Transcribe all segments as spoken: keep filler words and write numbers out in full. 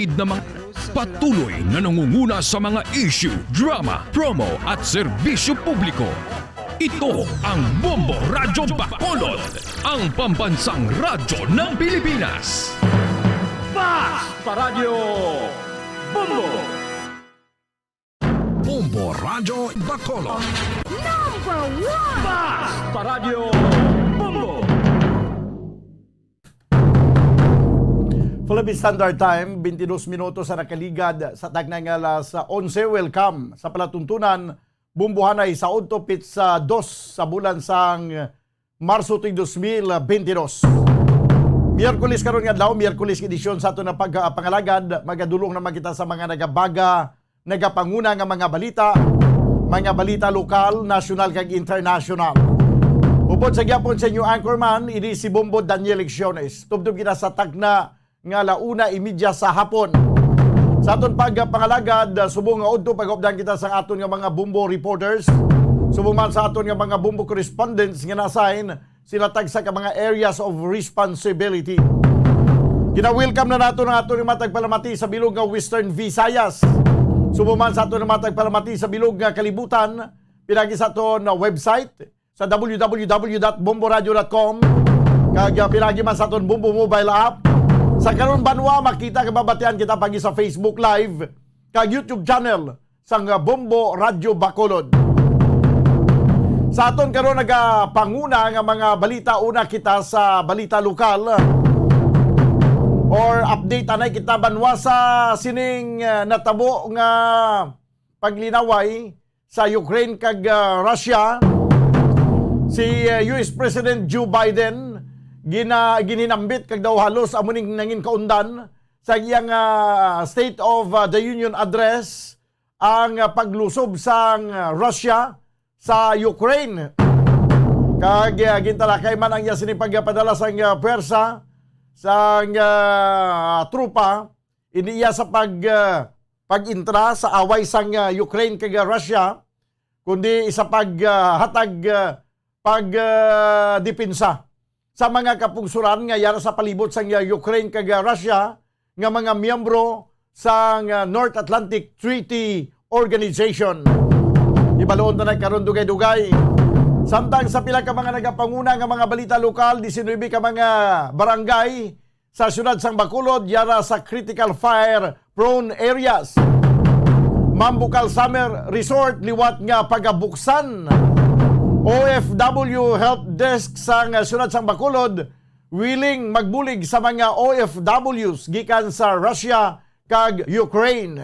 na mga patuloy na nangunguna sa mga issue, drama, promo at serbisyo publiko. Ito ang Bombo Radyo Bacolod, ang pambansang radyo ng Pilipinas. Basta Radyo Bombo! Bombo Radyo Bacolod. Number one! Basta Radyo Bombo! Philippine Standard Time, twenty-dos minutos sa nakaligad sa tagna nga alas onse. Welcome sa palatuntunan, Bombo Hanay sa udto, pitsa dos sa bulan sang Marso tuig dos mil bentidós. Miyerkules karon nga adlaw, Miyerkules edisyon sa aton nga pagpangalagad. Magadulong naman kita sa mga nagabaga, nagapanguna nga mga balita, mga balita lokal, nasyonal kag internasyonal. Upod sa gyapon sa inyo anchorman, ini si Bombo Daniel Lecciones. Tubtob kita sa tagna nga ala una imedya sa hapon. Sa aton pagpangalagad, subong nga udto pag-updan kita sa aton nga mga Bombo reporters, subong man sa aton nga mga Bombo correspondents nga na-assign, sila tagsa ka mga areas of responsibility. Gina-welcome na nato ang aton nga mga tagpalamati sa bilog nga Western Visayas, subong man sa aton nga mga tagpalamati sa bilog nga kalibutan, pinagi sa aton website sa w w w dot bombo radio dot com, kag, ah, pinagi man sa aton Bombo mobile app. Sa karon banwa, makita kag mabatian kita pagi sa Facebook Live kag YouTube channel sang, ah, Bombo Radyo Bacolod. Sa aton karon nagapanguna nga mga balita, una kita sa balita lokal or update anay kita banwa sa sining, ah, natabo nga paglinaway sa Ukraine kag, ah, Russia. Si, ah, U S President Joe Biden gina-, ginhinambit kag daw halos amo ning nangin kaundan sa iyang, ah, State of, ah, the Union Address ang, ah, paglusob sang, ah, Russia sa Ukraine. Kag, ah, gintalakay man ang iya sining pagpadala sang, ah, pwersa sang, ah, tropa, hindi iya sa pag, ah, pag-intra sa away sang, ah, Ukraine kag, ah, Russia, kundi isa pag, ah, hatag, ah, pag, ah, depensa sa mga kapungsuran nga yara sa palibot sang, ah, Ukraine kag, ah, Russia nga mga miyembro sang, ah, North Atlantic Treaty Organization. Ibaluon ta na karon dugay-dugay. Samtang sa pila ka mga nagapanguna nga mga balita lokal, diecinuebe ka mga barangay sa siyudad sang Bacolod yara sa critical fire prone areas. Mambukal Summer Resort liwat nga pagabuksan. O F W Help Desk sang siyudad sang Bacolod willing magbulig sa mga O F Ws gikan sa Russia kag Ukraine.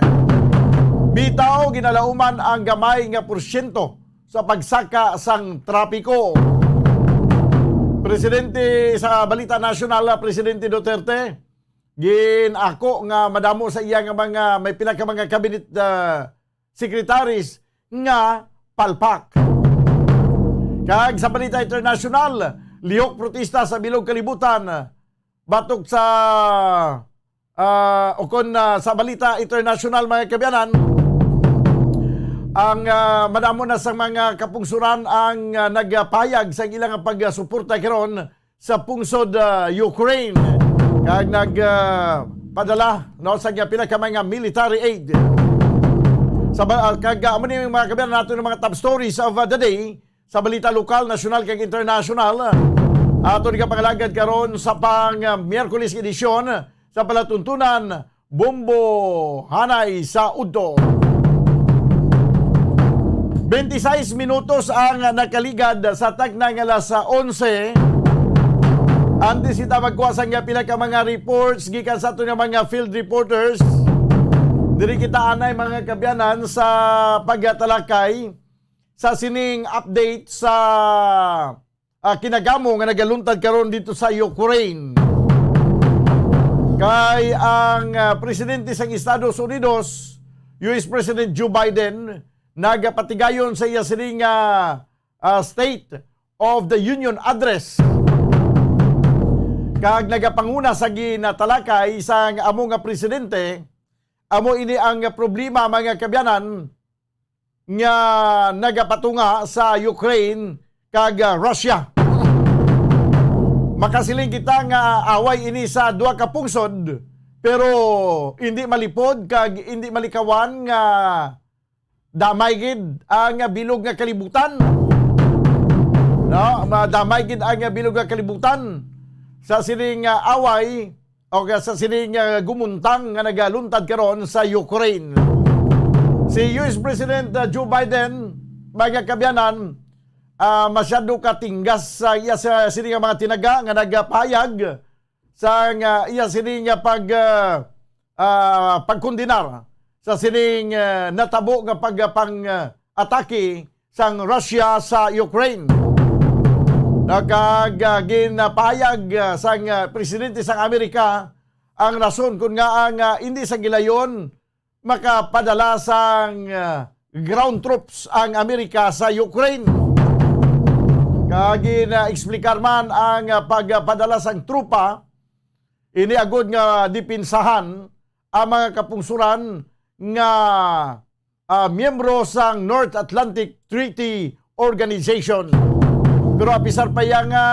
Bitaw, ginalauman ang gamay nga porsyento sa pagsaka sang trapiko. Presidente sa balita nasyonal, Presidente Duterte, gin-ako nga madamo sa iya nga mga, may pila ka mga cabinet, ah, secretaries nga palpak. Kag sa balita internasyonal, lihok protesta sa bilog kalibutan batok sa, ah, ukon, ah, sa balita internasyonal, mga kaabyanan, ang, ah, madamo na sa mga kapungsuran ang, ah, nagpahayag sa ilang pagsuporta karon sa pungsod, ah, Ukraine, kag nag, ah, padala, no, sa pila ka mga military aid. Sa ba-, ah, kag, ah, amo ni, mga kaabyanan, nato ng mga top stories of, ah, the day sa balita lokal, nasyonal, kag internasyonal. Aton nga pangalagad karon sa pang, ah, Miyerkules edisyon sa palatuntunan, Bombo Hanay sa Udto. Twenty-six minutos ang nakaligad sa tagna nga alas onse. Antes kita magkuha sa nga pila ka mga reports gikan sa aton nga mga field reporters, diri kita anay, mga kaabyanan, sa pagtalakay sa sining update sa, ah, kinagamo nga nagaluntad karon dito sa Ukraine. Kay ang, ah, presidente sang Estados Unidos, U S President Joe Biden, nagapatigayon sa iya sining, ah, ah, State of the Union Address. Kag nagapanguna sa ginatalakay sang amo nga presidente, amo ini ang problema, mga kaabyanan, nga nagapatunga sa Ukraine kag, ah, Russia. Makasiling kita nga away ini sa duha ka pungsod, Pero hindi malipod kag hindi malikawan nga damay gid ang bilog nga kalibutan. No, madamay gid ang bilog nga kalibutan sa sining, ah, away o sa sining, ah, gumuntang nga nagaluntad karon sa Ukraine. Si U S President, ah, Joe Biden, mga kaabyanan, ah, masyado ka tinggas sa iya sa sining nga mga tinaga nga nagapahayag sang, ah, iya sini nga pag, ah, ah, pagkondenar sa sining, ah, natabo nga pag, ah, pang, ah, atake sang Russia sa Ukraine. Nakag, ah, ginapahayag, ah, sang, ah, presidente sang Amerika ang rason kun ngaa nga hindi sa gilayon makapadala sang, ah, ground troops ang Amerika sa Ukraine. Kag gina-eksplikar man ang, ah, pagpadala sang tropa, ini agud nga depensahan ang mga kapungsoran nga, ah, miyembro sang North Atlantic Treaty Organization. Pero apisar pa iya nga,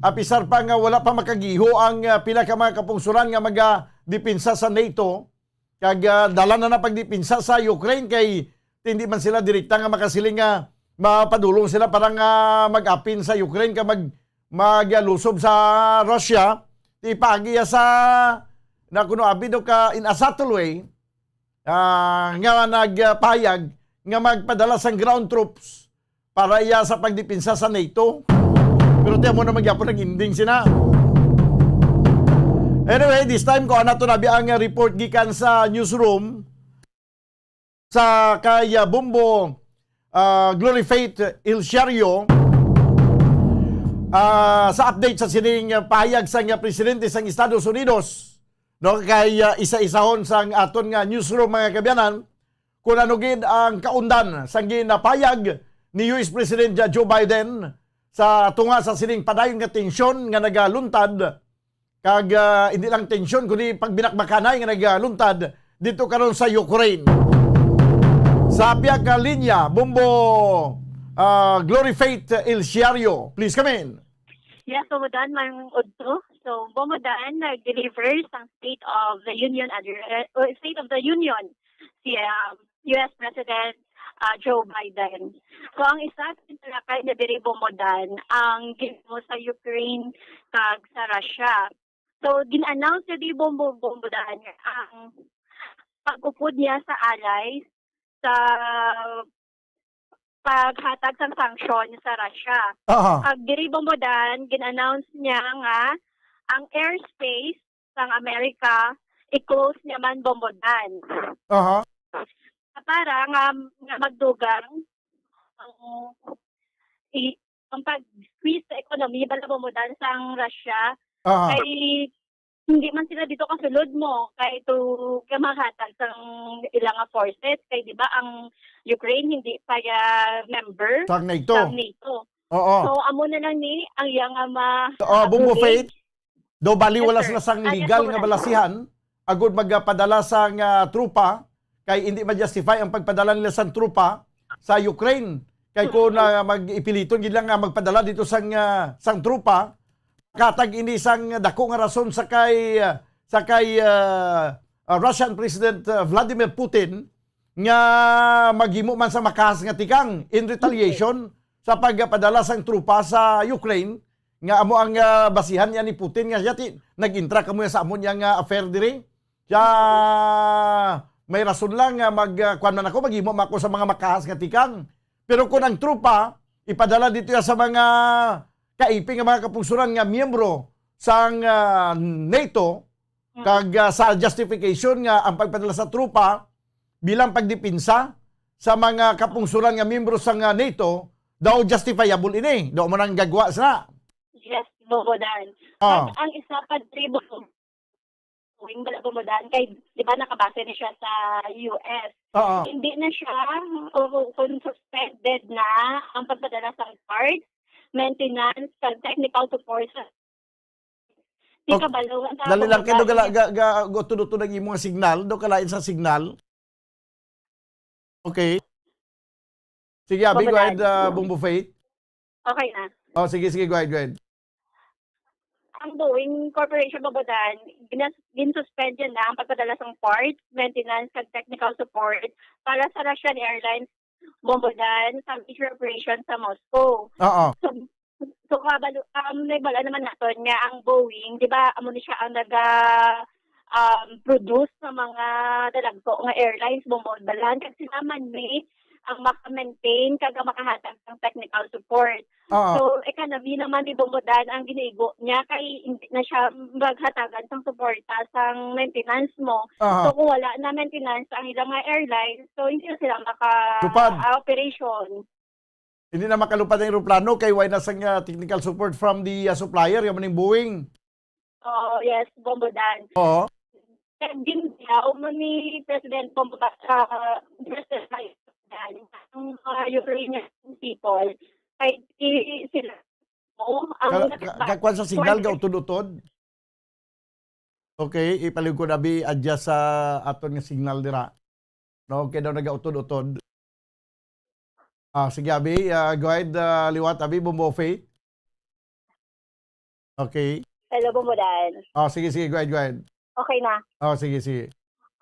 apisar pa nga wala pa makagiho ang, ah, pila ka mga kapungsoran nga magadepensa sa nato, kag, ah, dala na na pagdepensa sa Ukraine kay hindi man sila direkta nga makasiling nga mapadulong sila para nga mag-apin sa Ukraine ka mag-, maglusob sa Russia. Di paagi sa, na kuno abi do ka in a subtle way, ah, nga nagpahayag nga magpadala sang ground troops para iya sa pagdepensa sa nato. Pero tiyan mo na magyapon ang ending sina. Anyway, this time ko nato na ang report gikan sa newsroom sa kay, ah, Bombo, ah, Glory Faith El Siario, ah, sa update sa sining, ah, pahayag sang, ah, presidente sang Estados Unidos, no, kay, ah, isa-isahon sang aton nga newsroom, mga kaabyanan, kung ano gid ang kaundan sang ginapayag ni U S President Joe Biden sa tunga sa sining padayon nga tensyon nga nagaluntad, kag, ah, hindi lang tensyon kundi pagbinakbakanay nga nagaluntad dito karon sa Ukraine. Sa pihak ka linya, Bombo, ah, Glory Faith El Siario, please come in. Yes, Bombo Dan, maayong udto. So, Bombo Dan, nag-deliver sang State of the Union address, uh, State of the Union si, um, U S President, uh, Joe Biden. So, ang isa sa tinalakay niya diri, Bombo Dan, ang ginhimo sa Ukraine kag sa Russia. So, gin-announce niya di, Bombo, Bombo Dan, ang pag-upod niya sa allies sa paghatag sang sanction sa Russia. Aha. Kag diri, Bombo Dan, gin-announce niya nga ang airspace sang Amerika i-close niya man, Bombo Dan. Aha. Para nga, nga magdugang ang, i-, ang pag-squeeze sa economy, bala, Bombo Dan, sang Russia. Aha. Kay hindi man sila dito kasulod mo kay to kamahatag sang ilang nga forces kay, di ba, ang Ukraine hindi pa ya member Sang nato. sang nato. Oo. So, amo na lang ni ang iya nga ma-, Oo, Bombo update. Faith, do bali Yes, wala sir. sila sang Ah, yes, legal Bombo nga Dan. balasihan, agud magpadala sang, ah, tropa, kay hindi ma-justify ang pagpadala nila sang tropa sa Ukraine. Kay kung, Mm. ah, mag-ipiliton gid lang nga magpadala dito sang, ah, sang tropa, katag ini sang dako nga rason sa kay, ah, sa kay, ah, ah, Russian President, ah, Vladimir Putin nga maghimo man sa makahas nga tikang in retaliation sa pagpadala sang tropa sa Ukraine, nga amo ang, ah, basihan niya ni Putin nga siya ti-, nag-intra kamo sa amo niya nga affair diri. Siya may rason lang nga mag, ah, kuwan man ako, maghimo man ako sa mga makahas nga tikang. Pero kung ang tropa ipadala dito ya sa mga kaiping nga mga kapungsoran nga miyembro sang, ah, nato, Mm. kag, ah, sa justification nga ang pagpadala sa tropa bilang pagdepensa sa mga kapungsoran nga miyembro sang, ah, nato, daw justifiable ini. Daw mo nang gagwa sila. Yes, Bombo Dan. Ah. Kag ang isa pa, diri, Bombo, wing bala, Bombo Dan, kay, di ba, nakabase na siya sa U S. Oo. Hindi na siya, o, kung suspended na ang pagpadala sa parts, maintenance, kag technical support sa Di Ok, kabalo, ang dali lang, kay do gala-, ga-, ga-, go to, do to nag imo nga signal, do kalain sa signal. Okay. Sige, Abi, go ahead, Mabulan. ah, Bombo Faith. Okay na. Oh, sige, sige, go ahead, go ahead. ang Boeing Corporation, Bombo Dan, ginas-, gin-suspend yan na ang pagpadala sang parts, maintenance, kag technical support para sa Russian Airlines, Bombo Dan, sa major operation sa Moscow. Oo. So, so, kabalo, um, nabal-an naman naton nga ang Boeing, di ba, amo ni siya ang naga, um, produce sa mga dalagko nga airlines, Bombo Dan, kag sila man ni ang maka-maintain kag ang makahatag ng technical support. Oo. So, economy naman ni Bombo Dan ang giniigo niya, kay hindi na siya maghatagan sang suporta sang maintenance mo. Aha. So, kung wala na maintenance ang ilang nga airlines, so hindi na sila maka-, Tupad. ah, operation. Hindi na makalupad ang eroplano kay wala na sang, ah, technical support from the, ah, supplier, yung maning Boeing. Oo, yes, Bombo Dan. Oo. Kag gindayaw man ni President Bombo, ah, President Biden ang mga Ukrainian people. Kay i-, sila, oh, ang Ka-, ka-, nagba-, kakuan sa signal, gautod-utod. Okay, ipalig ko na, abi, adjust sa aton nga signal dira. No, kay daw nagautod-utod. Ah, sige, abi, ah, go ahead, ah, liwat, abi, Bombo Faith. Okay. Hello, Bombo Dan. Ah, sige, sige, go ahead, go ahead. Okay na. Ah, sige, sige.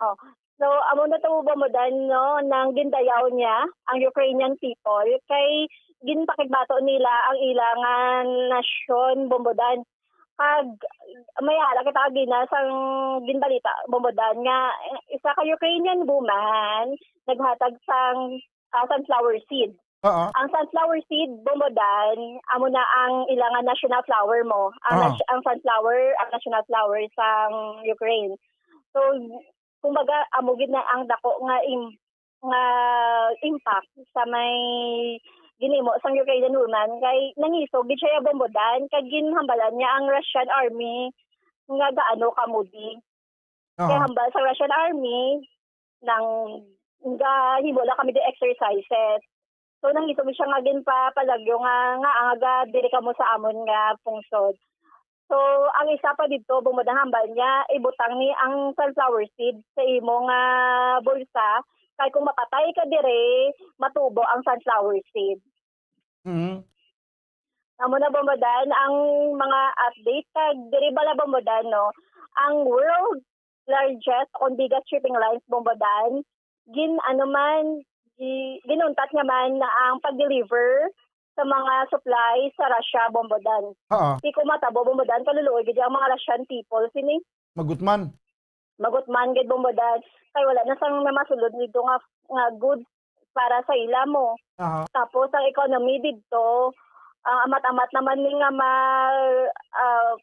Oh. So, amo na to, Bombo Dan, no, nang gindayaw niya ang Ukrainian people kay ginpakigbato nila ang ilang nasyon, Bombo Dan. Kag may hala kita gina sang ginbalita, Bombo Dan, nga isa ka Ukrainian woman naghatag sang, ah, sunflower seed. Oo. Ang sunflower seed, Bombo Dan, amo na ang ilang national flower mo. Ang Ah. nas-, ang sunflower, ang national flower sang Ukraine. So, kumbaga, amo gid na ang dako nga im-, nga impact sa may ginhimo sang Ukrainian woman, kay nangisog gid siya, Bombo Dan, kag ginhambalan niya ang Russian army nga gaano kamudi. Kay Aha. hambal sa Russian army, nang gahimo lang kami di exercises. So, nangisog siya nga ginpapalagyo nga, nga, nga ga diri kamo sa amon nga pungsod. So, ang isa pa didto, Bombo Dan, hambal niya, ibutang ni ang sunflower seed sa imo nga bulsa, kay kung mapatay ka diri, matubo ang sunflower seed. Mhm. Amo na, Bombo Dan, ang mga update kag diri bala, Bombo Dan, no? Ang world largest on biggest shipping lines, Bombo Dan, gin-, ano man, gi-, ginuntat nga man na ang pag-deliver sa mga supply sa Russia, Bombo Dan. Oo. Di ko matabo, Bombo Dan, kaluluoy gid ang mga Russian people sini. Magutman. Magutman gid, Bombo Dan, kay wala na sang namasulod dito nga, nga goods para sa ila mo. Aha. Tapos ang economy didto, ang amat-amat naman ni nga ma-, ah,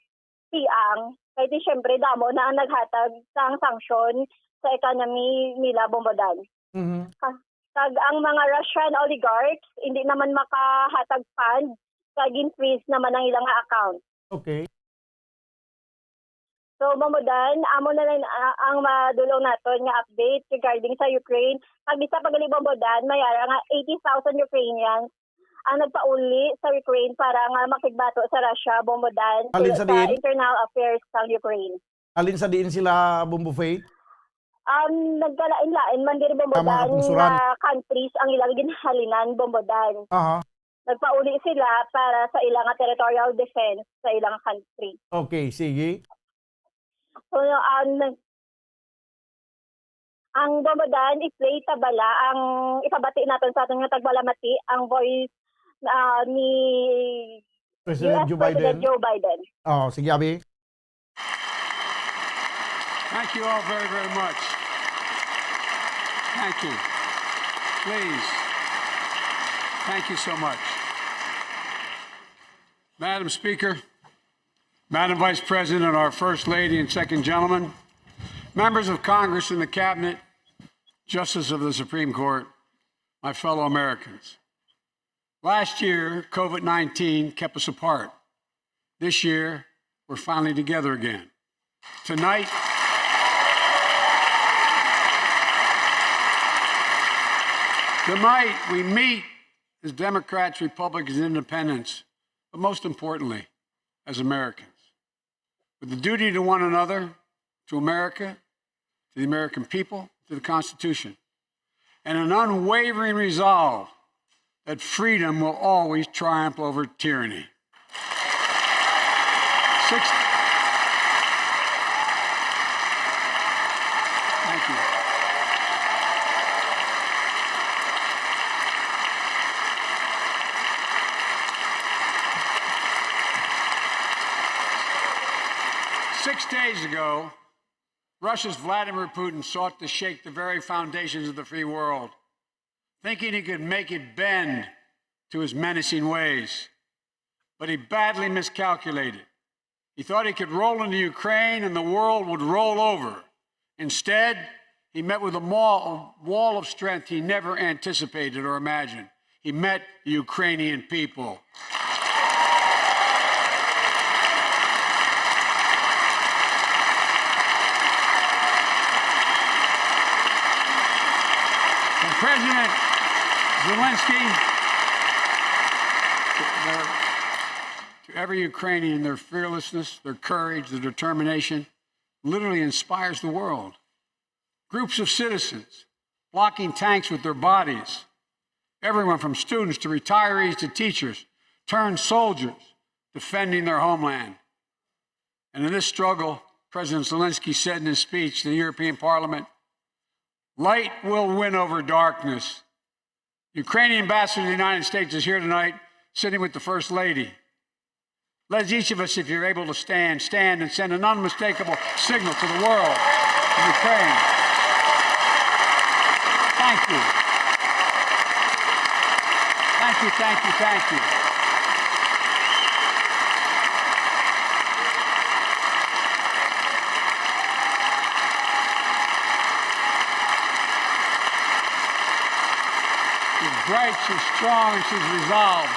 tiang, kay di syempre damo na ang naghatag sang sanction sa economy nila, Bombo Dan. Mhm. Ka-, kag ang mga Russian oligarchs hindi naman makahatag fund, kag gin-freeze naman ang ilang account. Okay. So, Bombo Dan, amo na lang, ah, ang madulong naton nga update regarding sa Ukraine. Kag isa pa gali, Bombo Dan, may ara nga eighty thousand Ukrainians ang nagpauli sa Ukraine para nga makigbato sa Russia, Bombo Dan, Halin sa sa diin? internal affairs sa Ukraine. Halin sa diin sila, Bombo Faith? Um, nagkalain-lain man diri, Bombo Tama, Dan, pungsuran. nga countries ang ilang ginhalinan, Bombo Dan. Aha. Nagpauli sila para sa ilang territorial defense sa ilang country. Okay, sige. So, ang, ang Bombo Dan, i-play ta bala ang ipabati naton sa aton nga tagbalamati, ang voice, ah, ni President U S Joe President Biden. Joe Biden. Oh, sige, abi. Thank you all very, very much. Thank you. Please. Thank you so much. Madam Speaker, Madam Vice President, our First Lady and Second Gentlemen, members of Congress and the Cabinet, Justices of the Supreme Court, my fellow Americans. Last year, COVID nineteen kept us apart. This year, we're finally together again. Tonight, tonight, we meet as Democrats, Republicans, and Independents, but most importantly, as Americans, with the duty to one another, to America, to the American people, to the Constitution, and an unwavering resolve that freedom will always triumph over tyranny. Six-, Six days ago, Russia's Vladimir Putin sought to shake the very foundations of the free world, thinking he could make it bend to his menacing ways. But he badly miscalculated. He thought he could roll into Ukraine and the world would roll over. Instead, he met with a mall, a wall of strength he never anticipated or imagined. He met the Ukrainian people. From President Zelensky, to every Ukrainian, their fearlessness, their courage, their determination literally inspires the world. Groups of citizens blocking tanks with their bodies, everyone from students to retirees to teachers, turned soldiers defending their homeland. And in this struggle, President Zelensky said in his speech to the European Parliament, "Light will win over darkness." Ukrainian ambassador to the United States is here tonight, sitting with the First Lady. Let each of us, if you're able to stand, stand and send an unmistakable signal to the world of Ukraine. Thank you. Thank you, thank you, thank you. She's bright, she's strong, and she's resolved.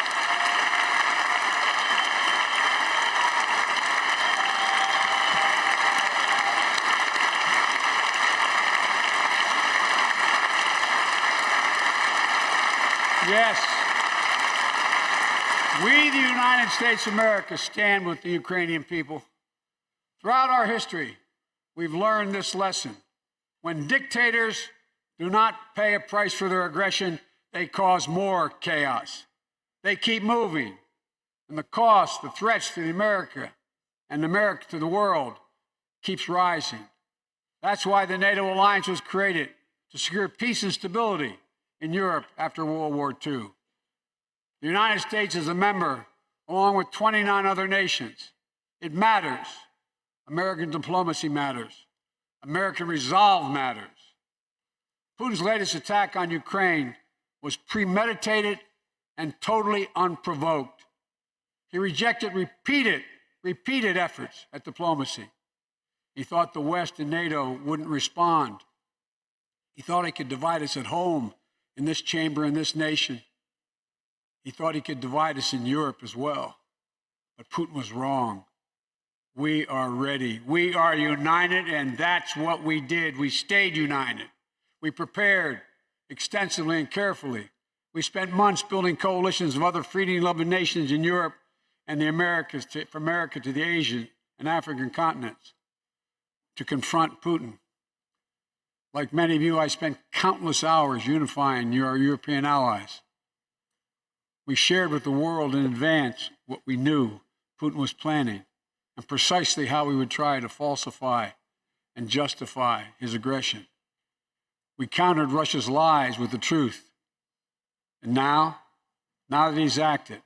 Yes. We, the United States of America, stand with the Ukrainian people. Throughout our history, we've learned this lesson. When dictators do not pay a price for their aggression, they cause more chaos. They keep moving, and the cost, the threats to America and America to the world keeps rising. That's why the NATO alliance was created, to secure peace and stability in Europe after World War Two. The United States is a member, along with twenty-nine other nations. It matters. American diplomacy matters. American resolve matters. Putin's latest attack on Ukraine was premeditated and totally unprovoked. He rejected repeated, repeated efforts at diplomacy. He thought the West and NATO wouldn't respond. He thought he could divide us at home, in this chamber, in this nation. He thought he could divide us in Europe as well. But Putin was wrong. We are ready. We are united, and that's what we did. We stayed united. We prepared extensively and carefully. We spent months building coalitions of other freedom-loving nations in Europe and the Americas, to, from America to the Asian and African continents, to confront Putin. Like many of you, I spent countless hours unifying your European allies. We shared with the world in advance what we knew Putin was planning and precisely how he would try to falsify and justify his aggression. We countered Russia's lies with the truth. And now, now that he's acted,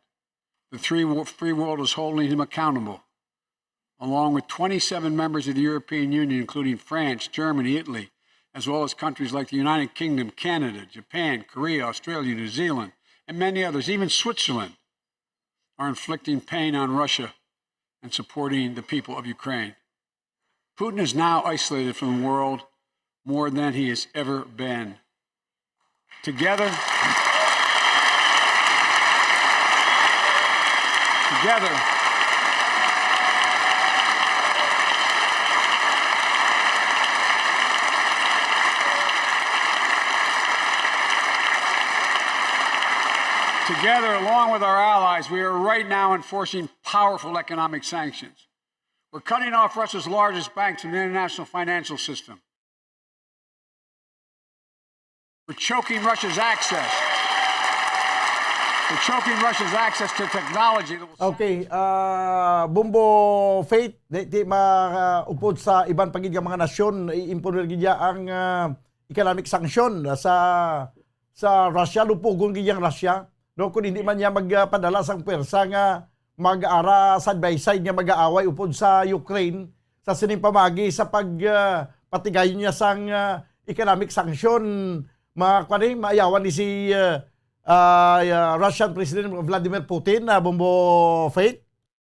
the three wo-, free world is holding him accountable, along with twenty-seven members of the European Union, including France, Germany, Italy, as well as countries like the United Kingdom, Canada, Japan, Korea, Australia, New Zealand, and many others, even Switzerland, are inflicting pain on Russia and supporting the people of Ukraine. Putin is now isolated from the world more than he has ever been. Together, together, together, along with our allies, we are right now enforcing powerful economic sanctions. We're cutting off Russia's largest banks from the international financial system. We're choking Russia's access. We're choking Russia's access to technology that will Okay, ah, Bombo Faith, di, di maupod sa iban pa gid nga mga nasyon, iimpon na gid niya ang, ah, economic sanction sa, sa Russia, lupugon gid ang Russia. No, kung hindi man niya magpadala sang pwersa nga mag-ara side by side nga mag-aaway upod sa Ukraine, sa sining pamagi sa pag, ah, patigayon niya sang, ah, economic sanction, ma-, kuwan ni, maayawan ni si, ah, ah, ah, Russian President Vladimir Putin, ah, Bombo Faith?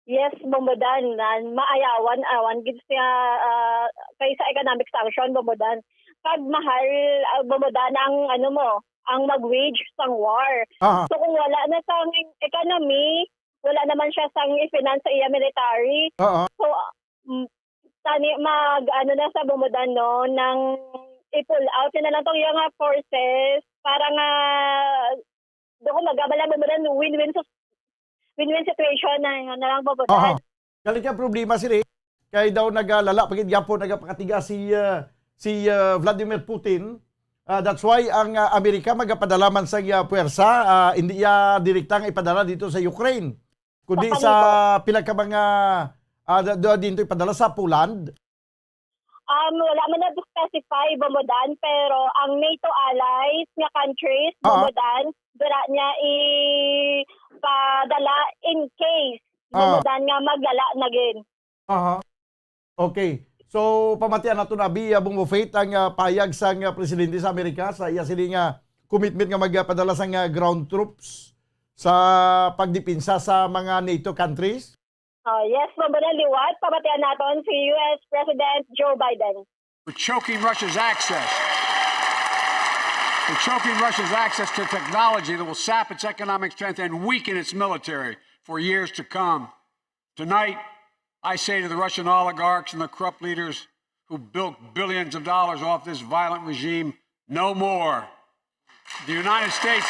Yes, Bombo Dan, na maayawan, awan gid siya, ah, kay sa economic sanction, Bombo Dan. Pag mahal, ah, Bombo Dan, ang ano mo, ang mag-wage sang war. Aha. So, kung wala na sang economy, wala naman siya sang i-finance sa iya military. Oo. So, mm, tani mag, ano na sa Bombo Dan, no, nang i-pull out na lang tong iyang forces para nga, do ko magabala, Bombo Dan, win-win sa win-win situation na, na lang, Bombo Dan. Aha. Galing ka problema sini, kay daw nagalala pa gid gyapon, nagapakatiga si, ah, si, ah, Vladimir Putin. Ah, that's why ang, ah, Amerika magapadala man sa iya puwersa, ah, hindi iya direkta nga ipadala dito sa Ukraine, kundi sa pila ka mga, ah, da-, da-, dito ipadala sa Poland. Um, wala man na specify, Bombo Dan, pero ang NATO allies nga countries, Oo. Bombo Dan, dira niya ipadala in case, Oo. Bombo Dan, nga maglala na gid. Aha. Okay. So, pamatian nato na, Bi, ah, Bombo Faith, ang, ah, payag sang, ah, presidente sa Amerika sa iya sini nga commitment nga magpadala sang, ah, ground troops sa pagdepensa sa mga NATO countries. Ah, yes, Bombo Dan, liwat. Pamatian naton si U S President Joe Biden. We're choking Russia's access. We're choking Russia's access to technology that will sap its economic strength and weaken its military for years to come. Tonight, I say to the Russian oligarchs and the corrupt leaders who bilked billions of dollars off this violent regime, no more. The United States,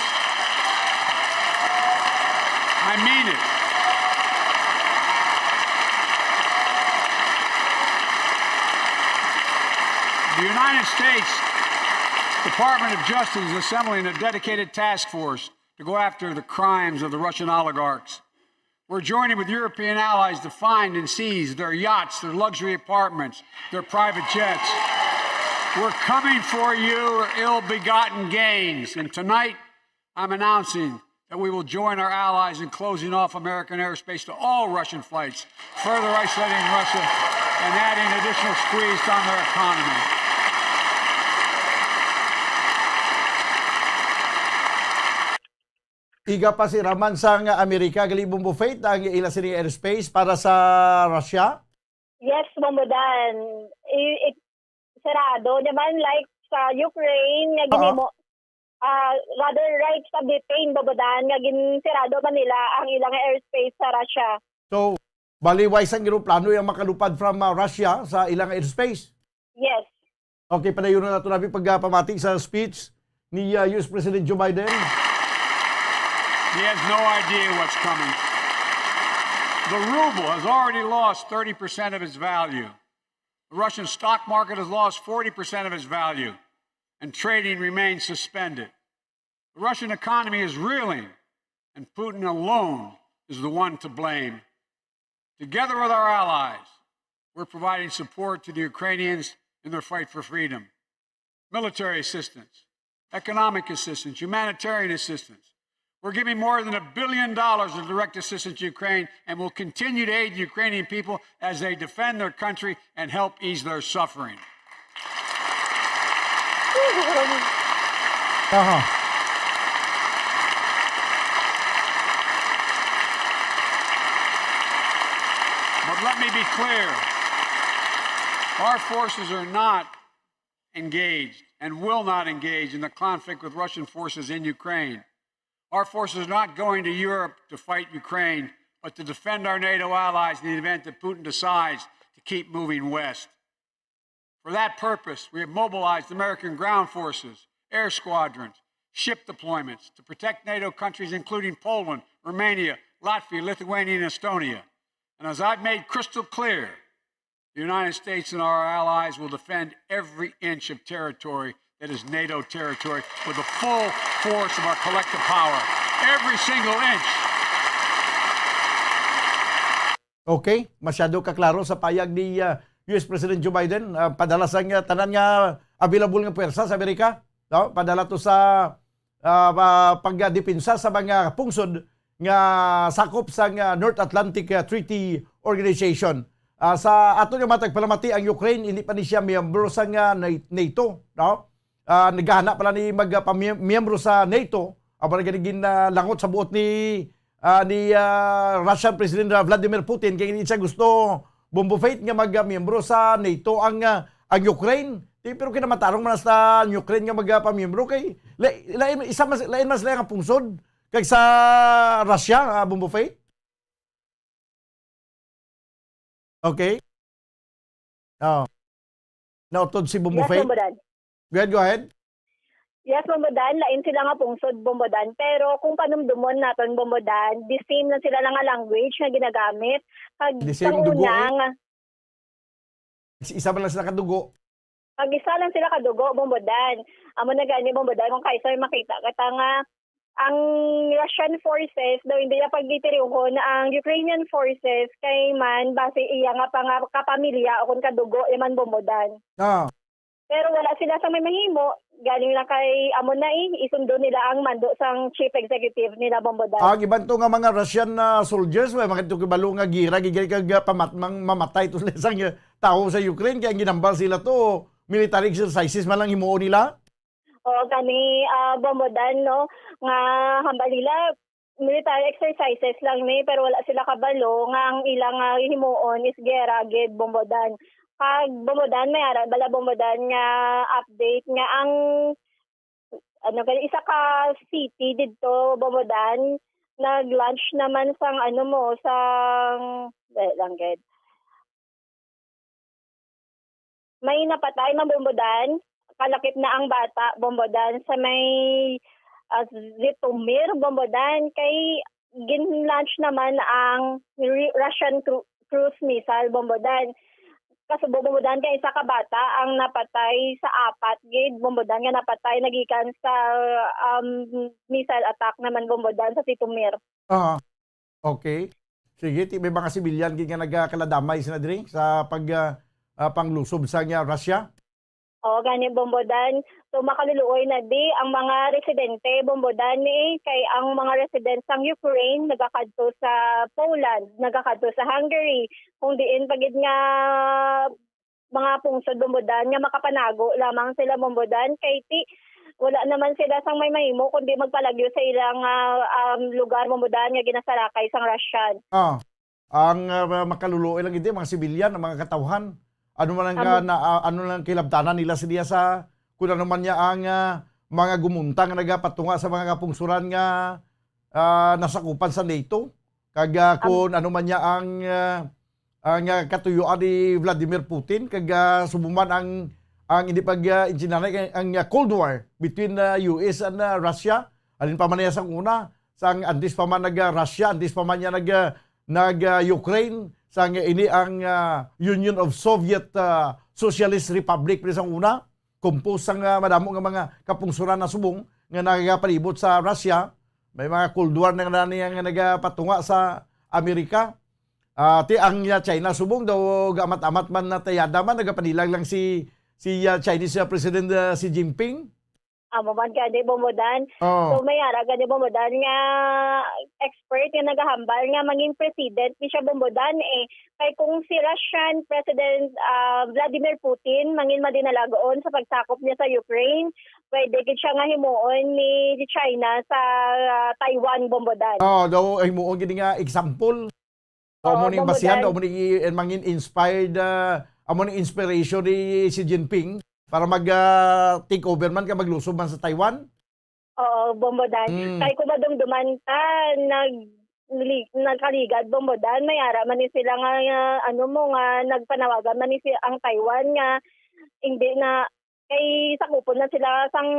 I mean it. The United States Department of Justice is assembling a dedicated task force to go after the crimes of the Russian oligarchs. We're joining with European allies to find and seize their yachts, their luxury apartments, their private jets. We're coming for your ill-begotten gains. And tonight, I'm announcing that we will join our allies in closing off American airspace to all Russian flights, further isolating Russia and adding additional squeeze on their economy. Iga pa sira man sang Amerika, gali, Bombo Faith, ang ila sini airspace para sa Russia? Yes, Bombo Dan. I-, i-, sarado naman, like sa Ukraine, nga Oo. ginimo, ah, rather, like sa Britain, Bombo Dan, nga ginsirado man nila ang ilang airspace sa Russia. So, bali, way sang eroplano ang makalupad from, ah, Russia sa ilang airspace? Yes. Okay, padayon na nato na pagpamati sa speech ni, ah, U S President Joe Biden. He has no idea what's coming. The ruble has already lost thirty percent of its value. The Russian stock market has lost forty percent of its value, and trading remains suspended. The Russian economy is reeling, and Putin alone is the one to blame. Together with our allies, we're providing support to the Ukrainians in their fight for freedom. Military assistance, economic assistance, humanitarian assistance. We're giving more than a billion dollars of direct assistance to Ukraine, and will continue to aid the Ukrainian people as they defend their country and help ease their suffering. Aha. But let me be clear. Our forces are not engaged and will not engage in the conflict with Russian forces in Ukraine. Our forces are not going to Europe to fight Ukraine, but to defend our NATO allies in the event that Putin decides to keep moving west. For that purpose, we have mobilized American ground forces, air squadrons, ship deployments to protect NATO countries, including Poland, Romania, Latvia, Lithuania, and Estonia. And as I've made crystal clear, the United States and our allies will defend every inch of territory that is NATO territory with the full force of our collective power. Every single inch. Okay, masyado ka klaro sa payag ni, ah, U S President Joe Biden, ah, padala sang, ah, tanan nga available nga puwersa sa Amerika, no? Padala to sa, ah, pa-, pagdepensa sa mga pungsod nga sakop sang, ah, North Atlantic, ah, Treaty Organization. Ah, sa aton nga matag palamati, ang Ukraine hindi pa ni siya miyembro sa nga Na-, NATO, no? Ah, naghana pala ni magpamiyembro sa NATO, amo na gani ginlangot sa buot ni, ah, ni, ah, Russian President, ah, Vladimir Putin, kay hindi siya gusto, Bombo Faith, nga magmiyembro sa NATO ang, ah, ang Ukraine. Di, pero kinamatarong man sa ang Ukraine nga magpamiyembro kay la-, lain, isa mas, lain mas lang ang pungsod kag sa Russia, ah, Bombo Faith. Okay. Oh. Nautod si Bombo Yes, Faith. Bombo Dan. Go ahead, go ahead. Yes, Bombo Dan, lain sila nga pungsod, Bombo Dan. Pero kung panumdumon naton, Bombo Dan, the same lang sila nga language nga ginagamit. Pag The same sa dugo, una eh. nga Isa man lang sila kadugo. Pag isa lang sila kadugo, Bombo Dan. Amo na gani, Bombo Dan, kung kaisa may makita kita nga ang Russian forces daw hindi niya pagtitiruhon ang Ukrainian forces kay man base iya nga panga-, kapamilya o kung kadugo iya man, Bombo Dan. Ah. Pero wala sila sa may mahimo, galing lang kay amo na eh, isundo nila ang mando sang chief executive nila, Bombo Dan. Ang iban to nga mga Russian na soldiers, may mga to kibalo nga gira, gigay kag, ah, pamat-, mang-, mamatay to sila sang, ah, tawo sa Ukraine, kaya ginambal sila to, military exercises man lang himuon nila. Oo, gani, ah, Bombo Dan, no, nga hambal nila, military exercises lang ni, pero wala sila kabalo nga ang ilang, ah, himuon is gera gid, Bombo Dan. Kag Bombo Dan, may ara bala, Bombo Dan, nga update nga ang, ano, kay isa ka city didto, Bombo Dan, nag-launch naman sang, ano mo, sang, dali lang gid. May napatay man, Bombo Dan, kalakip na ang bata, Bombo Dan, sa may, ah, Zhytomyr, Bombo Dan, kay gin-launch naman ang Ru-, Russian cru-, cruise missile, Bombo Dan. Kasubo, Bombo Dan, kay isa ka bata ang napatay sa apat gid, Bombo Dan, nga napatay nagikan sa, um, missile attack naman, Bombo Dan, sa Zhytomyr. Ah, okay. Sige, ti may mga sibilyan gid nga nagakaladamay sila diri sa pag, ah, ah, panglusob sa nga Russia? Oo, gani, Bombo Dan. So, makaluluoy na di ang mga residente, Bombo Dan, eh, kay ang mga residents sang Ukraine nagakadto sa Poland, nagakadto sa Hungary, kung diin pa gid nga mga pungsod, Bombo Dan, nga makapanago lamang sila, Bombo Dan, kay ti wala naman sila sang may mahimo kundi magpalagyo sa ilang, ah, um, lugar, Bombo Dan, nga ginasalakay sang Russian. Ah, ang, ah, makaluluoy lang gid, mga sibilyan, ang mga katawhan. Ano man ang, Amo. ah, na, ah, ano lang kilabtanan nila sa diya sa, kung ano man niya ang, ah, mga gumunta nga nagapatunga sa mga kapungsuran nga, ah, nasakupan sa NATO? Kag, ah, Am- kung ano man niya ang, ah, ang, ah, katuyuan ni Vladimir Putin, kag, ah, subong man ang, ang hindi pag, ah, intinanay ang, ang, ah, Cold War between, ah, U S and, ah, Russia, alin pa man niya sa una, sang antes pa man nag, ah, Russia, antes pa man niya nag, ah, nag, ah, Ukraine, sang ini ang, ah, Union of Soviet, ah, Socialist Republic ni sang una, composed sang, ah, madamo nga mga kapungsoran na subong nga nagapalibot sa Russia. May mga Cold War na nga niya nga nagapatunga sa Amerika. Ah, ti ang, ah, China subong daw, amat-amat man, natayada man, nagapanilag lang si, si, ah, Chinese, ah, President, ah, Xi Jinping. Amo man gani, Bombo Dan. Oo. So, may ara gani, Bombo Dan, nga expert nga nagahambal nga mangin president ni siya, Bombo Dan, eh. Kay kung si Russian President, ah, Vladimir Putin mangin madinalagoon sa pagsakop niya sa Ukraine, pwede gid siya nga himuon ni China sa, ah, Taiwan, Bombo Dan. Oo, daw himuon gid nga example. O, Oo, amo ning Bombo basihan, Dan. O amo ning i-, mangin inspired, ah, amo ning inspiration ni Xi Jinping para mag, ah, take over man ka maglusob man sa Taiwan? Oo, Bombo Dan. Mm. Kay kung madumduman ta, nag-, li-, nagkaligad, Bombo Dan, may ara man ni sila nga, nga, ano mo, nga nagpanawagan man ni si, ang Taiwan nga hindi na, kay sakupon na sila sang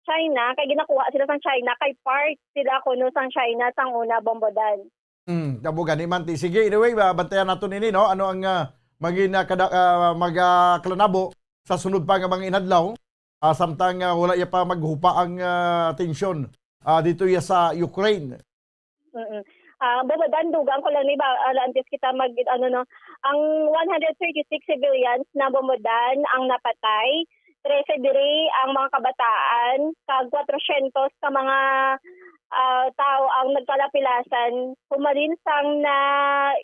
China, kay ginakuha sila sang China, kay part sila kuno sang China sang una, Bombo Dan. Hmm, tabo gani man ti. Sige, anyway, ba, bantayan naton ini, no? Ano ang, ah, mangin-, ah, kada-, ah, mag, ah, kalanabo sa sunod pa nga mga inadlaw, ah, samtang, ah, wala ya pa maghupa ang, ah, tensyon, ah, dito ya sa Ukraine. Mm. Ah, Bombo Dan, dugang ko lang ni ba, ah, antes kita mag, ano, no, ang one hundred thirty-six civilians na, Bombo Dan, ang napatay, trese diri ang mga kabataan, kag kwatrosyentos ka mga ah, tawo ang nagkalapilasan humalin sang na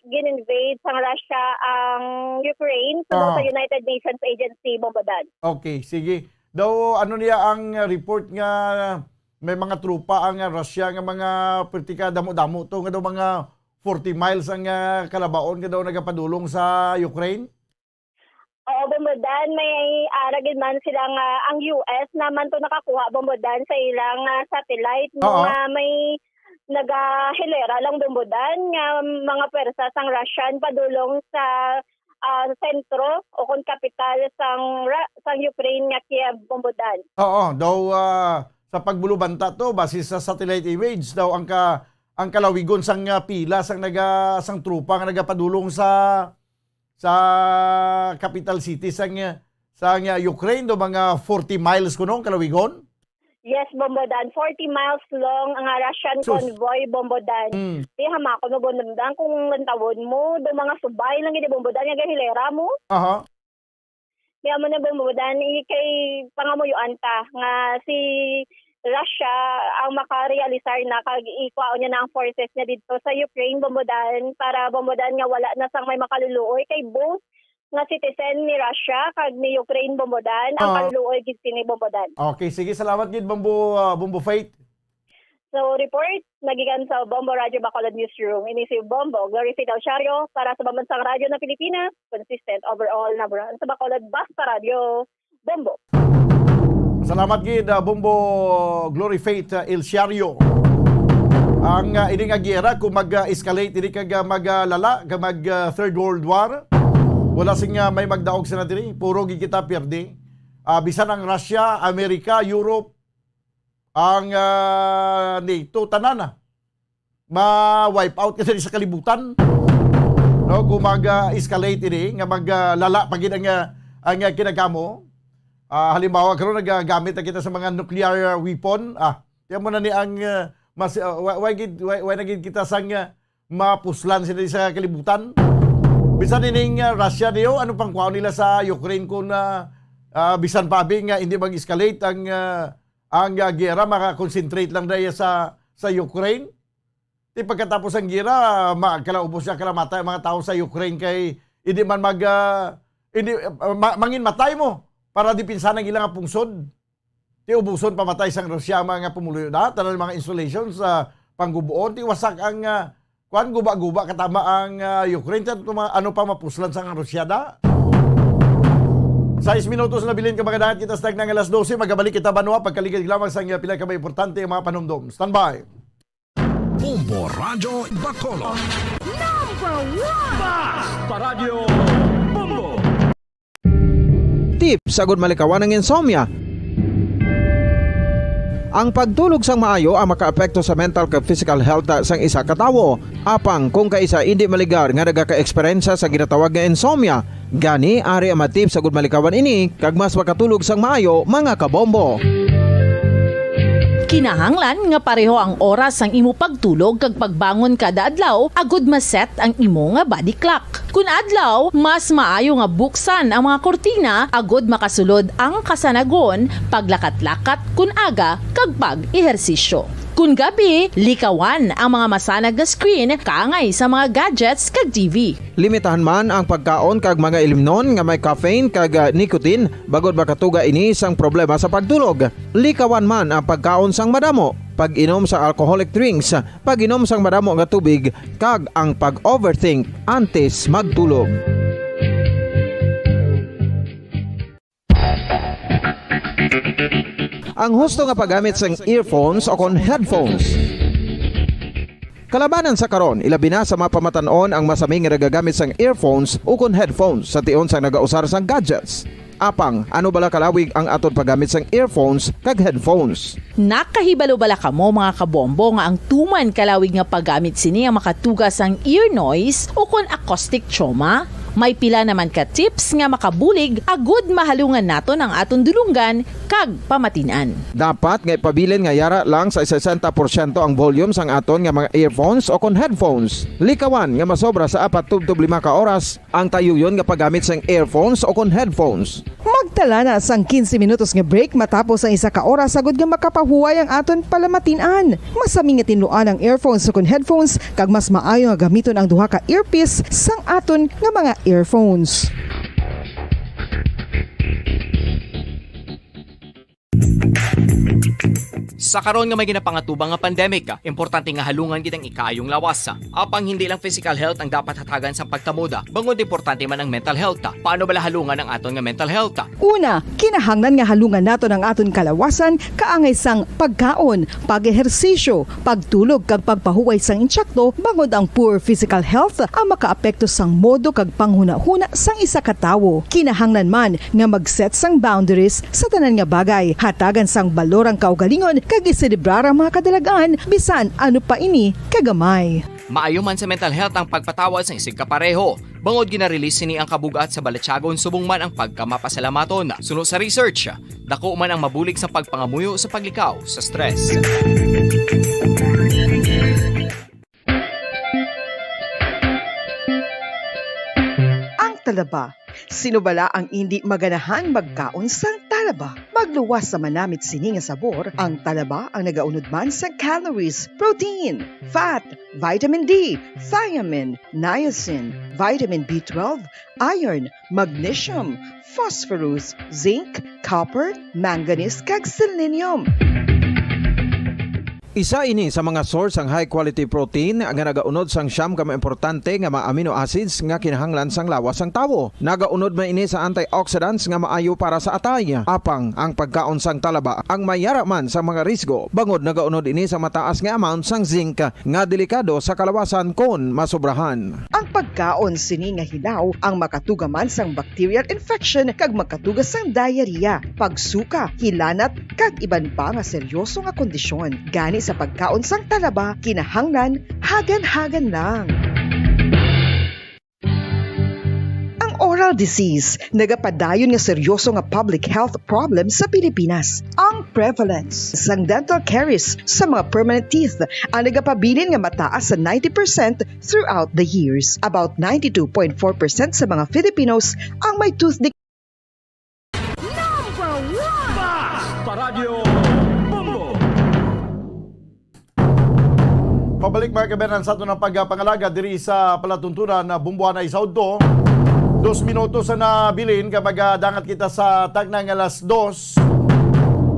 gin-invade sang Russia ang Ukraine, subong sa Oo. United Nations Agency, Bombo Dan. Okay, sige. Daw, ano niya ang report nga may mga tropa ang, ah, Russia nga mga perti ka damo-damo to, nga daw mga forty miles ang, ah, kalabaon nga daw nagapadulong sa Ukraine? Oo, Bombo Dan, may ara gid man sila nga ang U S naman to nakakuha, Bombo Dan, sa ilang, ah, satellite, no, Oo. nga may nagahilera lang, Bombo Dan, nga mga pwersa sang Russian padulong sa, ah, sentro o kon kapital sang Ra-, sang Ukraine nga Kiev, Bombo Dan. Oo, daw, ah, sa pagbulubanta to, base sa satellite image, daw ang ka-, ang kalawigon sang, ah, pila sang naga-, sang tropa nga nagapadulong sa sa capital city sang, sang Ukraine, do mga forty miles kuno ang kalawigon? Yes, Bombo Dan. Forty miles long ang Russian Sus. convoy, Bombo Dan. Mm. Di hamakon mo, Bombo Dan, kung lantawon mo, do mga subay lang gid, Bombo Dan, nga gahilera mo. Aha. Di amo na, Bombo Dan, i-, kay pangamuyoan ta nga si Russia ang makarealisar na kag ikwaon niya na ang forces niya didto sa Ukraine, Bombo Dan, para, Bombo Dan, nga wala na sang may makaluluoy kay both nga citizen ni Russia kag ni Ukraine, Bombo Dan, ang Ah. kaluluoy gid sini, Bombo Dan. Okay, sige, salamat gid, Bombo, ah, Bombo Faith. So, report, nagikan sa Bombo Radio Bacolod Newsroom. Ini si Bombo Glory Faith Alciario para sa Pambansang Radyo ng Pilipinas, consistent overall number one sa Bacolod, basta radyo. Bombo. Salamat gid, ah, Bombo Glory Faith, ah, El Siario. Ang, ah, ini nga giyera kung mag-escalate ini kag, ah, maglala kag mag, ah, Third World War, wala sing, ah, may magdaog sa na diri. Puro gid kita pierde. Ah, bisan ang Russia, America, Europe, ang, ah, NATO, tanan na ma-wipe out ka diri sa kalibutan. No, kung mag, ah, escalate ini, nga mag, ah, lala pa gid ang, ah, ang, ah, kinagamo. Ah, halimbawa, karon nagagamit na kita sa mga nuclear, ah, weapon. Ah, tiyan mo na ni ang, ah, mas, ah, wa-, wa gid, wa-, wa na gid kita sang, ah, mapuslan sila sa kalibutan. Bisan ining, ah, Russia niyo, ano pang kwaon nila sa Ukraine kung, ah, ah, bisan pa abi nga hindi mag-escalate ang, ah, ang, ah, giyera, maka-concentrate lang daya sa, sa Ukraine? Di pagkatapos ang gira, ma-, kalaubos siya, kalamatay ang mga tao sa Ukraine kay hindi man mag, ah, hindi, ah, ma-, mangin matay mo para dipinsa ng ilang pungsod. Ti ubuson pamatay sang Russia ang mga pumuluyo na, tanan mga installations sa panggubuon, ti wasak ang, ah, kwan, guba-guba katama ang, ah, Ukraine. Ti ano pa mapuslan sang Russia da? Sais minutos na bilin ka mga dagat kita sa tagna nga alas dose. Magabalik kita banwa pagkaligid lamang sa, ah, pila ka mga importante nga mga panumdom. Standby. Bombo Radyo Bacolod. Number one! Basta Radyo Bombo! Tips agud malikawan ang insomnia. Ang pagtulog sang maayo ang makaapekto sa mental kag physical health sang isa ka tawo. Apang kung kaisa indi maligar nga nagaka-eksperyensya sa ginatawag nga insomnia, gani ari ang mga tips agud malikawan ini kag mas makatulog sang maayo, mga kabombo. Kinahanglan nga pareho ang oras sang imo pagtulog kag pagbangon kada adlaw agud ma-set ang imo nga body clock. Kun adlaw, mas maayo nga buksan ang mga kurtina agud makasulod ang kasanagon, paglakat-lakat kun aga, kag pag-ehersisyo. Kun gabi, likawan ang mga masanag nga screen kaangay sa mga gadgets kag T V. Limitahan man ang pagkaon kag mga ilimnon nga may caffeine kag, ah, nicotine, bangod makatuga ini sang problema sa pagtulog. Likawan man ang pagkaon sang madamo, pag-inom sa alcoholic drinks, pag-inom sang madamo nga tubig, kag ang pag-overthink antes magtulog. Ang husto nga paggamit sang earphones o kon headphones. Kalabanan sa karon, ilabi na sa mga pamatan-on ang masami nga nagagamit sang earphones o kon headphones sa tion sang nagausar sang gadgets. Apang, ano bala kalawig ang aton paggamit sang earphones kag headphones? Nakahibalo bala kamo, mga kabombo, nga ang tuman kalawig nga paggamit sini ang makatuga sang ear noise o kon acoustic trauma? May pila naman ka tips nga makabulig agud mahalungan naton ang aton dulonggan kag pamatin-an. Dapat nga ipabilin nga yara lang sa sesenta porsyento ang volume sang aton nga mga earphones o kon headphones. Likawan nga masobra sa apat tubtob lima ka oras ang tayuyon nga paggamit sang earphones o kon headphones. Magtala na sang quince minutos nga break matapos ang isa ka oras agud nga makapahuway ang aton palamatin-an. Mas sami nga tinluan ang earphones ukon headphones, kag mas maayo nga gamiton ang duha ka earpiece sang aton nga mga earphones. Sa karon nga may ginapangatubang nga pandemic, importante nga halungan gid ang ikaayong lawas. Apang hindi lang physical health ang dapat hatagan sang pagtamod, bangod importante man ang mental health. Paano bala halungan ang aton nga mental health? Una, kinahanglan nga halungan naton ang aton kalawasan kaangay sang pagkaon, pag-ehersisyo, pagtulog, kag pagpahuway sang insakto, bangod ang poor physical health ang makaapekto sang modo kag panghunahuna sang isa ka tawo. Kinahanglan man nga mag-set sang boundaries sa tanan nga bagay, hatagan sang balor ang kaugalingon, kag iselebrar ang mga kadalagan bisan ano pa ini kagamay. Maayo man sa mental health ang pagpatawad sang isigkapareho, bangod gina-release sini ang kabug-at sa balatyagon subong man ang pagkamapasalamaton. Suno sa research, dako man ang mabulig sa pagpangamuyo sa paglikaw sa stress. Ang talaba. Sino bala ang indi maganahan magkaon sang talaba? Magluwas sa manamit sini nga sabor, ang talaba ang nagaunod man sa calories, protein, fat, vitamin D, thiamine, niacin, vitamin B twelve, iron, magnesium, phosphorus, zinc, copper, manganese, kag selenium. Isa ini sa mga source sang high quality protein nga nagaunod sang siyam ka mga importante nga mga amino acids nga kinahanglan sang lawas sang tawo. Nagaunod man ini sa antioxidants nga maayo para sa atay. Apang ang pagkaon sang talaba ang mayara man sa mga risgo, bangod nagaunod ini sa mataas nga amount sang zinc nga delikado sa kalawasan kon masobrahan. Ang pagkaon sini nga hilaw ang makatuga man sang bacterial infection kag makatuga sang diarrhea, pagsuka, hilanat, kag iban pa nga seryoso nga kondisyon. Gani sa pagkaon sang talaba, kinahanglan hagan-hagan lang. Ang oral disease nagapadayon nga seryoso nga public health problem sa Pilipinas. Ang prevalence sang dental caries sa mga permanent teeth ang nagapabilin nga mataas sa ninety percent throughout the years. About ninety-two point four percent sa mga Filipinos ang may tooth decay. Number one! Basta Radyo Bombo! Pabalik, mga kabayan, sa aton ang pagpangalaga diri sa palatuntunan na Bombohanay sa Udto. Dos minutos na nabilin ka magadangat kita sa tagna nga alas dos.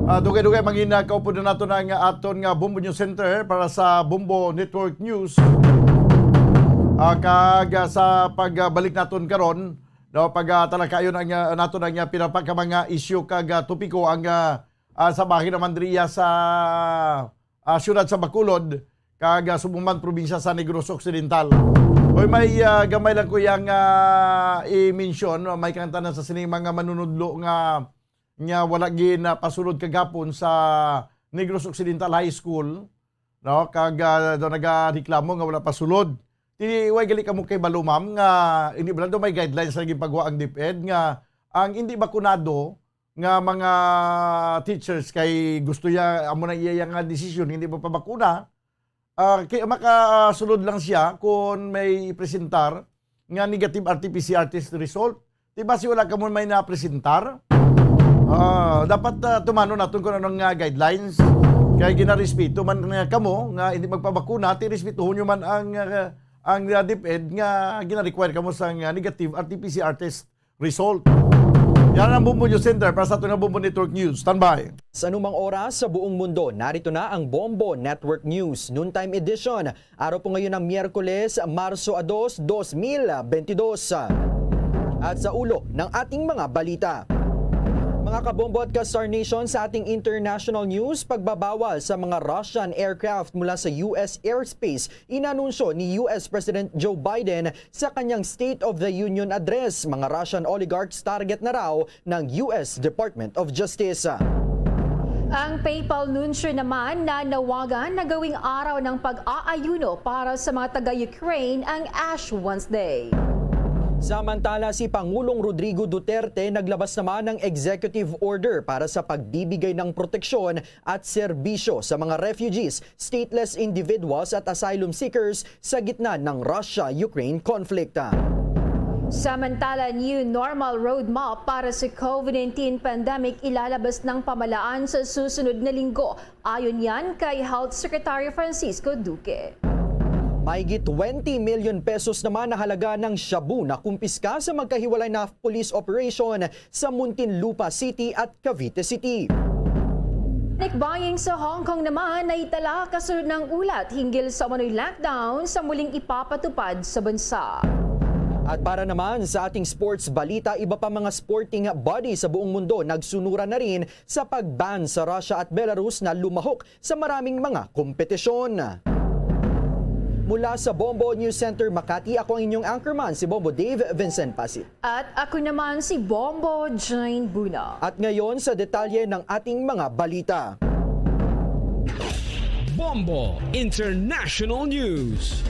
Ah, dugay-dugay mangin, ah, kaupod na nato na nga aton nga Bombo News Center para sa Bombo Network News. Ah, kag, ah, sa pagbalik naton karon, no, pag, ah, talakayon ang, ah, naton ang, ah, pila pa ka mga isyu kag, ah, topiko ang, ah, ah, sa bahin naman diriya sa, ah, siyudad sa Bacolod, kag, ah, subong man probinsya sa Negros Occidental. Oy, may, ah, gamay lang ko yang, ah, i-mention, no? May kanta na sa sining mga manunudlo nga, nga wala ginapasulod kagapon sa Negros Occidental High School, no? Kag, ah, daw nagareklamo nga wala pasulod. Ti, way gali kamo kay balo, ma'am, nga hindi ba daw may guidelines na ginpagawa ang DepEd nga ang hindi bakunado nga mga teachers kay gusto ya, amo na iya nga desisyon, hindi magpabakuna, ah, kay makasulod lang siya kung may presentar nga negative R T P C R test result. Di ba si wala kamo may napresentar? Ah, dapat, ah, tumano naton kung anong, ah, guidelines. Kay ginarespeto man nga kamo nga hindi magpabakuna, ti respetuhon nyo man ang, ah, ang, ah, DepEd nga gina-require kamo sa, ah, negative R T P C R test result. Yan ang Bombo News Center para sa aton nga Bombo Network News. Standby. Sa anumang oras sa buong mundo, narito na ang Bombo Network News Noontime Edition. Araw po ngayon ng Miyerkules, Marso dos, dos mil bentidós. At sa ulo ng ating mga balita. Mga kabombo at ka-Star Nation, sa ating international news, pagbabawal sa mga Russian aircraft mula sa U S airspace, inanunsyo ni U S President Joe Biden sa kanyang State of the Union Address. Mga Russian oligarchs target na raw ng U S Department of Justice. Ang papal nuncio naman nanawagan na gawing araw ng pag-aayuno para sa mga taga-Ukraine ang Ash Wednesday. Samantala, si Pangulong Rodrigo Duterte naglabas naman ng executive order para sa pagbibigay ng proteksyon at serbisyo sa mga refugees, stateless individuals at asylum seekers sa gitna ng Russia-Ukraine conflict. Samantala, new normal roadmap para sa COVID nineteen pandemic ilalabas ng pamalaan sa susunod na linggo. Ayon yan kay Health Secretary Francisco Duque. Mahigit twenty million pesos naman na halaga ng shabu na kumpiska sa magkahiwalay na police operation sa Muntinlupa City at Cavite City. Panic buying sa Hong Kong naman naitala kasunod ng ulat hinggil sa umano'y lockdown sa muling ipapatupad sa bansa. At para naman sa ating sports balita, iba pa mga sporting body sa buong mundo nagsunuran na rin sa pag-ban sa Russia at Belarus na lumahok sa maraming mga kompetisyon. Mula sa Bombo News Center Makati, ako ang inyong anchorman, si Bombo Dave Vincent Pasit. At ako naman si Bombo Jane Buna. At ngayon sa detalye ng ating mga balita. Bombo International News.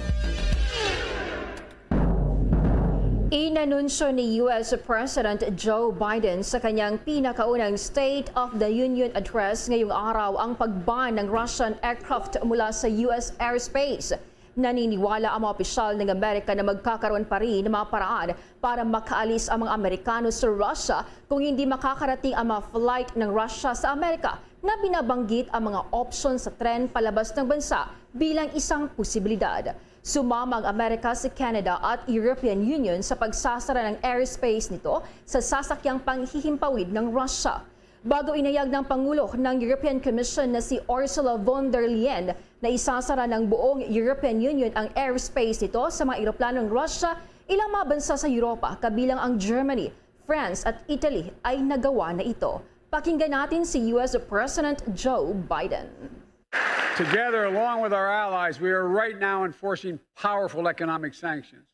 Inanunsyo ni U S President Joe Biden sa kanyang pinakaunang State of the Union Address ngayong araw ang pag-ban ng Russian aircraft mula sa U S airspace. Naniniwala ang mga opisyal ng Amerika na magkakaroon pa rin ng mga paraan para makaalis ang mga Amerikano sa Russia kung hindi makakarating ang mga flight ng Russia sa Amerika na binabanggit ang mga opsyon sa tren palabas ng bansa bilang isang posibilidad. Sumama ang Amerika sa Canada at European Union sa pagsasara ng airspace nito sa sasakyang panghihimpawid ng Russia. Bago inayag ng Pangulo ng European Commission na si Ursula von der Leyen na isasara ng buong European Union ang airspace nito sa mga eroplano ng Russia, ilang mga bansa sa Europa kabilang ang Germany, France at Italy ay nagawa na ito. Pakinggan natin si U S President Joe Biden. Together, along with our allies, we are right now enforcing powerful economic sanctions.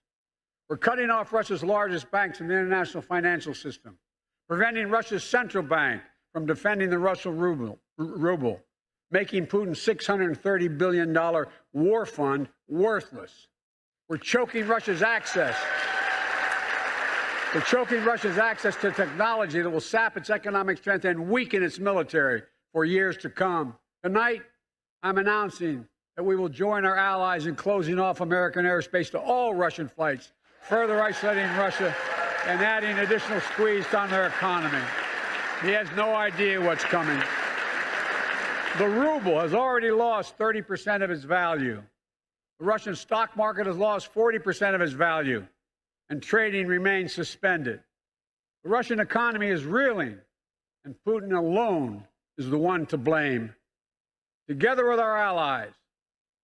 We're cutting off Russia's largest banks in the international financial system, preventing Russia's central bank from defending the Russian ruble, ruble, making Putin's six hundred thirty billion dollar war fund worthless. We're choking Russia's access. We're choking Russia's access to technology that will sap its economic strength and weaken its military for years to come. Tonight, I'm announcing that we will join our allies in closing off American airspace to all Russian flights, further isolating Russia and adding additional squeeze on their economy. He has no idea what's coming. The ruble has already lost thirty percent of its value. The Russian stock market has lost forty percent of its value, and trading remains suspended. The Russian economy is reeling, and Putin alone is the one to blame. Together with our allies,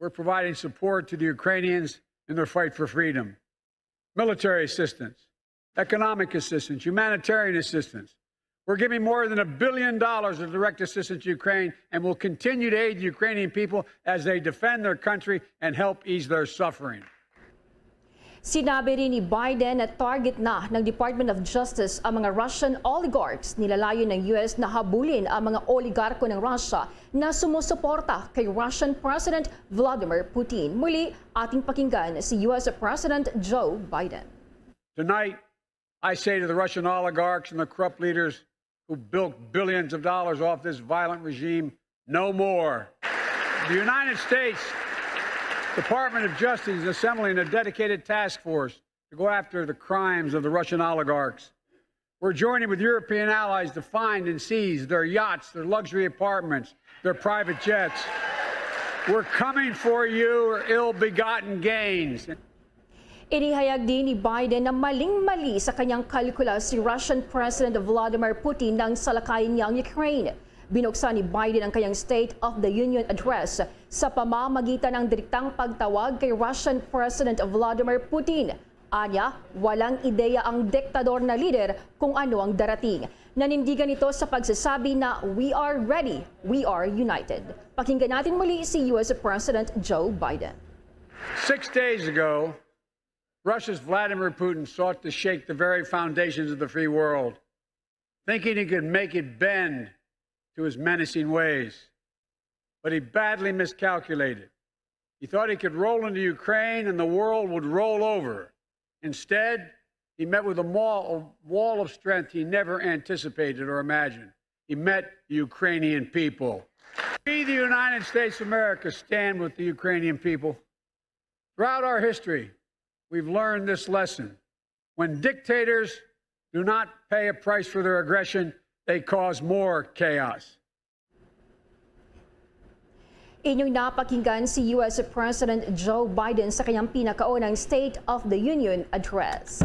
we're providing support to the Ukrainians in their fight for freedom. Military assistance, economic assistance, humanitarian assistance. We're giving more than a billion dollars of direct assistance to Ukraine and will continue to aid the Ukrainian people as they defend their country and help ease their suffering. Sinabi rin ni Biden na target na ng Department of Justice ang mga Russian oligarchs. Nilalayo ng U S na habulin ang mga oligarko ng Russia na sumusuporta kay Russian President Vladimir Putin. Muli, ating pakinggan si U S President Joe Biden. Tonight, I say to the Russian oligarchs and the corrupt leaders who bilked billions of dollars off this violent regime, no more. The United States Department of Justice is assembling a dedicated task force to go after the crimes of the Russian oligarchs. We're joining with European allies to find and seize their yachts, their luxury apartments, their private jets. We're coming for your ill-begotten gains. Inihayag din ni Biden na maling-mali sa kanyang kalkula si Russian President Vladimir Putin nang salakayin niya ang Ukraine. Binuksan ni Biden ang kanyang State of the Union Address sa pamamagitan ng direktang pagtawag kay Russian President Vladimir Putin. Anya, walang ideya ang diktador na lider kung ano ang darating. Nanindigan ito sa pagsasabi na, "We are ready, we are united." Pakinggan natin muli si U S President Joe Biden. Six days ago, Russia's Vladimir Putin sought to shake the very foundations of the free world, thinking he could make it bend to his menacing ways. But he badly miscalculated. He thought he could roll into Ukraine and the world would roll over. Instead, He met with a wall, a wall of strength he never anticipated or imagined. He met the Ukrainian people. We, the United States of America, stand with the Ukrainian people. Throughout our history, we've learned this lesson. When dictators do not pay a price for their aggression, they cause more chaos. Inyong napakinggan si U S President Joe Biden sa kanyang pinakaunang State of the Union Address.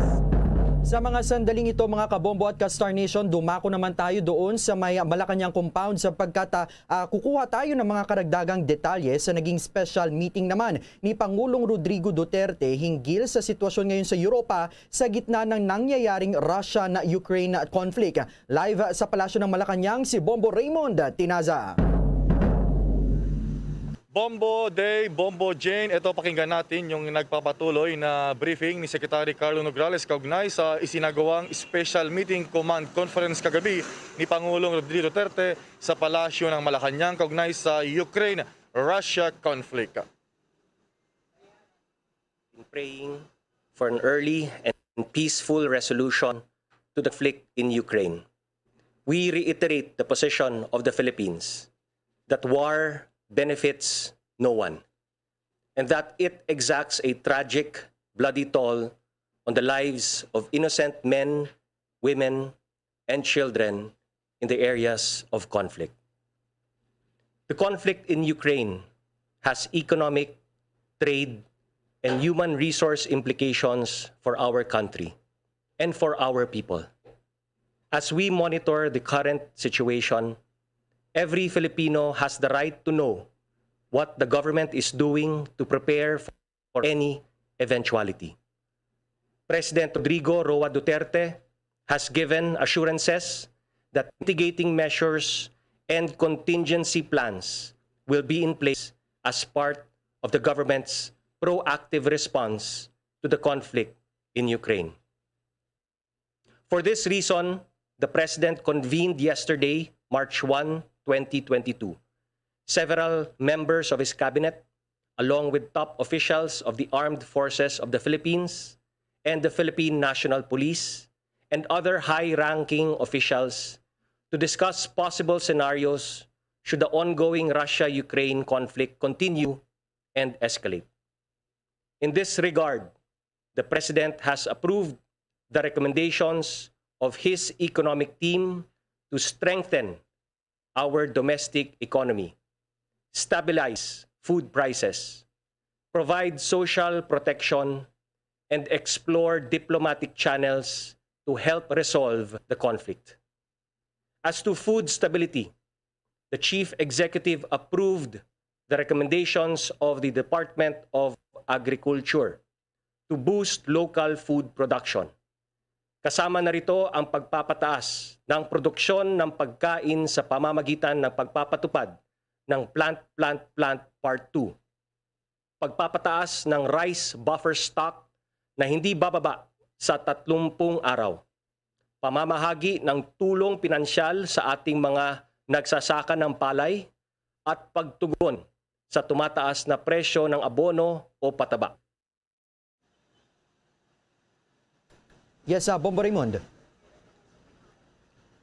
Sa mga sandaling ito, mga kabombo at ka-Star Nation, dumako naman tayo doon sa may Malacañang compound sapagkat ah, ah, kukuha tayo ng mga karagdagang detalye sa naging special meeting naman ni Pangulong Rodrigo Duterte hinggil sa sitwasyon ngayon sa Europa sa gitna ng nangyayaring Russia-Ukraine conflict. Live sa Palasyo ng Malacañang, si Bombo Raymond Tinaza. Bombo Dave, Bombo Jane, ito pakinggan natin yung nagpapatuloy na briefing ni Secretary Carlo Nograles kaugnay sa isinagawang special meeting command conference kagabi ni Pangulong Rodrigo Duterte sa Palasyo ng Malacañang kaugnay sa Ukraine-Russia conflict. In praying for an early and peaceful resolution to the conflict in Ukraine, we reiterate the position of the Philippines that war benefits no one and that it exacts a tragic, bloody toll on the lives of innocent men, women, and children in the areas of conflict. The conflict in Ukraine has economic, trade, and human resource implications for our country and for our people. As we monitor the current situation, every Filipino has the right to know what the government is doing to prepare for any eventuality. President Rodrigo Roa Duterte has given assurances that mitigating measures and contingency plans will be in place as part of the government's proactive response to the conflict in Ukraine. For this reason, the President convened yesterday, March one, twenty twenty-two, several members of his cabinet, along with top officials of the Armed Forces of the Philippines and the Philippine National Police, and other high-ranking officials to discuss possible scenarios should the ongoing Russia-Ukraine conflict continue and escalate. In this regard, the President has approved the recommendations of his economic team to strengthen our domestic economy, stabilize food prices, provide social protection, and explore diplomatic channels to help resolve the conflict. As to food stability, the Chief Executive approved the recommendations of the Department of Agriculture to boost local food production. Kasama na rito ang pagpapataas ng produksyon ng pagkain sa pamamagitan ng pagpapatupad ng Plant, Plant, Plant Part two, pagpapataas ng rice buffer stock na hindi bababa sa tatlumpung araw, pamamahagi ng tulong pinansyal sa ating mga nagsasaka ng palay, at pagtugon sa tumataas na presyo ng abono o pataba. Yes, uh, Bombo Raymond.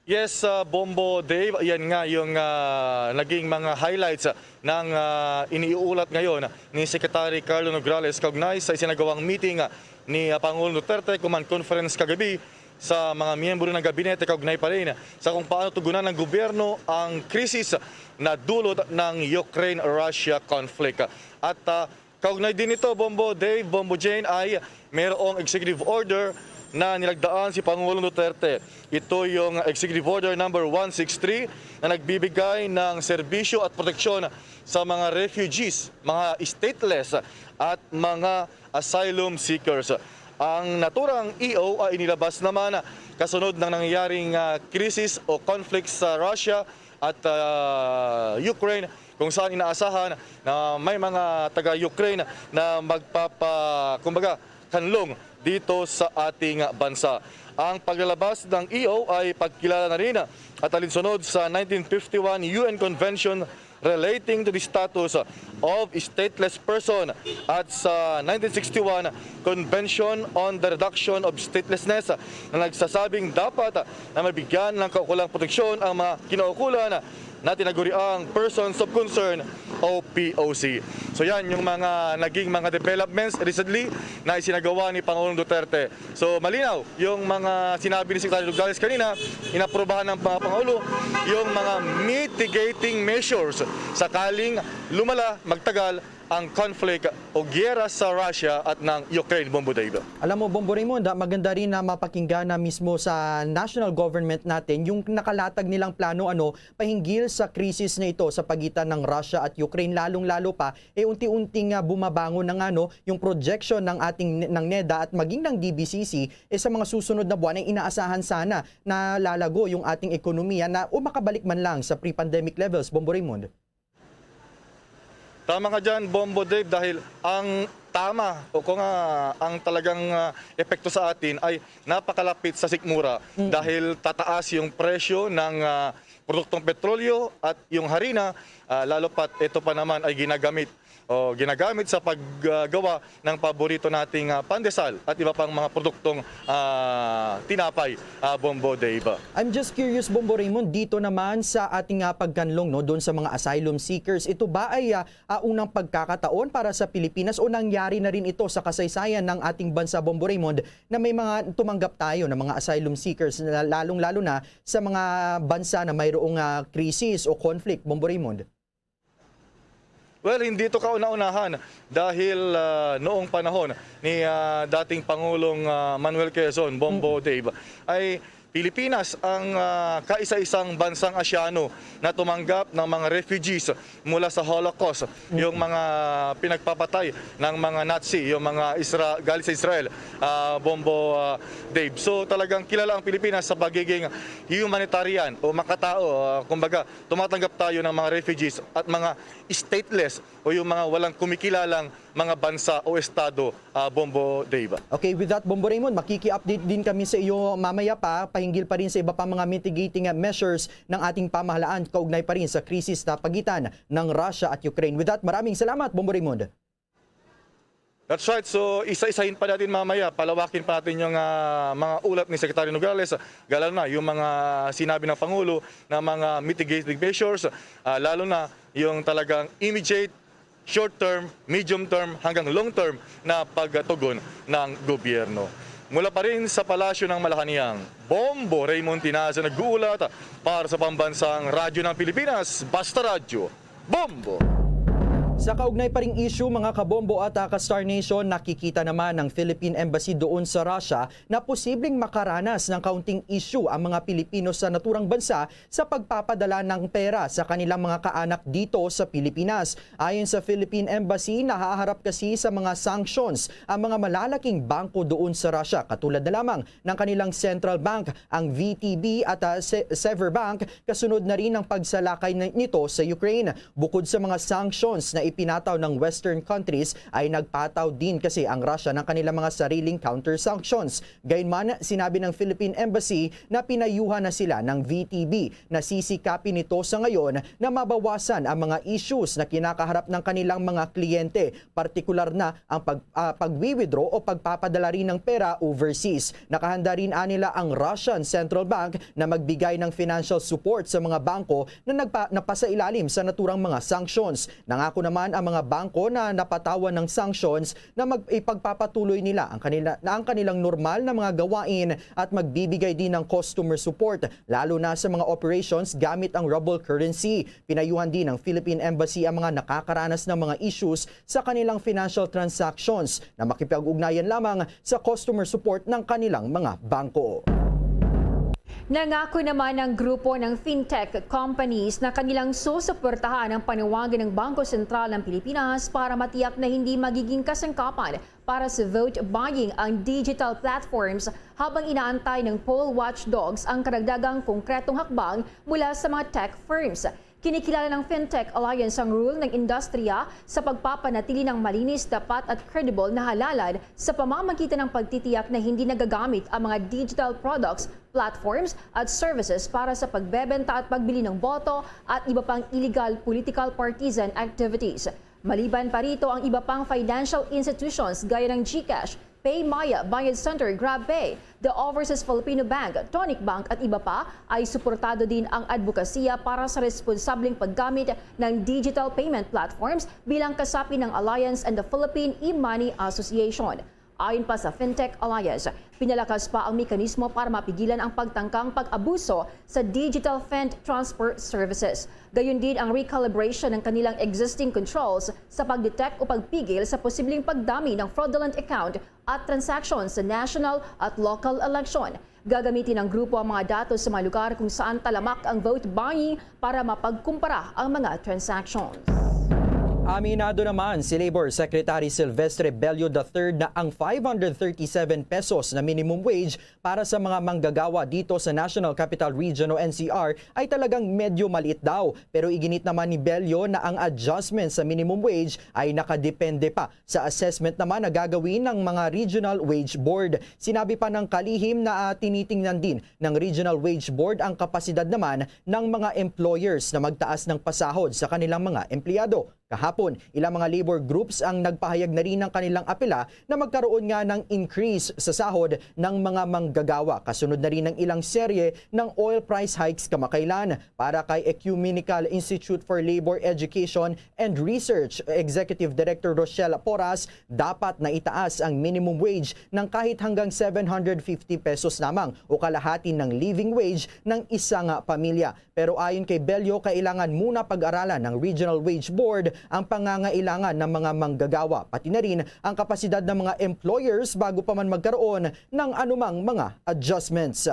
Yes, uh, Bombo Dave, yan nga yung uh, naging mga highlights uh, ng uh, iniuulat ngayon ni Secretary Carlo Nograles kaugnay sa isinagawang meeting uh, ni uh, Pangulong Duterte Command Conference kagabi sa mga miyembro ng gabinete kaugnay pa rin sa kung paano tugunan ng gobyerno ang krisis na dulot ng Ukraine-Russia conflict. At uh, Kaugnay din nito, Bombo Dave, Bombo Jane, ay mayroong executive order na nilagdaan si Pangulong Duterte. Ito yung Executive Order number one six three na nagbibigay ng serbisyo at proteksyon sa mga refugees, mga stateless at mga asylum seekers. Ang naturang E O ay inilabas naman kasunod ng nangyayaring uh, krisis o conflict sa Russia at uh, Ukraine kung saan inaasahan na may mga taga-Ukraine na magpapa, kumbaga, kanlong dito sa ating bansa. Ang paglalabas ng E O ay pagkilala na rin at alinsunod sa nineteen fifty-one U N Convention relating to the status of stateless person at sa nineteen sixty-one Convention on the Reduction of Statelessness na nagsasabing dapat na mabigyan ng kaukulang proteksyon ang mga kinaukulan na tinaguriang persons of concern o P O C. So yan yung mga naging mga developments recently na isinagawa ni Pangulong Duterte. So malinaw yung mga sinabi ni Secretary Nogales kanina, inaprubahan ng mga Pangulo yung mga mitigating measures sakaling lumala, magtagal ang conflict o giyera sa Russia at ng Ukraine, Bombo Dave. Alam mo, Bombo Raymond, ah, maganda rin na mapakinggan na mismo sa national government natin yung nakalatag nilang plano, ano, pahinggil sa krisis na ito sa pagitan ng Russia at Ukraine, lalong-lalo pa, eh, unti-unting, ah, bumabangon na nga, no, yung projection ng ating, ng neda at maging ng D B C C, eh, sa mga susunod na buwan ay inaasahan sana na lalago yung ating ekonomiya na o makabalik man lang sa pre-pandemic levels, Bombo Raymond. Tama ka dyan, Bombo Dave, dahil ang tama o kung, ah, ang talagang, ah, epekto sa atin ay napakalapit sa sikmura dahil tataas yung presyo ng, ah, produktong petrolyo at yung harina, ah, lalo pat ito pa naman ay ginagamit o ginagamit sa paggawa ng paborito nating, ah, pandesal at iba pang mga produktong, ah, tinapay, ah, Bombo Dave. I'm just curious, Bombo Raymond, dito naman sa ating, ah, pagkanlong, no, doon sa mga asylum seekers, ito ba ay, ah, ah, unang pagkakataon para sa Pilipinas o nangyari na rin ito sa kasaysayan ng ating bansa, Bombo Raymond, na may mga tumanggap tayo ng mga asylum seekers, na lalong-lalo na sa mga bansa na mayroong, ah, krisis o conflict, Bombo Raymond? Well, hindi ito kauna-unahan dahil, ah, noong panahon ni, ah, dating Pangulong, ah, Manuel Quezon, Bombo Dave, ay Pilipinas ang, ah, kaisa-isang bansang Asyano na tumanggap ng mga refugees mula sa Holocaust, yung mga pinagpapatay ng mga Nazi, yung mga Isra-, galing sa Israel, ah, Bombo, ah, Dave. So talagang kilala ang Pilipinas sa pagiging humanitarian o makatao, ah, kumbaga tumatanggap tayo ng mga refugees at mga stateless o yung mga walang kumikilalang mga bansa o estado, ah, Bombo Dave. Okay, with that, Bombo Raymond, makiki-update din kami sa iyo mamaya pa, pahinggil pa rin sa iba pa mga mitigating, ah, measures ng ating pamahalaan kaugnay pa rin sa krisis na pagitan ng Russia at Ukraine. With that, maraming salamat, Bombo Raymond. That's right. So, isa-isahin pa natin mamaya, palawakin pa natin yung, ah, mga ulat ni Secretary Nogales, lalo na yung mga sinabi ng Pangulo na mga mitigating measures, ah, lalo na yung talagang immediate, short term, medium term, hanggang long term na pagtugon ng gobyerno. Mula pa rin sa Palasyo ng Malacañang, Bombo Raymond Tinazo nag-uulat para sa Pambansang Radyo ng Pilipinas, Basta Radyo. Bombo! Sa kaugnay pa ring issue, mga kabombo at, ah, ka-Star Nation, nakikita naman ng Philippine Embassy doon sa Russia na posibleng makaranas ng kaunting issue ang mga Pilipino sa naturang bansa sa pagpapadala ng pera sa kanilang mga kaanak dito sa Pilipinas. Ayon sa Philippine Embassy, nahaharap kasi sa mga sanctions ang mga malalaking bangko doon sa Russia, katulad na lamang ng kanilang central bank, ang V T B at, ah, Se-, Sever Bank, kasunod na rin ang pagsalakay na-, nito sa Ukraine. Bukod sa mga sanctions na ipinataw ng Western countries, ay nagpataw din kasi ang Russia ng kanilang mga sariling counter-sanctions. Gayunman, sinabi ng Philippine Embassy na pinayuhan na sila ng V T B na sisikapin nito sa ngayon na mabawasan ang mga issues na kinakaharap ng kanilang mga kliyente, partikular na ang pag-, ah, pagwi-withdraw o pagpapadala rin ng pera overseas. Nakahanda rin anila ang Russian Central Bank na magbigay ng financial support sa mga bangko na nagpa-, napasailalim sa naturang mga sanctions. Nangako naman ang mga bangko na napatawan ng sanctions na mag-, ipagpapatuloy nila ang kanila, na ang kanilang normal na mga gawain at magbibigay din ng customer support, lalo na sa mga operations gamit ang ruble currency. Pinayuhan din ng Philippine Embassy ang mga nakakaranas ng mga issues sa kanilang financial transactions na makipag-ugnayan lamang sa customer support ng kanilang mga bangko. Nangako naman ang grupo ng fintech companies na kanilang susuportahan ang panawagan ng Bangko Sentral ng Pilipinas para matiyak na hindi magiging kasangkapan para sa vote buying ang digital platforms, habang inaantay ng poll watchdogs ang karagdagang konkretong hakbang mula sa mga tech firms. Kinikilala ng Fintech Alliance ang role ng industriya sa pagpapanatili ng malinis, tapat at credible na halalan sa pamamagitan ng pagtitiyak na hindi nagagamit ang mga digital products, platforms at services para sa pagbebenta at pagbili ng boto at iba pang illegal political partisan activities. Maliban pa rito, ang iba pang financial institutions gaya ng GCash, PayMaya, Bayad Center, GrabPay, The Overseas Filipino Bank, Tonic Bank at iba pa ay suportado din ang adbokasiya para sa responsableng paggamit ng digital payment platforms bilang kasapi ng Alliance and the Philippine e-money Association. Ayon pa sa Fintech Alliance, pinalakas pa ang mekanismo para mapigilan ang pagtangkang pag-abuso sa digital fund transfer services. Gayon din ang recalibration ng kanilang existing controls sa pag-detect o pagpigil sa posibleng pagdami ng fraudulent account at transaction sa national at local election. Gagamitin ng grupo ang mga datos sa mga lugar kung saan talamak ang vote buying para mapagkumpara ang mga transactions. Aminado naman si Labor Secretary Silvestre Bello the third na ang five hundred thirty-seven pesos na minimum wage para sa mga manggagawa dito sa National Capital Region o N C R ay talagang medyo maliit daw. Pero iginit naman ni Bello na ang adjustment sa minimum wage ay nakadepende pa sa assessment naman na gagawin ng mga Regional Wage Board. Sinabi pa ng kalihim na ah, tinitingnan din ng Regional Wage Board ang kapasidad naman ng mga employers na magtaas ng pasahod sa kanilang mga empleyado. Kahapon, ilang mga labor groups ang nagpahayag na rin ng kanilang apela na magkaroon nga ng increase sa sahod ng mga manggagawa, kasunod na rin ng ilang serye ng oil price hikes kamakailan. Para kay Ecumenical Institute for Labor Education and Research Executive Director Rochelle Porras, dapat na itaas ang minimum wage ng kahit hanggang seven hundred fifty pesos lamang o kalahati ng living wage ng isa nga pamilya. Pero ayon kay Bello, kailangan muna pag-aralan ng Regional Wage Board ang pangangailangan ng mga manggagawa, pati na rin ang kapasidad ng mga employers bago pa man magkaroon ng anumang mga adjustments.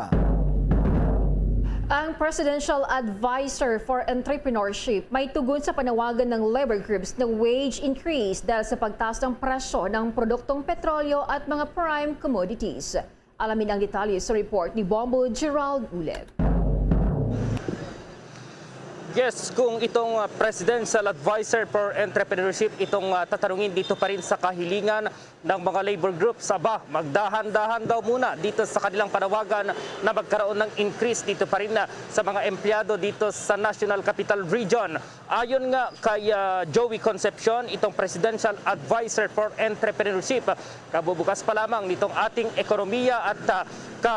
Ang Presidential Advisor for Entrepreneurship may tugon sa panawagan ng labor groups na wage increase dahil sa pagtaas ng presyo ng produktong petrolyo at mga prime commodities. Alamin ang detalye sa report ni Bombo Gerald Uleb. Yes, kung itong ah, Presidential Advisor for Entrepreneurship, itong ah, tatanungin dito pa rin sa kahilingan ng mga labor groups, aba, magdahan-dahan daw muna dito sa kanilang panawagan na magkaroon ng increase dito pa rin ah, sa mga empleyado dito sa National Capital Region. Ayon nga kay ah, Joey Concepcion, itong Presidential Advisor for Entrepreneurship, kabubukas pa lamang nitong ating ekonomiya at ah, ka,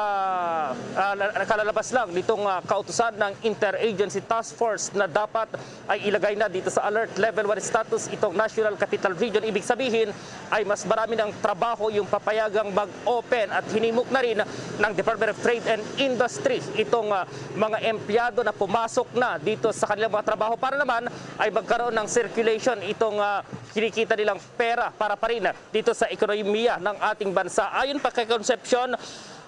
ah, la- kalalabas lang nitong ah, kautusan ng Interagency Task Force na dapat ay ilagay na dito sa Alert Level one status itong National Capital Region. Ibig sabihin ay mas marami ng trabaho yung papayagang mag-open at hinimok na rin ng Department of Trade and Industry itong ah, mga empleyado na pumasok na dito sa kanilang mga trabaho para naman ay magkaroon ng circulation itong ah, kinikita nilang pera para pa rin dito sa ekonomiya ng ating bansa. Ayon pa kay Concepcion,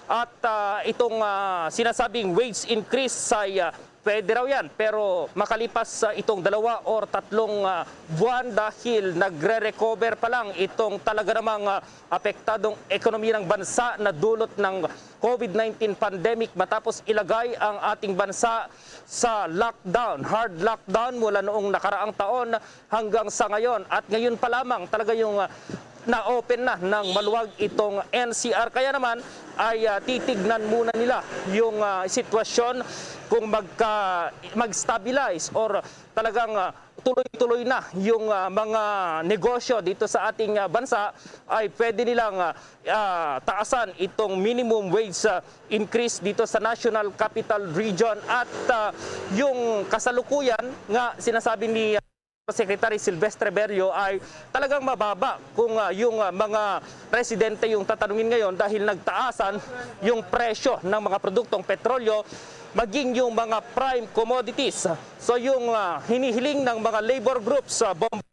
at ah, itong ah, sinasabing wage increase ay ah, pwede raw yan, pero makalipas ah, itong dalawa or tatlong ah, buwan dahil nagre-recover pa lang itong talaga namang ah, apektadong ekonomiya ng bansa na dulot ng COVID nineteen pandemic matapos ilagay ang ating bansa sa lockdown, hard lockdown mula noong nakaraang taon hanggang sa ngayon. At ngayon pa lamang talaga yung ah, na-open na ng maluwag itong N C R. Kaya naman ay ah, titignan muna nila yung ah, sitwasyon kung magka, mag-stabilize or talagang ah, tuloy-tuloy na yung ah, mga negosyo dito sa ating ah, bansa, ay pwede nilang ah, ah, taasan itong minimum wage ah, increase dito sa National Capital Region. At ah, yung kasalukuyan nga sinasabi ni ah, Secretary Silvestre Berrio ay talagang mababa kung ah, yung ah, mga residente yung tatanungin ngayon dahil nagtaasan yung presyo ng mga produktong petrolyo, maging yung mga prime commodities. So yung ah, hinihiling ng mga labor groups sa Bombo,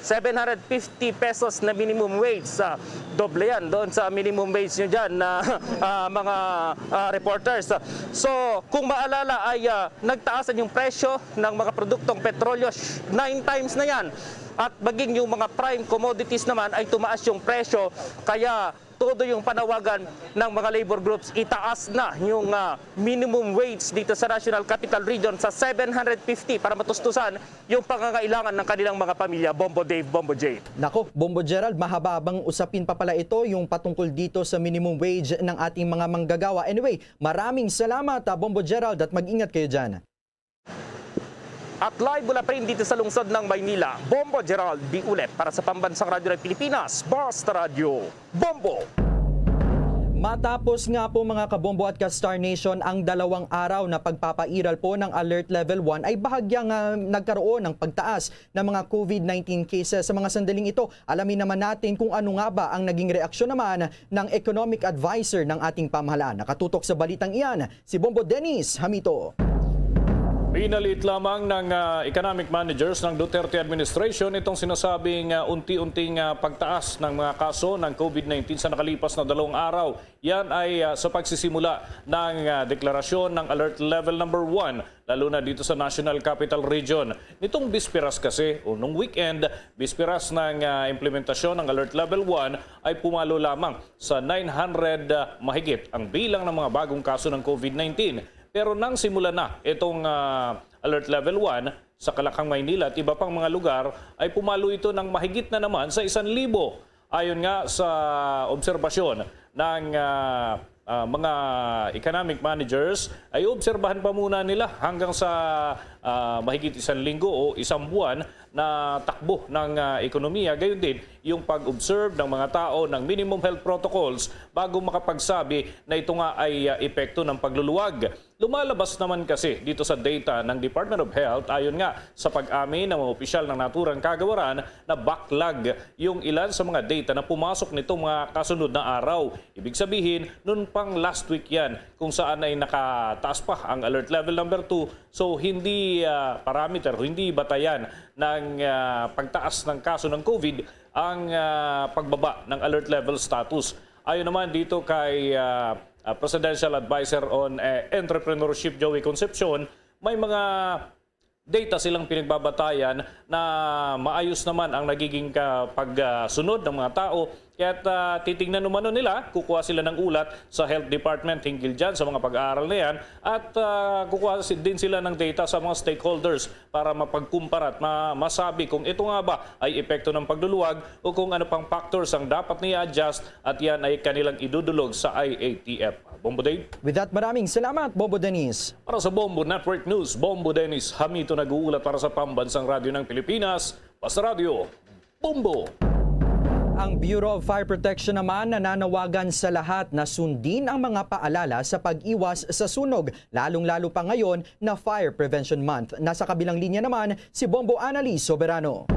seven hundred fifty pesos na minimum wage, sa doble yan doon sa minimum wage nyo dyan na ah, mga ah, reporters. So kung maalala ay ah, nagtaasan yung presyo ng mga produktong petrolyo, sh- nine times na yan. At maging yung mga prime commodities naman ay tumaas yung presyo, kaya Todo yung panawagan ng mga labor groups, itaas na yung, ah, minimum wage dito sa National Capital Region sa seven hundred fifty para matustusan yung pangangailangan ng kanilang mga pamilya. Bombo Dave, Bombo Jay. Nako, Bombo Gerald, mahababang usapin pa pala ito, yung patungkol dito sa minimum wage ng ating mga manggagawa. Anyway, maraming salamat, ah, Bombo Gerald, at mag-ingat kayo dyan. At live mula pa rin dito sa lungsod ng Maynila, Bombo Gerald Biulet para sa Pambansang Radyo ng Pilipinas, Basta Radyo, Bombo! Matapos nga po, mga kabombo at ka-Star Nation, ang dalawang araw na pagpapairal po ng Alert Level one, ay bahagyang ah, nagkaroon ng pagtaas ng mga COVID nineteen cases sa mga sandaling ito. Alamin naman natin kung ano nga ba ang naging reaksyon naman ng economic advisor ng ating pamahalaan. Nakatutok sa balitang iyan si Bombo Dennis Hamito. Pinalit lamang ng ah, economic managers ng Duterte administration itong sinasabing ah, unti-unting ah, pagtaas ng mga kaso ng COVID nineteen sa nakalipas na dalawang araw. Yan ay ah, sa pagsisimula ng ah, deklarasyon ng Alert Level Number One, lalo na dito sa National Capital Region. Nitong bisperas kasi, o nung weekend, bisperas ng ah, implementasyon ng Alert Level One, ay pumalo lamang sa nine hundred ah, mahigit ang bilang ng mga bagong kaso ng COVID nineteen. Pero nang simula na itong ah, Alert Level One, sa Calakhang, Maynila at iba pang mga lugar, ay pumalo ito ng mahigit na naman sa isang libo. Ayon nga sa obserbasyon ng ah, ah, mga economic managers, ay obserbahan pa muna nila hanggang sa ah, mahigit isang linggo o isang buwan na takbo ng ah, ekonomiya. Gayon din yung pag-observe ng mga tao ng minimum health protocols bago makapagsabi na ito nga ay ah, epekto ng pagluluwag. Lumalabas naman kasi dito sa data ng Department of Health, ayon nga sa pag-amin ng mga opisyal ng naturang kagawaran, na backlog yung ilan sa mga data na pumasok nitong mga kasunod na araw. Ibig sabihin, noon pang last week yan kung saan ay nakataas pa ang alert level number two. So hindi ah, parameter, hindi batayan ng ah, pagtaas ng kaso ng COVID ang ah, pagbaba ng alert level status. Ayon naman dito kay ah, ah, Presidential Advisor on eh, Entrepreneurship, Joey Concepcion, may mga data silang pinagbabatayan na maayos naman ang nagiging ka- pagsunod ng mga tao. Kaya't ah, titingnan umano nila, kukuha sila ng ulat sa Health Department hinggil dyan sa mga pag-aaral na yan, at ah, kukuha si- din sila ng data sa mga stakeholders para mapagkumpara at ma- masabi kung ito nga ba ay epekto ng pagluluwag o kung ano pang factors ang dapat niya adjust, at yan ay kanilang idudulog sa I A T F. Bombo Dave. With that, maraming salamat, Bombo Dennis. Para sa Bombo Network News, Bombo Dennis Hamito nag-uulat para sa Pambansang Radyo ng Pilipinas, Basta Radyo, Bombo! Ang Bureau of Fire Protection naman nananawagan sa lahat na sundin ang mga paalala sa pag-iwas sa sunog, lalong-lalo pa ngayon na Fire Prevention Month. Nasa kabilang linya naman si Bombo Annalie Soberano.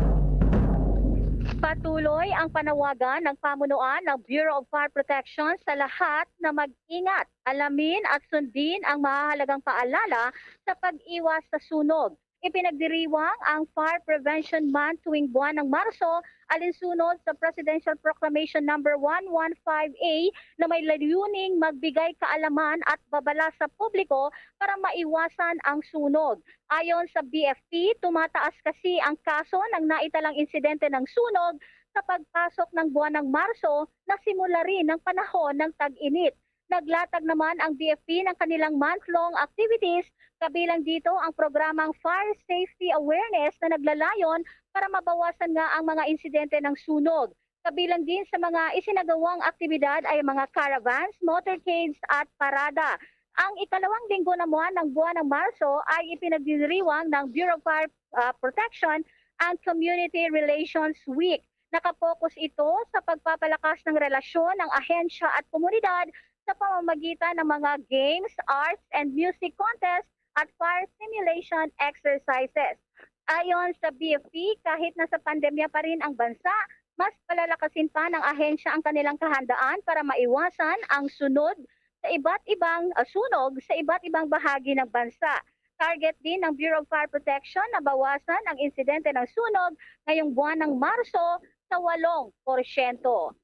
Patuloy ang panawagan ng pamunuan ng Bureau of Fire Protection sa lahat na mag-ingat, alamin at sundin ang mahahalagang paalala sa pag-iwas sa sunog. Ipinagdiriwang ang Fire Prevention Month tuwing buwan ng Marso, alinsunod sa Presidential Proclamation Number one one five A na may layuning magbigay kaalaman at babala sa publiko para maiwasan ang sunog. Ayon sa B F P, tumataas kasi ang kaso ng naitalang insidente ng sunog sa pagpasok ng buwan ng Marso na simula rin ng panahon ng tag-init. Naglatag naman ang B F P ng kanilang month-long activities, kabilang dito ang programang Fire Safety Awareness na naglalayon para mabawasan nga ang mga insidente ng sunog. Kabilang din sa mga isinagawang aktibidad ay mga caravans, motorcades at parada. Ang ikalawang linggo naman ng buwan ng Marso ay ipinagdiriwang ng Bureau of Fire ah, Protection ang Community Relations Week. Nakapokus ito sa pagpapalakas ng relasyon ng ahensya at komunidad sa pamamagitan ng mga games, arts and music contest at fire simulation exercises. Ayon sa B F P, kahit nasa pandemya pa rin ang bansa, mas palalakasin pa ng ahensya ang kanilang kahandaan para maiwasan ang sunod sa iba't ibang ah, sunog sa iba't ibang bahagi ng bansa. Target din ng Bureau of Fire Protection na bawasan ang insidente ng sunog ngayong buwan ng Marso sa walong porsyento.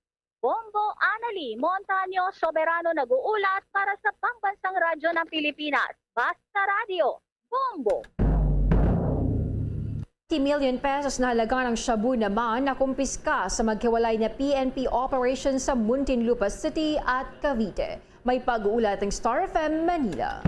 Bombo Annalie Montaño Soberano nag-uulat para sa Pambansang Radyo ng Pilipinas, Basta Radyo, Bombo! Million pesos na halaga ng shabu naman na kumpiska sa maghiwalay na P N P operation sa Muntinlupa City at Cavite. May pag-uulat ng Star F M Manila.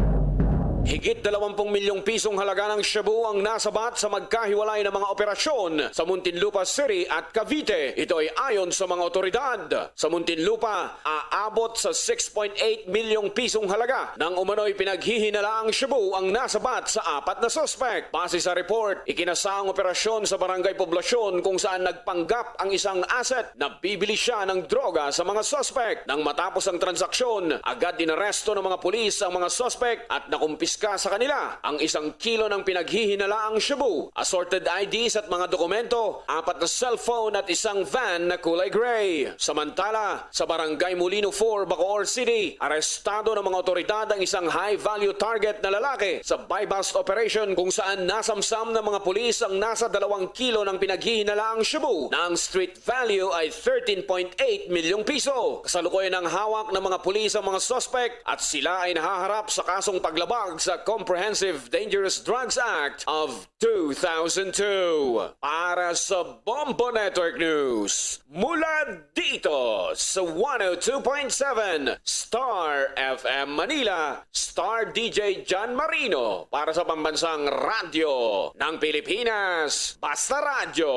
Higit dalawampung milyong pisong halaga ng shabu ang nasabat sa magkahiwalay na mga operasyon sa Muntinlupa City at Cavite. Ito ay ayon sa mga otoridad. Sa Muntinlupa, aabot sa six point eight milyong pisong halaga ng umano'y pinaghihinalaang shabu ang nasabat sa apat na suspek. Base sa report, ikinasa ang operasyon sa Barangay Poblacion kung saan nagpanggap ang isang asset na bibili siya ng droga sa mga suspek. Nang matapos ang transaksyon, agad inaresto ng mga pulis ang mga suspek at nakumpiska sa kanila ang isang kilo ng pinaghihinalaang shabu, assorted I Ds at mga dokumento, apat na cellphone at isang van na kulay gray. Samantala, sa Barangay Molino four, Bacoor City, arestado ng mga otoridad ang isang high-value target na lalaki sa buy-bust operation kung saan nasamsam ng mga pulis ang nasa dalawang kilo ng pinaghihinalaang shabu na ang street value ay thirteen point eight milyong piso. Kasalukuyan ang hawak ng mga pulis ang mga suspek at sila ay nahaharap sa kasong paglabag sa Comprehensive Dangerous Drugs Act of two thousand two. Para sa Bombo Network News, mula dito sa one oh two point seven Star F M Manila, Star D J John Marino para sa Pambansang Radyo ng Pilipinas, Basta Radyo,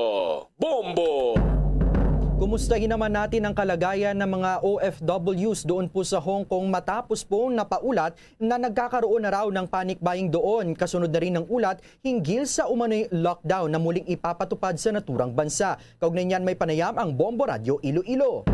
Bombo! Kumustahin naman natin ang kalagayan ng mga O F Ws doon po sa Hong Kong matapos po napaulat na nagkakaroon na raw ng panic buying doon, kasunod na rin ng ulat hinggil sa umano'y lockdown na muling ipapatupad sa naturang bansa. Kaugnay niyan, may panayam ang Bombo Radyo Iloilo.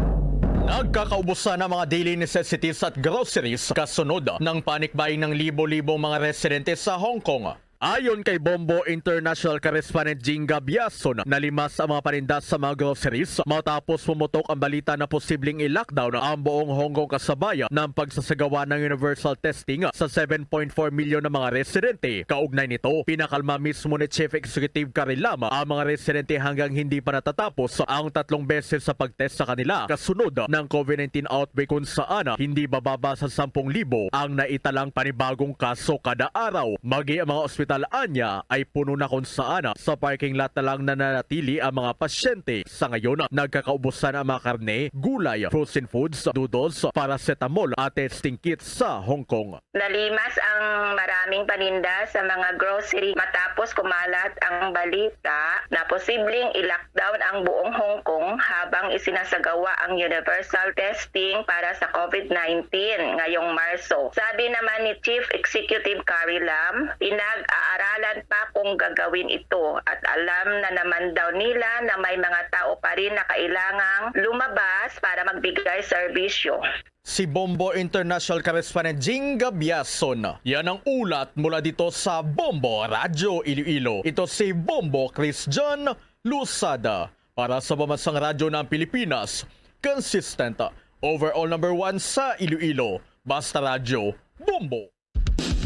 Nagkakaubusan ang mga daily necessities at groceries kasunod ng panic buying ng libo-libong mga residente sa Hong Kong. Ayon kay Bombo International Correspondent Jinga Biason, nalimas ang mga paninda sa mga groceries matapos pumutok ang balita na posibleng i-lockdown ang buong Hong Kong kasabay ng pagsasagawa ng universal testing sa seven point four milyon na mga residente. Kaugnay nito, pinakalma mismo ni Chief Executive Carrie Lam ang mga residente hanggang hindi pa natatapos ang tatlong beses sa pag-test sa kanila kasunod ng COVID nineteen outbreak, kung saan hindi bababa sa sampung libo ang naitalang panibagong kaso kada araw. Maging ang mga ospital anya ay puno na, kung saan sa parking lot na lang nananatili ang mga pasyente. Sa ngayon, nagkakaubusan ang mga karne, gulay, frozen foods, noodles, paracetamol at testing kits sa Hong Kong. Nalimas ang maraming paninda sa mga grocery matapos kumalat ang balita na posibleng i-lockdown ang buong Hong Kong habang isinasagawa ang universal testing para sa COVID nineteen ngayong Marso. Sabi naman ni Chief Executive Carrie Lam, pinag-aaralan pa kung gagawin ito at alam na naman daw nila na may mga tao pa rin na kailangang lumabas para magbigay serbisyo. Si Bombo International Correspondent Jing Gabiason. Yan ang ulat mula dito sa Bombo Radyo Iloilo. Ito si Bombo Chris John Lusada para sa Pambansang Radyo ng Pilipinas. Consistent, overall number one sa Iloilo. Basta Radyo, Bombo.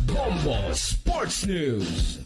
Bombo Sports News.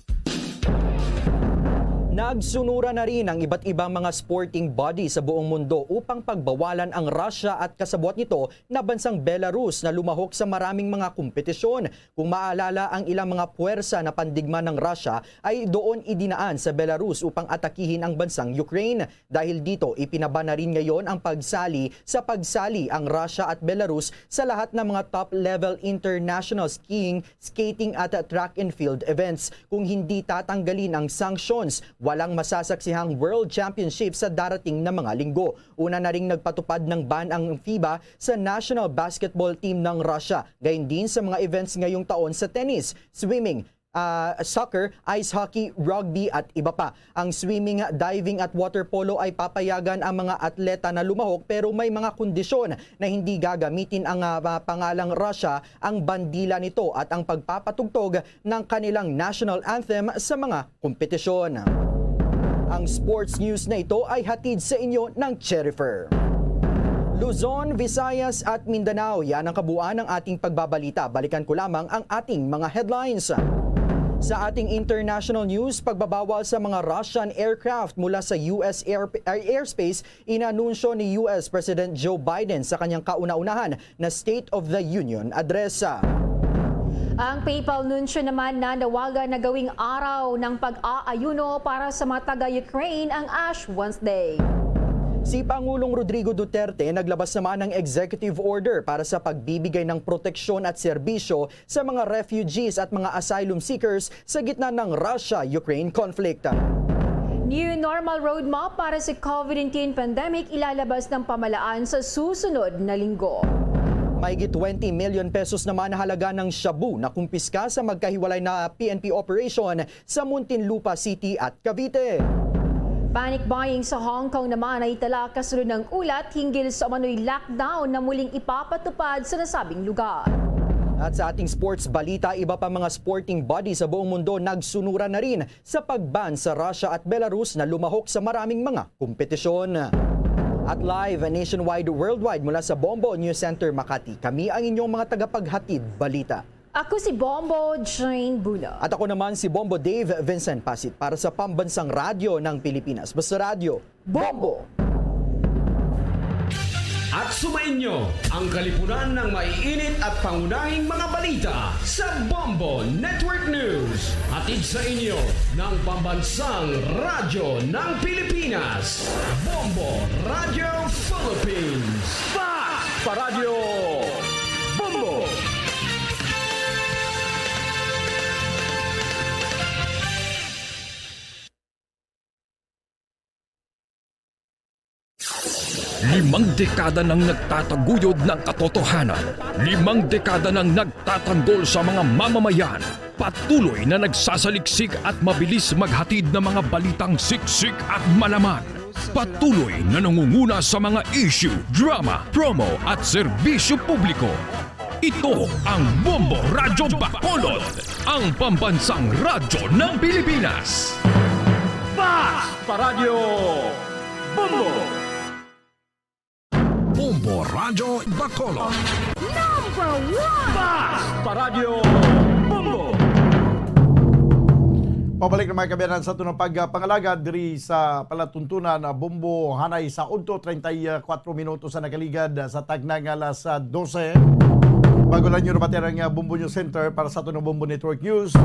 Nagsunuran na rin ang iba't ibang mga sporting body sa buong mundo upang pagbawalan ang Russia at kasabwat nito na bansang Belarus na lumahok sa maraming mga kompetisyon. Kung maalala, ang ilang mga puwersa na pandigma ng Russia ay doon idinaan sa Belarus upang atakihin ang bansang Ukraine. Dahil dito, ipinaban na rin ngayon ang pagsali sa pagsali ang Russia at Belarus sa lahat ng mga top-level international skiing, skating at track and field events. Kung hindi tatanggalin ang sanctions, walang masasaksihang World Championship sa darating na mga linggo. Una na ring nagpatupad ng ban ang FIBA sa national basketball team ng Russia, gayon din sa mga events ngayong taon sa tennis, swimming, ah, soccer, ice hockey, rugby at iba pa. Ang swimming, diving at water polo ay papayagan ang mga atleta na lumahok, pero may mga kondisyon na hindi gagamitin ang, ah, pangalang Russia, ang bandila nito at ang pagpapatugtog ng kanilang national anthem sa mga kompetisyon. Ang sports news na ito ay hatid sa inyo ng Cherifer. Luzon, Visayas at Mindanao, yan ang kabuuan ng ating pagbabalita. Balikan ko lamang ang ating mga headlines. Sa ating international news, pagbabawal sa mga Russian aircraft mula sa U S air, air, airspace, inanunsyo ni U S President Joe Biden sa kanyang kauna-unahan na State of the Union Address. Ang papal nuncio naman nanawagan na gawing araw ng pag-aayuno para sa mga taga-Ukraine ang Ash Wednesday. Si Pangulong Rodrigo Duterte naglabas naman ng executive order para sa pagbibigay ng proteksyon at serbisyo sa mga refugees at mga asylum seekers sa gitna ng Russia-Ukraine conflict. New normal roadmap para sa COVID nineteen pandemic ilalabas ng pamahalaan sa susunod na linggo. Mahigit twenty million pesos naman halaga ng shabu na kumpiska sa magkahiwalay na P N P operation sa Muntinlupa City at Cavite. Panic buying sa Hong Kong naman ay tala kasunod ng ulat hinggil sa umano'y lockdown na muling ipapatupad sa nasabing lugar. At sa ating sports balita, iba pa mga sporting body sa buong mundo nagsunuran na rin sa pag-ban sa Russia at Belarus na lumahok sa maraming mga kompetisyon. At live nationwide, worldwide mula sa Bombo News Center Makati, kami ang inyong mga tagapaghatid balita. Ako si Bombo Jane Buno. At ako naman si Bombo Dave Vincent Pasit para sa Pambansang Radyo ng Pilipinas. Basta Radyo, Bombo! At sumainyo ang kalipunan ng maiinit at pangunahing mga balita sa Bombo Network News. Hatid sa inyo ng Pambansang Radyo ng Pilipinas, Bombo Radio Philippines. Fast Paradyo Bombo! Limang dekada nang nagtataguyod ng katotohanan. Limang dekada nang nagtatanggol sa mga mamamayan. Patuloy na nagsasaliksik at mabilis maghatid ng mga balitang siksik at malaman. Patuloy na nangunguna sa mga issue, drama, promo at serbisyo publiko. Ito ang Bombo Radyo Bacolod, ang pambansang radyo ng Pilipinas. Fast Paradyo Bombo! Bombo Radyo Bacolod. Number one! Fast Paradyo Bombo! Pabalik na mga kabayanan sa tunong pagpangalagad diri sa palatuntunan na Bombo hanay sa udto, treinta y cuatro minutos sa nakaligad sa tagna nga alas dose. Bago lang nyo nabater ang uh, Bombo News Center para sa tunong Bombo Network News.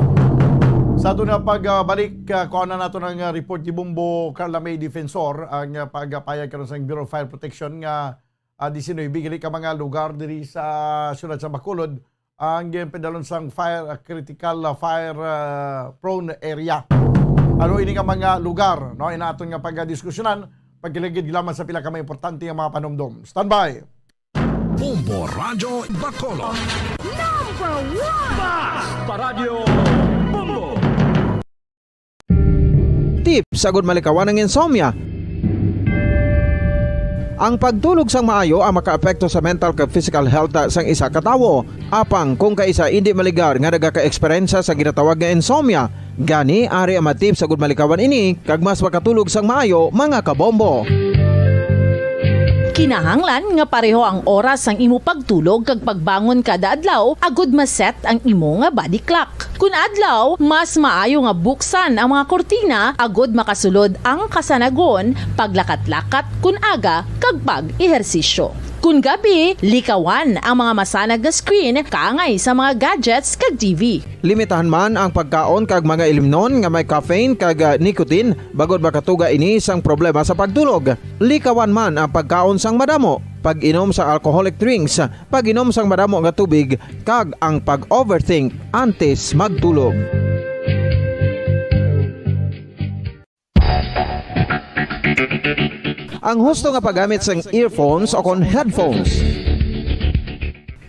Sa ato na pagbalik, uh, kuha na nato ng uh, report ni Bombo Carla May Defensor ang uh, pagpayag karon sa Bureau of Fire Protection nga uh, diecinuebe gali ka mga lugar diri sa siyudad sa Bacolod ang ginpadalon sang fire, uh, critical uh, fire uh, prone area. Ano ini nga mga lugar, no? Ina aton nga pagdiskusyonan, pagkilagid lamang sa pila ka mga importante nga mga panumdom. Standby! Bombo Radyo Bacolod. Number one! Fast Paradyo Bombo! Tips agud malikawan ang insomnia. Ang pagtulog sang maayo ang makaapekto sa mental kag physical health sang isa ka tawo. Apang kung kaisa indi maligar nga nagaka-eksperyensya sa ginatawag nga insomnia, gani ari ang mga tips agud malikawan ini kag mas makatulog sang maayo, mga kabombo. Kinahanglan nga pareho ang oras sang imo pagtulog kag pagbangon kada adlaw agud ma-set ang imo nga body clock. Kun adlaw, mas maayo nga buksan ang mga kurtina agud makasulod ang kasanagon, paglakat-lakat kun aga, kag pag-ehersisyo. Kun gabi, likawan ang mga masanag nga screen kaangay sa mga gadgets kag T V. Limitahan man ang pagkaon kag mga ilimnon nga may caffeine kag, ah, nicotine, bangod makatuga ini sang problema sa pagtulog. Likawan man ang pagkaon sang madamo, pag-inom sa alcoholic drinks, pag-inom sang madamo nga tubig, kag ang pag-overthink antes magtulog. Ang husto nga paggamit sang earphones o kon headphones.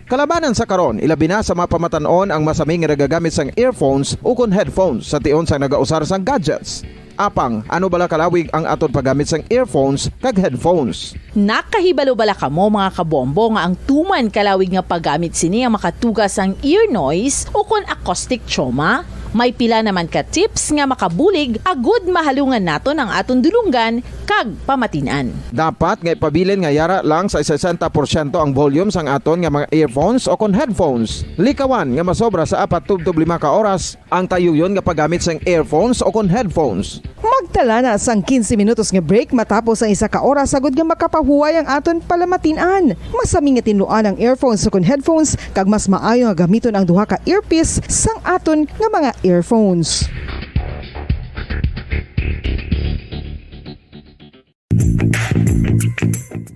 Kalabanan sa karon, ilabi na sa mga pamatan-on ang masami nga nagagamit sang earphones o kon headphones sa tion sang nagausar sang gadgets. Apang, ano bala kalawig ang aton paggamit sang earphones kag headphones? Nakahibalo bala kamo, mga kabombo, nga ang tuman kalawig nga paggamit sini ang makatuga sang ear noise o kon acoustic trauma? May pila naman ka tips nga makabulig agud mahalungan naton ang aton dulonggan kag pamatin-an. Dapat nga ipabilin nga yara lang sa sesenta porsyento ang volume sang aton nga mga earphones o kon headphones. Likawan nga masobra sa apat tubtob lima ka oras ang tayuyon nga paggamit sang earphones o kon headphones. Magta- Wala na sang quince minutos nga break matapos ang isa ka oras, agod nga makapahuway ang aton palamatin-an. Masami nga tinluan ang earphones ukon headphones, kag mas maayo nga gamiton ang duha ka earpiece sang aton nga mga earphones.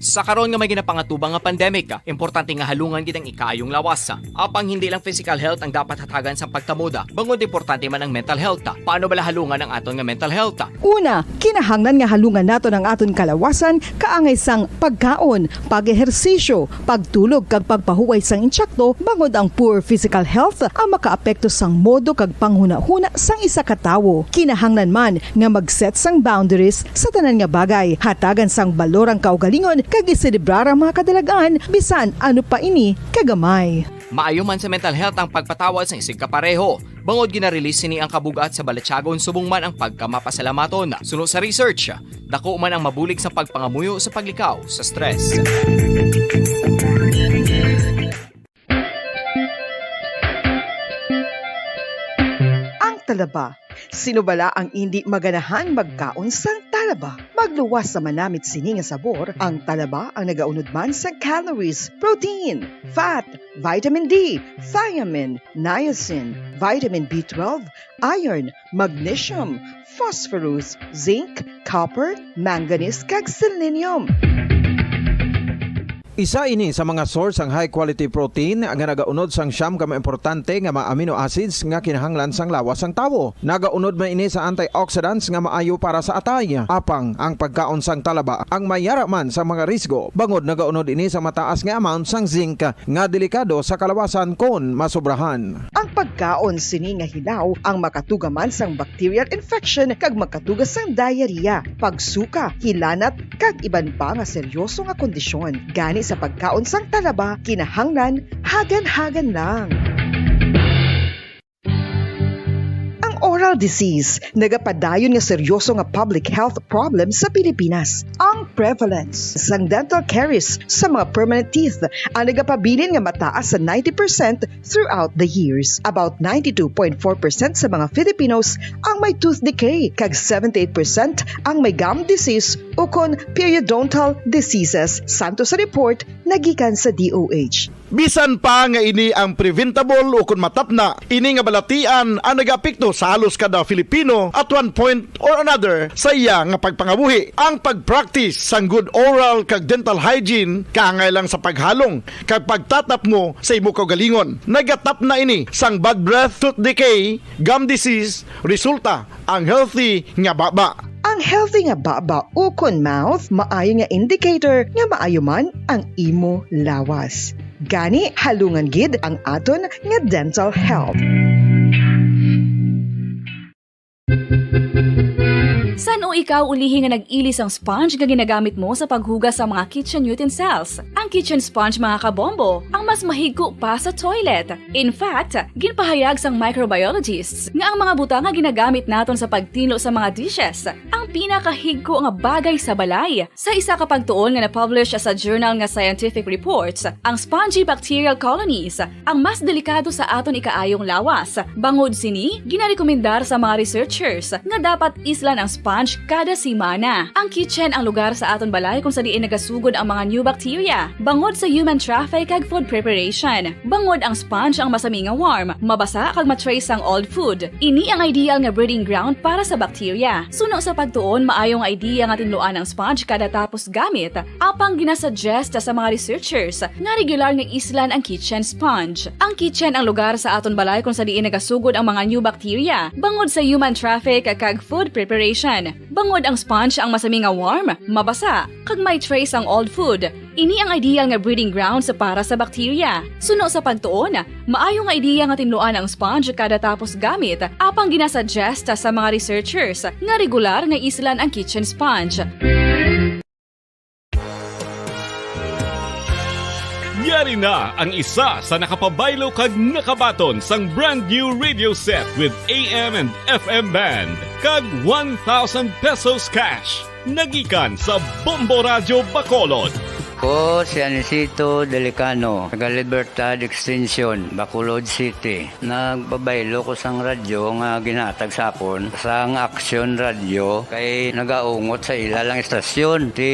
Sa karon nga may ginapangatubang nga pandemic, importante nga halungan gid ang ikaayong lawas. Apang hindi lang physical health ang dapat hatagan sang pagtamod, bangod importante man ang mental health. Paano bala halungan ang aton nga mental health? Una, kinahanglan nga halungan naton ang aton kalawasan kaangay sang pagkaon, pag-ehersisyo, pagtulog, kag pagpahuway sang insakto, bangod ang poor physical health ang makaapekto sang modo kag panghunahuna sang isa ka tawo. Kinahanglan man nga mag-set sang boundaries sa tanan nga bagay, hatagan sang balor ang kaugalingon, kag iselebrar ang mga kadalagan, bisan ano pa ini kagamay. Maayo man sa mental health ang pagpatawad sang isigkapareho, bangod gina-release sini ang kabug-at sa balatyagon subong man ang pagkamapasalamaton. Suno sa research, dako man ang mabulig sa pagpangamuyo sa paglikaw sa stress. Ang talaba. Sino bala ang indi maganahan magkaon sang talaba? Magluwas sa manamit sini nga sabor, ang talaba ang nagaunod man sa calories, protein, fat, vitamin D, thiamine, niacin, vitamin B twelve, iron, magnesium, phosphorus, zinc, copper, manganese, kag selenium. Isa ini sa mga source sang high quality protein nga nagaunod sang siyam ka mga importante nga mga amino acids nga kinahanglan sang lawas sang tawo. Nagaunod man ini sa antioxidants nga maayo para sa atay. Apang ang pagkaon sang talaba ang mayara man sa mga risgo, bangod nagaunod ini sa mataas nga amount sang zinc nga delikado sa kalawasan kon masobrahan. Ang pagkaon sini nga hilaw ang makatuga man sang bacterial infection kag makatuga sang diarrhea, pagsuka, hilanat, kag iban pa nga seryoso nga kondisyon. Gani sa pagkaon sang talaba, kinahanglan hagan-hagan lang. Ang oral disease nagapadayon nga seryoso nga public health problem sa Pilipinas. Ang prevalence sang dental caries sa mga permanent teeth ang nagapabilin nga mataas sa ninety percent throughout the years. About ninety-two point four percent sa mga Filipinos ang may tooth decay, kag seventy-eight percent ang may gum disease ukon periodontal diseases, santo sa report nga gikan sa D O H. Bisan pa nga ini ang preventable ukon matapna, ini nga balatian ang nagaapekto sa halos kada Filipino at one point or another sa iya nga pagpangabuhi. Ang pag-practice sang good oral kag dental hygiene kaangay lang sa paghalong kag pagtatapmo sa imo kaugalingon. Nagatapna ini sang bad breath, tooth decay, gum disease, resulta ang healthy nga baba. Ang healthy nga baba ukon mouth maayo nga indicator nga maayo man ang imo lawas. Gani, halungan gid ang aton nga dental health. San-o ikaw ulihi nga nag-ili sang sponge nga ginagamit mo sa paghugas sa mga kitchen utensils? Ang kitchen sponge, mga kabombo, ang mas mahigko pa sa toilet. In fact, ginpahayag sang microbiologists nga ang mga butang nga ginagamit naton sa pagtinlo sa mga dishes ang pinakahigko nga bagay sa balay. Sa isa ka pagtuon nga na-publish sa journal nga Scientific Reports, ang spongy bacterial colonies ang mas delikado sa aton ikaayong lawas. Bangod sini, ginarekomendar sa mga researchers nga dapat islan ang sponge kada semana. Ang kitchen ang lugar sa aton balay kung sa diin nagasugod ang mga new bacteria, bangod sa human traffic kag food preparation. Bangod ang sponge ang masami nga warm, mabasa kag ma-trace ang old food. Ini ang ideal nga breeding ground para sa bacteria. Suno sa pagtuon, maayo nga idea nga tinluan ang sponge kada tapos gamit. Apang ginasuggest sa mga researchers nga regular nga islan ang kitchen sponge. Ang kitchen ang lugar sa aton balay kung sa diin nagasugod ang mga new bacteria, bangod sa human traffic kag food preparation. Bangod ang sponge ang masami nga warm, mabasa, kag may trace ang old food. Ini ang ideal nga breeding grounds para sa bacteria. Suno sa pagtuon, maayo nga ideya nga tinluan ang sponge kada tapos gamit, apang ginasuggest sa mga researchers nga regular nga islan ang kitchen sponge. Yari na ang isa sa nakapabaylo kag nakabaton sang brand new radio set with A M and F M band kag one thousand pesos cash. Nagikan sa Bombo Radyo Bacolod. Ako si Anisito Delicano, taga Libertad Extension, Bacolod City. Nagpabaylo ko sang radyo nga ginhatag sa akon sang Aksyon Radyo kay nagaungot sa ila lang istasyon. Ti,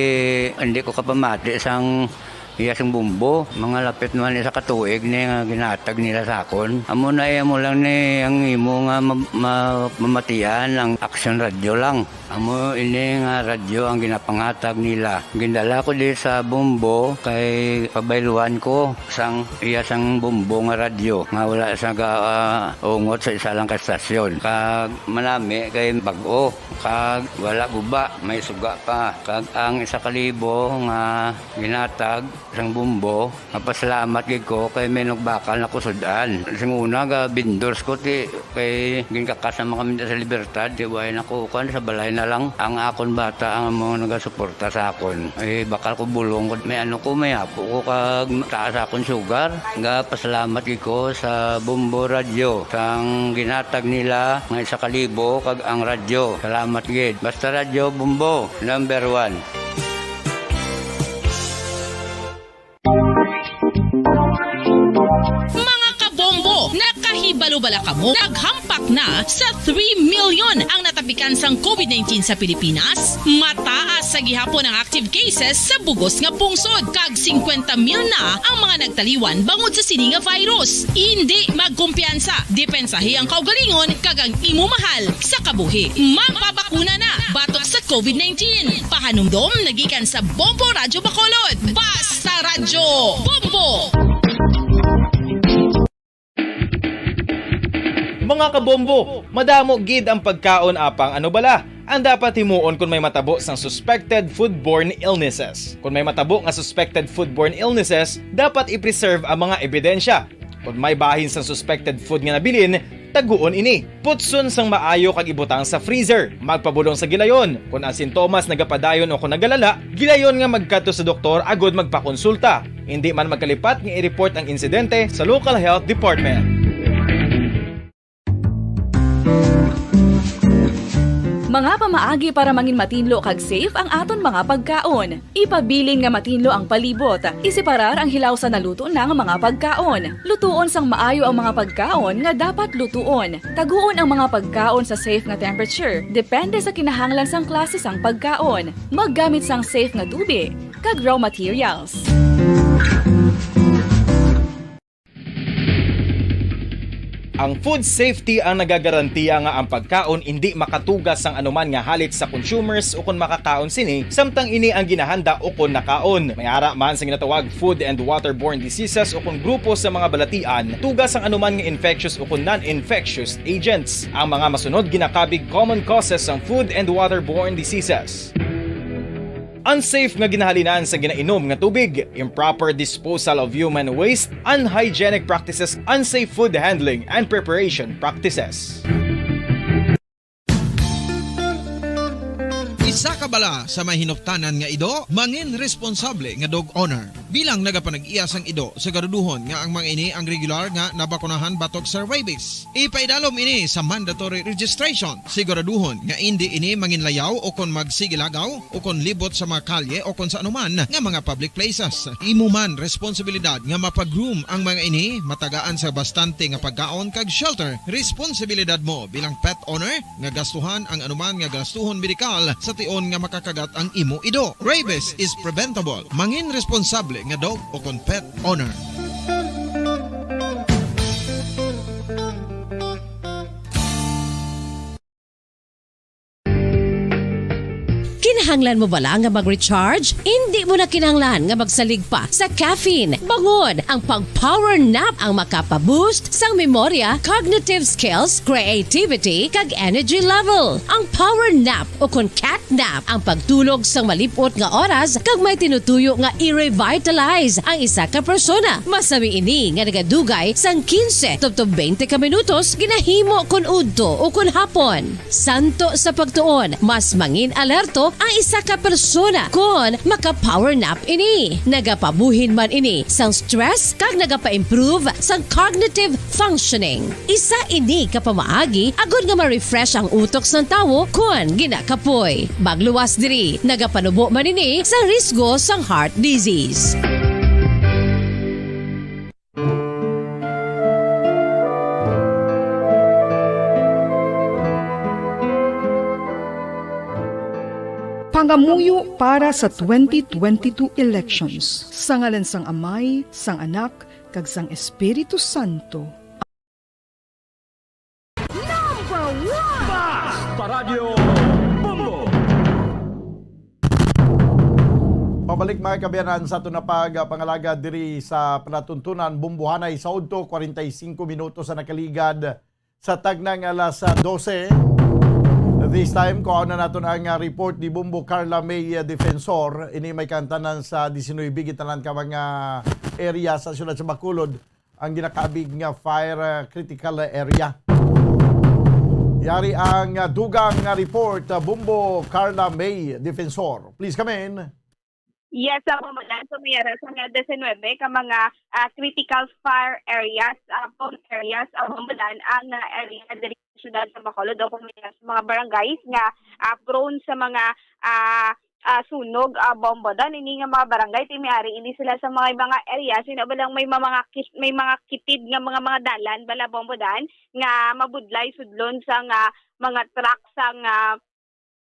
hindi ko kapamati sang iya sing bumbo. Mga lapit naman isa ka tuig ni nga ginhatag nila sa akon. Amo na, eh, amo lang ni ang imo nga ma-, ma-, mamatian ang Aksyon Radyo lang. Amo ini nga radyo ang ginapangatag nila. Gindala ko di sa bumbo kay pabayluan ko sang iya sang bumbo nga radyo nga wala sa ga, ah, ungot sa isa lang ka estasyon. Kag manami kay bag-o, kag wala guba, may suga pa. Kag ang isa ka libo nga ginatag sang bumbo, mapasalamat gid ko kay may nagbakal na kusud-an. Sing una, ga vendors ko, ti, kay ginkakas naman kami sa Libertad, ti, way na ko, kuwan, sa balay na lang. Ang akon bata ang mga nagasuporta sa akon. Eh, bakal ko bulong ko, may ano ko, may apo ko, kag taas akon sugar. Ga pasalamat gid ko sa Bombo Radyo, sang ginatag nila nga isa ka libo, kag ang radyo. Salamat gid. Basta Radyo Bombo, number one. Mga kabombo, nakahibalo bala kamo? Naghampak na sa three million ang natapikan sang covid nineteen sa Pilipinas. Mataas sa gihapon ang active cases sa bugos nga pungsod, kag singkwenta mil na ang mga nagtaliwan bangod sa sini nga virus. Indi magkumpiyansa, depensahi ang kaugalingon kag ang imo mahal sa kabuhi. Magpabakuna na batok sa covid nineteen. Pahanumdom nagikan sa Bombo Radyo Bacolod. Basta Radyo Bombo! Mga kabombo, madamo gid ang pagkaon, apang ano bala ang dapat himuon kon may matabo sang suspected foodborne illnesses? Kon may matabo nga suspected foodborne illnesses, dapat i-preserve ang mga ebidensya. Kon may bahin sang suspected food nga nabilin, taguon ini. Putson sang maayo kag ibutang sa freezer. Magpabulong sa gilayon. Kon ang sintomas nagapadayon o kon nagalala, gilayon nga magkadto sa doktor agud magpakonsulta. Indi man magkalipat nga i-report ang insidente sa local health department. Mga pamaagi para mangin matinlo kag safe ang aton mga pagkaon. Ipabilin nga matinlo ang palibot. Iseparar ang hilaw sa naluto na nga mga pagkaon. Lutuon sang maayo ang mga pagkaon nga dapat lutuon. Taguon ang mga pagkaon sa safe nga temperature, depende sa kinahanglan sang klase sang pagkaon. Maggamit sang safe nga tubig kag raw materials. Ang food safety ang nagagarantiya nga ang pagkaon indi makatuga sang anuman nga halit sa consumers ukon makakaon sini, samtang ini ang ginahanda ukon nakaon. May ara man sa ginatawag food and waterborne diseases ukon grupo sa mga balatian, tuga sang anuman nga infectious ukon non-infectious agents. Ang mga masunod ginakabig common causes sang food and waterborne diseases. Unsafe nga ginahalinan sa ginainom nga tubig, improper disposal of human waste, unhygienic practices, unsafe food handling and preparation practices. Isa ka bala sa may hinuptanan nga ido, mangin responsable nga dog owner. Bilang nagapanag-iya sang ido, siguraduhon nga ang mga ini ang regular nga nabakunahan batok sa rabies. Ipaidalom ini sa mandatory registration. Siguraduhon nga indi ini manginlayaw o kon magsigilagaw o kon libot sa mga kalye o kon sa anuman nga mga public places. Imo man responsibilidad nga mapa-groom ang mga ini, matagaan sa bastante nga pagkaon kag shelter. Responsibilidad mo bilang pet owner nga gastuhan ang anuman nga gastuhon medikal sa tion nga makakagat ang imo ido. Rabies is preventable. Mangin responsable nga dog o kon pet owner. Kinahanglan mo bala nga mag-recharge? Indi mo na kinahanglan nga magsalig pa sa caffeine. Bangon! Ang pag-power nap ang makapa-boost sang memorya, cognitive skills, creativity, kag energy level. Ang power nap o kon cat nap ang pagtulog sang malip-ot nga oras kag may tinutuyo nga i-revitalize ang isa ka persona. Masami ini nga nagadugay sang quince tubtob twenty ka minutos ginahimo kon udto o kon hapon. Santo sa pagtuon, mas mangin alerto ang Isa ka persona kon maka-power nap ini, nagapabuhin man ini sang stress kag nagapa-improve sang cognitive functioning. Isa ini ka pamaagi agud nga ma-refresh ang utok sang tawo kon ginakapoy. Magluwas diri, nagapanubo man ini sa risgo sang heart disease. Pangamuyo para sa twenty twenty-two elections. Sa ngalan sang Amay, sang Anak, kag sang Espiritu Santo. Number one! Bas Paradyo Bombo! Pabalik, mga kaabyanan, sa aton na pagpangalagad diri sa palatuntunan, Bombohanay sa udto, kwarenta y singko minutos sa nakaligad sa tagnang alas dose. This time, kuhaon na naton ang, ah, report ni Bombo Carla May, ah, Defensor. Ini may kaantanan sa diecinuebe gitanan ka mga area sa siyudad sa Bacolod ang ginakaabig nga fire, ah, critical area. Yari ang, ah, dugang nga report, ah, Bombo Carla May Defensor. Please come in. Yes, sa Bombodan, so may ara sa nga diecinuebe ka mga, ah, critical fire areas, ah, prone areas, ah, Bombodan, ang, ah, area diri sa siyudad sa Bacolod o kung may sa mga barangays nga, ah, prone sa mga, ah, ah, sunog, ah, Bombodan. Ini nga mga barangay, ti may ari ini sila sa mga, mga area, sino ba lang may mga, mga kit-, may mga kitid nga mga, mga dalan bala Bombodan nga mabudlay sudlon sa nga mga truck sa nga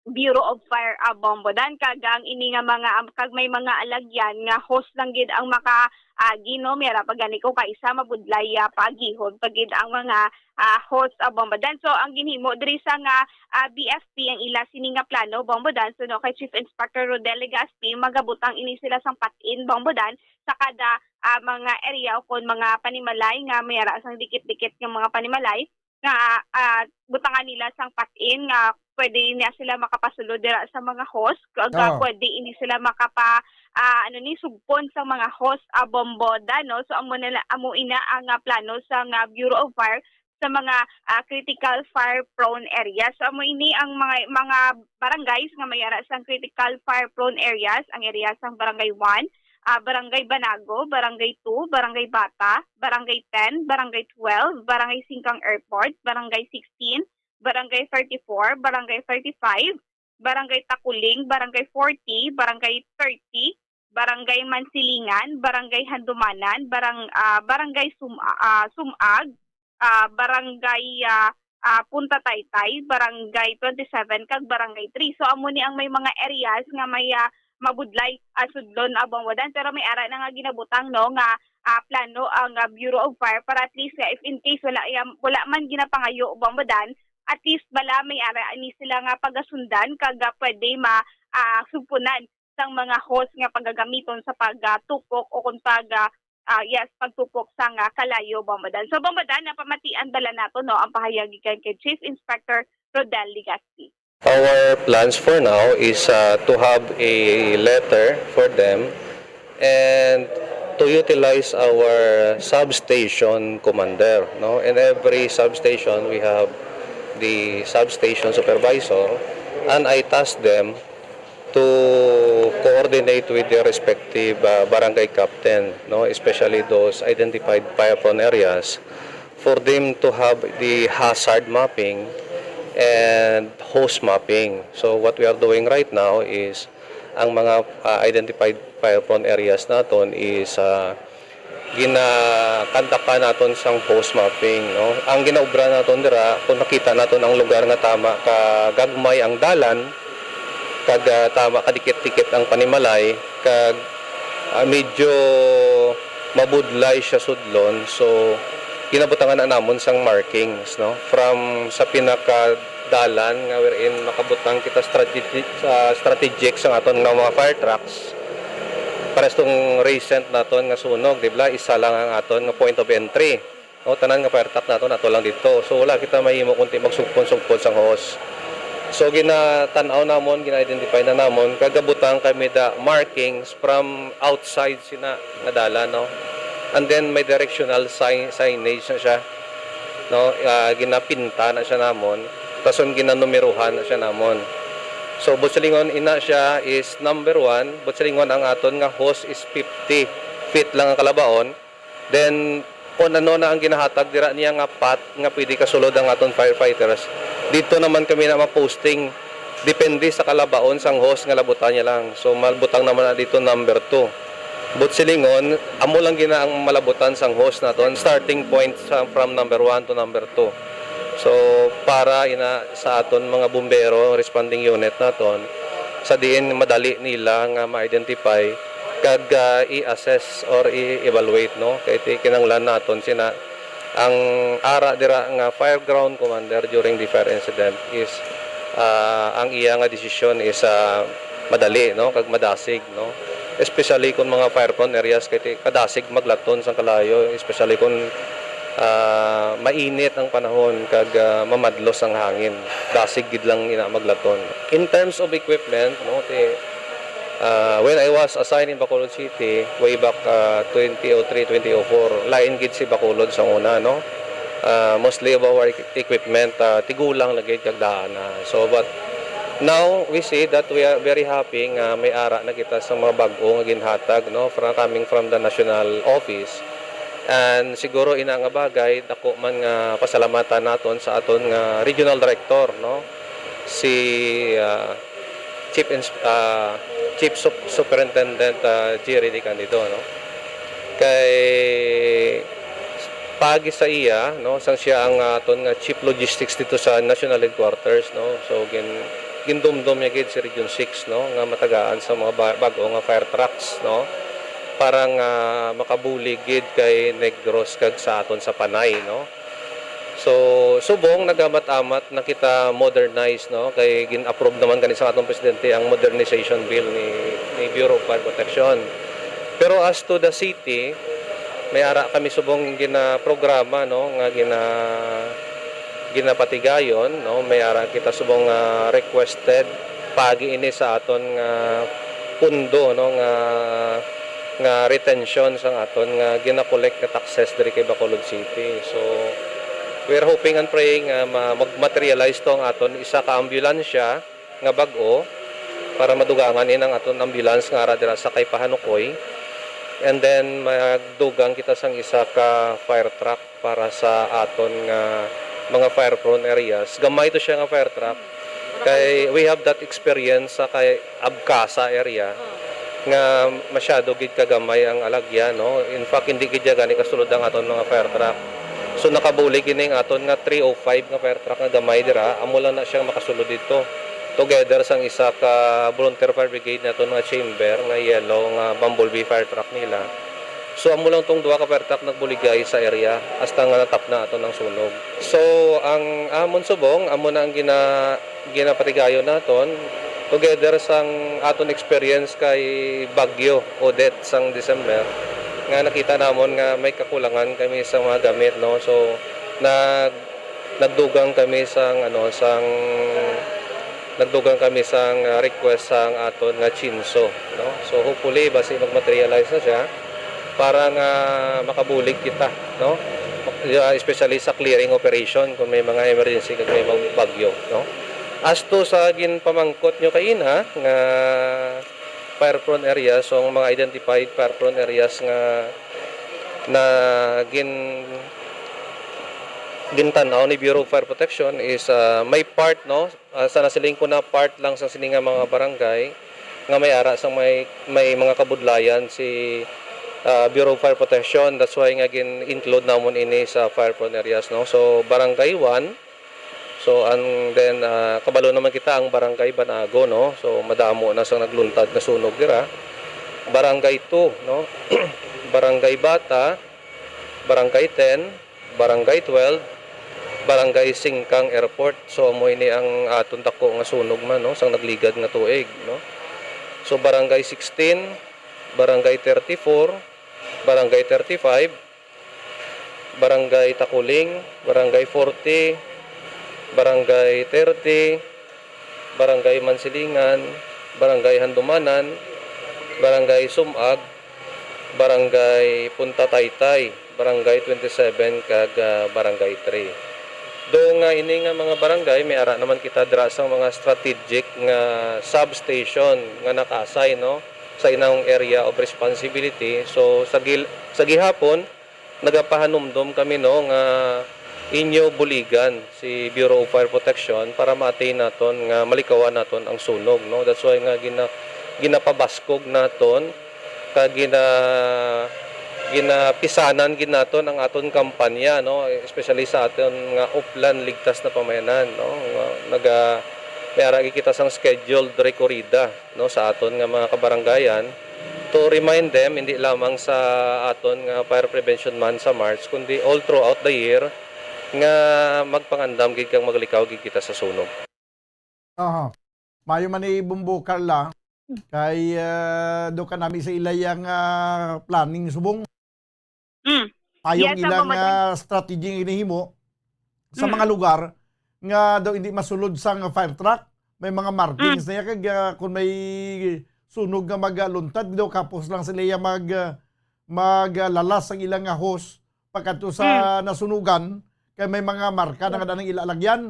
Bureau of Fire, ah, Bombodan, kag ang ini nga mga am-, kag may mga alagyan nga hose lang gid ang maka, ah, gino, mira pa gani ko kaisa mabudlay, ah, paagihon pa gid ang mga, ah, hose, ah, Bombodan. So ang ginhimo diri sa nga, ah, B F P ang ila sini nga plano, Bombodan. So no, kay Chief Inspector Rodel Legaspi, magabutang ini sila sang patin, Bombodan, sa kada, ah, mga area o kon mga panimalay nga may ara sang dikit-dikit nga mga panimalay nga, ah, butangan nila sang patin nga pwede niya sila makapasulod dira sa mga hose, nga Ah. pwede ini sila makapa, ah, ano ni, sugpon sa mga hose, ah, Bombodan, no? So amo nila, amo ina ang, ah, plano sa nga Bureau of Fire sa mga, ah, critical fire prone areas. So amo ini ang mga, mga barangays nga may ara sang critical fire prone areas, ang area sang Barangay one, ah, Barangay Banago, Barangay two, Barangay Bata, Barangay ten, Barangay twelve, Barangay Singkang Airport, Barangay sixteen, Barangay thirty-four, Barangay thirty-five, Barangay Takuling, Barangay forty, Barangay thirty, Barangay Mansilingan, Barangay Handumanan, Barang-, ah, Barangay Sum-, ah, Sumag, ah, Barangay, ah, ah, Punta Taytay, Barangay twenty-seven, kag Barangay three. So amo ni ang may mga areas nga may, ah, mabudlay, ah, sudlon, ah, Bombodan, pero may ara na nga ginabutang, no, nga, ah, plano ang, ah, Bureau of Fire para at least nga if in case wala, yam-, wala man ginapangayo, Bombodan, at least bala may ara ni sila nga pagasundan kag, ah, pwede ma, ah, sugpunan sang mga hose nga pagagamiton sa pagtupok o kung pag, ah, ah, yes, pagtupok sang, ah, kalayo, Bombodan. So, Bombodan, napamatian bala nato, no, ang pahayag gikan kay Chief Inspector Rodel Legaspi. Our plans for now is, uh, to have a letter for them and to utilize our substation commander, no? In every substation, we have the substation supervisor, and I task them to coordinate with their respective, uh, barangay captain, no? Especially those identified fire-prone areas, for them to have the hazard mapping and hose mapping. So what we are doing right now is ang mga, uh, identified fire-prone areas naton is, uh, ginakandakan naton sang hose mapping, no? Ang ginaobra naton dira, kung nakita naton ang lugar nga tama ka gagmay ang dalan, kag, ah, tama ka dikit-dikit ang panimalay, kag, ah, medyo mabudlay siya sudlon, so ginabutangan na namon sang markings, no? From sa pinaka dalan nga wherein makabutang kita strategic, ah, strategic sa aton nga mga fire trucks. Pares tong recent naton nga sunog, di ba? Isa lang ang aton nga point of entry. O, tanan nga fire truck naton ato lang dito. So wala kita mahimo kundi magsugpon-sugpon sang hose. So ginatan-aw namon, gina-identify na namon, kagabutang kami da markings from outside sina nga dalan, no? And then may directional sign, signage na siya, no? Ah, ginapinta na siya namon, tason ginanumeruhan na siya namon. So, buot silingon, ina siya is number one. Buot silingon, ang aton nga hose is fifty feet lang ang kalabaon. Then, kung ano na ang ginahatag dira niya nga path nga pwede kasulod ang aton firefighters, dito naman kami na ma-posting, depende sa kalabaon sang hose nga labutan niya lang. So, malbutang naman na dito number two. Buot silingon, amo lang gina ang malabutan sang hose naton, starting point sa, from number one to number two. So, para ina sa aton mga bumbero, responding unit naton, sa diin madali nila nga ma-identify kag, ah, i-assess or i-evaluate, no? Kay ti-, kinahanglan naton sina ang ara dira nga fire ground commander during the fire incident is, ah, ang iya nga desisyon is, ah, madali, no, kag madasig, no? Especially kung mga fire-prone areas, kay ti-, kadasig maglaton sang kalayo, especially kung, ah, mainit ang panahon kag, ah, mamadlos ang hangin. Dasig gid lang ina maglaton. In terms of equipment, no, ti-, ah, when I was assigned in Bacolod City, way back, ah, twenty oh three, twenty oh four, lain gid si Bacolod sa una, no? Ah, mostly of our equ-, equipment, ah, tigulang lagi kag daan na. So, but now, we see that we are very happy nga may ara na kita sa mga bag-o nga ginhatag, no, from, coming from the national office. And siguro ina nga bagay, dako man nga pasalamatan naton sa aton nga regional director, no, si, ah, Chief Ins-, ah, Chief Sup-, Superintendent, ah, Jerry De Candido, no. Kay paagi sa iya, no, sang siya ang, ah, aton nga Chief Logistics dito sa National Headquarters, no. So, gin-, gindumdom niya gid si Region six, no, nga matagaan sa mga ba-, bag-o nga fire trucks, no, para nga makabulig gid kay Negros kag sa aton sa Panay, no. So, subong nagamat-amat na kita modernize, no, kay gin-approve naman gani sa atong presidente ang modernization bill ni, ni Bureau of Fire Protection. Pero as to the city, may ara kami subong ginaprograma, no, nga gina-, ginapatigayon, no, may ara kita subong, ah, requested paagi ini sa aton nga pundo, no, nga, nga retention sang aton nga gina-collect nga taxes diri kay Bacolod City. So, we're hoping and praying nga ma-, mag-materialize to ang aton isa ka ambulansya nga bag-o para madugangan in ang aton ambulance nga ara dira sa kay Pahanukoy. And then, magdugang kita sang isa ka fire truck para sa aton nga mga fire-prone areas. Gamay to siya nga fire truck. Kay we have that experience sa kay Abcasa area nga masyado gid kagamay ang alagya, no? In fact, hindi gid siya gani kasulod ang aton mga fire truck. So, nakabulig ini ang aton nga three oh five nga fire truck nga gamay dira, amo lang na siya makasulod dito. Together sang isa ka volunteer fire brigade naton nga chamber nga yellow nga Bumblebee fire truck nila. So, amo lang tong duha ka fire truck nagbuligay sa area hasta nga natapna aton ang sunog. So, ang amon subong, amo na ang gina-, ginapatigayon naton together sang aton experience kay Bagyo Odette sang December, nga nakita namon nga may kakulangan kami sa mga gamit, no? So, nag-, nagdugang kami sang, ano, sang, nagdugang kami sang, ah, request sang aton nga chainsaw, no? So, hopefully, basi mag-materialize na siya para nga makabulig kita, no? Mak-, ah, especially sa clearing operation kung may mga emergency kag may bag-, bagyo, no? As to sa ginpamangkot nyo kaina nga fire-prone areas, so ang mga identified fire-prone areas nga na gin-, gintan-aw ni Bureau of Fire Protection is, ah, may part, no? Ah, sa nasiling ko na part lang sa sini nga mga barangay nga may ara sang may, may mga kabudlayan si, ah, Bureau of Fire Protection. That's why nga gin-include namon ini sa fire-prone areas, no? So, Barangay one, so, and then, ah, kabalo naman kita ang Barangay Banago, no? So, madamo na sang nagluntad nga sunog dira. Barangay two, no? Barangay Bata, Barangay ten, Barangay twelve, Barangay Singkang Airport. So, amo ini ang aton dako nga sunog man, no, sang nagligad nga tuig, no. So, Barangay sixteen, Barangay thirty-four, Barangay thirty-five, Barangay Takuling, Barangay forty, Barangay thirty, Barangay Mansilingan, Barangay Handumanan, Barangay Sumag, Barangay Punta Taytay, Barangay twenty-seven, kag, ah, Barangay three. Do nga ini nga mga barangay, may ara naman kita dira sa mga strategic nga substation nga naka-assign, no, sa inang area of responsibility. So, sa gil-, sa gihapon, nagapahanumdom kami, no, nga inyo buligan si Bureau of Fire Protection para ma-attain naton nga malikawan naton ang sunog, no. That's why nga gina-, ginapabaskog naton kag gina-, ginapisanan gid naton ang aton kampanya, no, especially sa aton nga Oplan Ligtas na Pamayanan, no, nga naga-, may ara gid kita sang scheduled rekorida, no, sa aton nga mga kabarangayan to remind them, hindi lamang sa aton nga Fire Prevention Month sa March, kundi all throughout the year, nga magpangandam gid kag maglikaw gid kita sa sunog. Aha. Maayo man ni Bombo Carla, kay, ah, do ka nami sa ilay ang, ah, planning subong. Mm. Maayo ang Yes, ilang, Bombo Dan. ah, strategy nga ginahimo sa Mm. mga lugar nga daw hindi masulod sang fire truck. May mga markings Mm. na yan, kag, ah, kung may sunog nga magaluntad, daw kapos lang sila yung mag, ah, maglalas ang ilang nga hose pagkadto sa Mm. nasunugan, kay may mga marka na Mm. nga danang ilalagyan.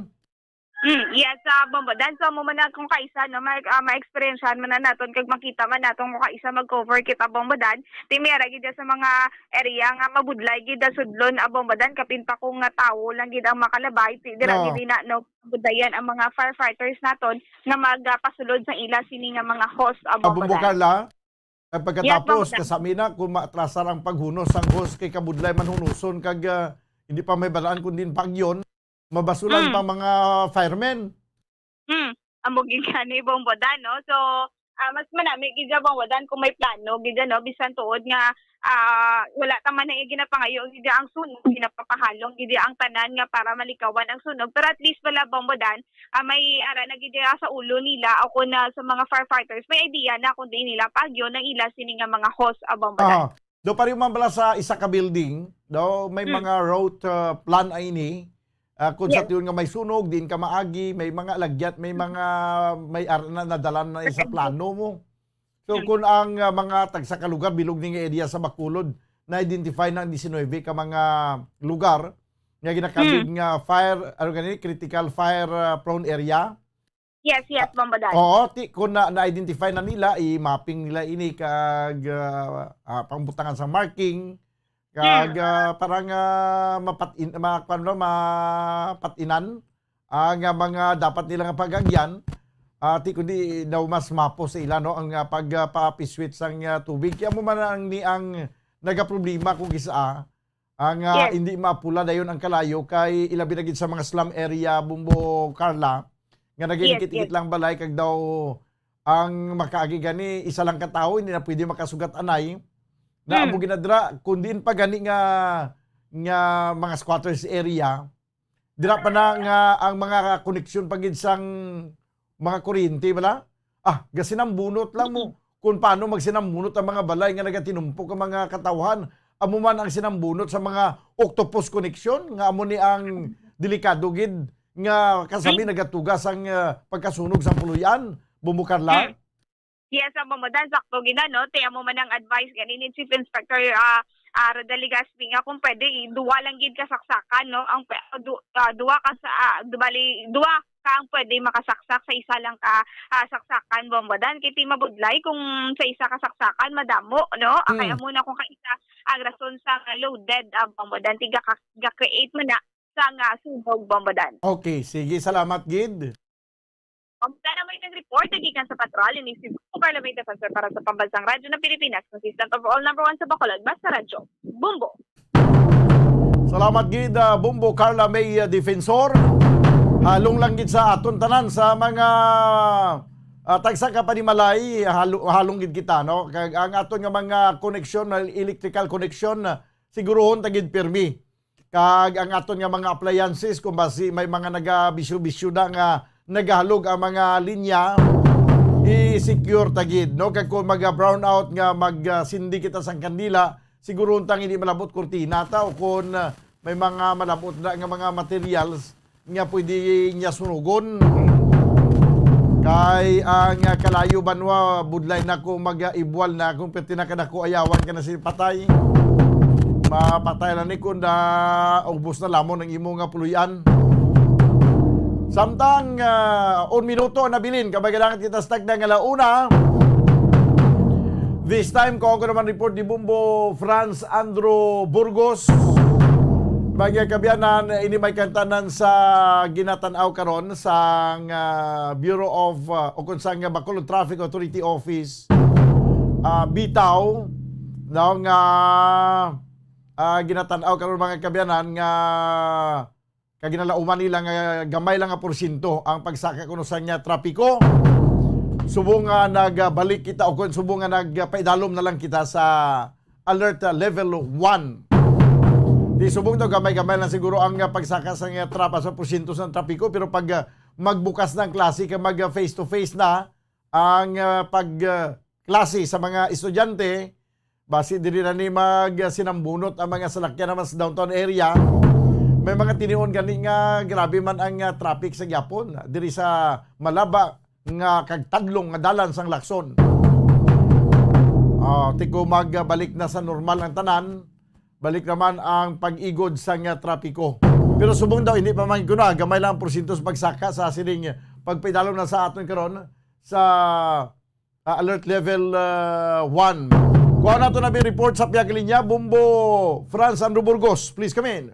Mm, yes, ah, Bombo Dan. So, amo man ang kung kaisa, no, ma-, ah, ma-experiencehan man na naton kag makita man naton kung kaisa mag-cover kita, Bombo Dan. Ti may ara gid sa mga area nga mabudlay gid ang sudlon, ah, Bombo Dan. Kapin pa kung nga tawo lang gid ang makalabay, ti dira No. gid na, no, budlayan ang mga firefighters naton nga magapasulod sa ila sini nga mga hose, ah, Bombo Bombo Dan. Carla, ay Yes, pagkatapos, Bombo Dan. kasami na, kung maatrasar ang paghunos sang hose kay kabudlay man hunuson kag, ah, hindi pa may balaan kung din pagyon, mabasulan Mm. pa mga firemen. Mm. Amo gid gani, Bombo Dan, no? So, ah, mas manami gid siya, Bombo Dan, kung may plano gid, no? Bisan tuod nga, ah, wala ta man na ginapangayo gid ang sunog, ginapapahalong gid ang tanan nga para malikawan ang sunog. Pero at least wala, Bombo Dan, ah, may ara na gid sa ulo nila o kung na sa mga firefighters, may idea na kung diin nila pagyon ang ila sini nga mga hose, ah, Bombo Dan. Ah, do pareho man bala sa isa ka building, do may Mm. mga route, ah, plan ay ini. Ah, kung sa Yes. tuyon nga may sunog, diin ka maagi, may mga lagyat, may mga, may ar-, na, nadala na sa Mm. plano mo. So, Mm. kung ang, ah, mga tagsa ka lugar, bilog ni nga area sa Bacolod, na-identify na ang diecinuebe ka mga lugar nga ginakabig Mm. nga fire, ano gani, critical fire, ah, prone area. Yes, yes, Bombo Dan. Oo, ti-, kung na, na-identify na nila, i-mapping nila ini kag, ah, ah, pangbutangan sa marking, kag, Hmm. ah, parang, ah, mapat-in-, ma-, kuwan ba, mapat-inan ang, ah, mga dapat nila nga pag-agyan, ah, ti kundi daw mas mapo sa ila, no, ang, ah, pag, ah, pa-switch sang, ah, tubig. Kaya mo man ang, ni ang nagaproblema kung isa, ah, ang, ah, Yes. hindi maapula dayon ang kalayo kay ilabi na gid sa mga slum area, Bombo Carla, nga Yes, nagainikit-ikit yes. lang balay kag daw ang makaagi gani isa lang ka tawo, hindi na pwede makasugat anay. Na Hmm. amo ginadra, kung diin pa gani nga, nga mga squatters area, dira pa na nga ang mga koneksyon pa gid sang mga kuryente, bala? Ah, gasinambunot lang mo. Mm. Kung paano magsinambunot ang mga balay nga nagatinumpok ang mga katawhan, amo man ang sinambunot sa mga octopus connection, nga amo ni ang delikado gid nga kasami Mm. nagatuga sang, ah, pagkasunog sang puloy-an, Bombo Carla. Mm. Yes, ang Bombo Dan, sakto gid na, no? Ti amo man ang advice gani ni Chief Inspector, ah, ah, Rodel Legaspi nga kung pwede, i-, duwa lang gid ka saksakan, no? Ang pwe-, du-, ah, duwa ka sa, ah, du-, bali, duwa ka ang pwede makasaksak sa isa lang ka, ah, saksakan, Bombo Dan. Kay ti mabudlay kung sa isa ka saksakan, madamo, no? Ah, kay Hmm. amo na kung kaisa ang rason sa nga loaded, ah, Bombo Dan. Ti ga-, ga-create man na sa nga sunog, Bombo Dan. Okay, sige, salamat gid. Ang tana mo itong report, gikan sa Patrol, ini si Carla May Defensor para sa Pambansang Radyo ng Pilipinas, consistent of all number one sa Bacolod, basta radyo. Bombo! Salamat gid, ah, Bombo Carla May, ah, Defensor. Halong lang gid sa aton tanan sa mga, ah, tagsa ka panimalay, halo-, halong gid kita, no? Kag ang aton nga mga koneksyon, ah, electrical connection, ah, siguruhon ta gid pirmi. Kag ang aton nga mga appliances, kung basi may mga nagabisyo-bisyo na nga nagahalog ang mga linya, i-secure ta gid, no? Kag kung maga-brownout nga mag, ah, sindi kita sang kandila, siguro untang hindi malabot kurtina ta o kung, ah, may mga malabot na nga mga materials, nga pwede niya sunugon. Kay ang, ah, kalayo banwa, budlay na ko mag, ah, ibwal na kung perti na kadako ayawan ka na si patay. Mapatay na ni kung na ubos na lamon ang imo nga puloy-an. Samtang ah, un minuto na bilin, kabagalangan kita sa tagda nga launa. This time, ko ako naman report ni Bumbo Franz Andrew Burgos. Mga kaabyanan, ini may kantanan sa ginatanaw karon sang ah, Bureau of ah, o kung sang Bacolod Traffic Authority Office, ah, bitaw, no, nga ah, ginatanaw karon, mga kaabyanan, nga kaginalauman nila nga gamay lang nga porsyento ang pagsaka kuno sa nga trapiko. Subong nga nagbalik kita o kung subong nga nagpaidalom na lang kita sa alert ah, level one. Di subong daw gamay-gamay lang siguro ang ah, pagsaka sa nga trapa sa porsyento sa trapiko, pero pag ah, magbukas na ang klase, kag mag ah, face to face na ang ah, pag ah, klase sa mga estudyante, basi diri na ni mag ah, sinambunot ang mga salakyan naman sa downtown area. May mga tinion gani nga grabe man ang ah, traffic sa gyapon diri sa malaba nga kag tadlong nga dalan sang Lacson. Ah, tiko magbalik na sa normal ang tanan, balik naman ang pag-igod sang ah, trapiko. Pero subong daw, hindi pa man kuno, gamay lang ang porsyento sa pagsaka sa sining pagpaidalom na sa aton karon sa ah, alert level ah, one. Kuha nato na may report sa pihak linya, Bumbo Franz Andrew Burgos. Please come in.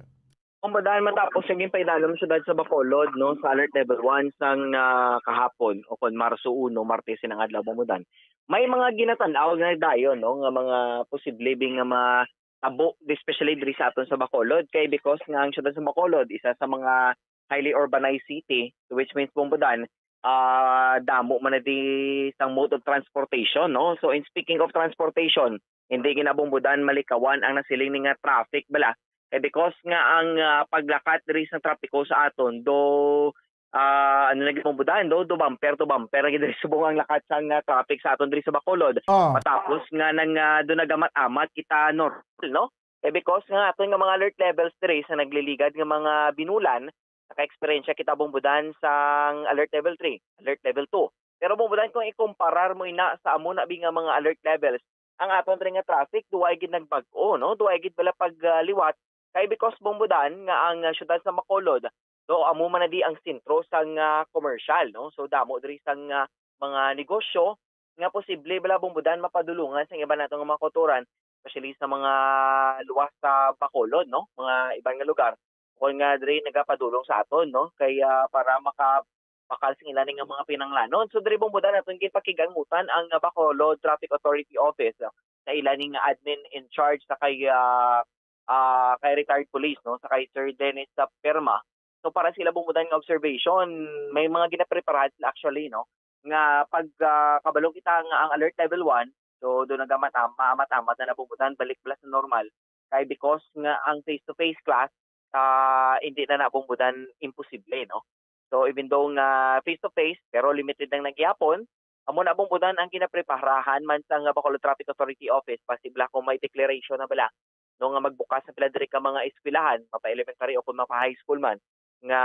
Kumbahan matapos ang ginpaidalom sa syudad sa Bacolod, no, sa alert level one sang ah, kahapon o kon Marso uno, Martes, sinang adlaw, Bumbudan. May mga ginatan-aw na dayon, no, nga mga posible bing nga mga tabo, especially diri sa aton sa Bacolod, kay because nga ang syudad sa Bacolod isa sa mga highly urbanized city, which means, Bumbudan, ah, damo man na di sang mode of transportation, no? So, in speaking of transportation, hindi gina, Bumbudan, malikawan ang nasiling ni nga traffic bala. Kay because nga ang ah, paglakat diri sa trapiko sa aton, do ah, ano lagi, Bumbudan, do, do bumper to bumper lagi diri subong ang lakat sang ah, traffic sa aton diri sa Bacolod. Ah. Matapos nga nang ah, do nagamat-amat kita normal, no? Kay because nga aton nga mga alert levels diri sa nagliligad nga mga binulan, naka-eksperyensya kita, Bumbudan, sang alert level three, alert level two. Pero, Bumbudan, kung ikumparar mo ina sa amo na bi nga mga alert levels, ang aton diri nga traffic duway gid nagbag-o, no? Duway gid bala pag ah, liwat, kay because, Bumbudan, nga ang ah, syudad sa Bacolod, do, amo man na di ang sentro sang ah, commercial, no? So, damo diri sang ah, mga negosyo nga posible bala, Bumbudan, mapadulungan sang iban nato nga mga kautoran, especially sa mga luwas sa Bacolod, no? Mga iban nga lugar. Kon nga diri nagapadulong sa aton, no? Kay ah, para maka-, makal sing ila ni nga mga pinanglanon. So, diri, Bumbudan, aton ginpakig-angutan ang ah, Bacolod Traffic Authority Office, ah, sa ila ni nga admin in charge sa kay ah, ah, kay retired police, no, sa kay Sir Dennis sa Perma. So, para sila, Bumbudan, nga observation, may mga ginapreparahan sila actually, no, nga pag ah, kabalo kita nga ang alert level one, so do nagamat-, maamat-amat na na, Bumbudan, balik bala sa normal. Kay because nga ang face-to-face class, ah, hindi na na, Bumbudan, imposible, no? So, even though nga face-to-face, pero limited lang na gihapon, amo na, Bumbudan, ang ginapreparahan man sa nga Bacolod Traffic Authority Office, posible kung may declaration na bala, no, nga magbukas na pila diri ka mga eskwelahan, mapa-elementary o kung mapa-high school man, nga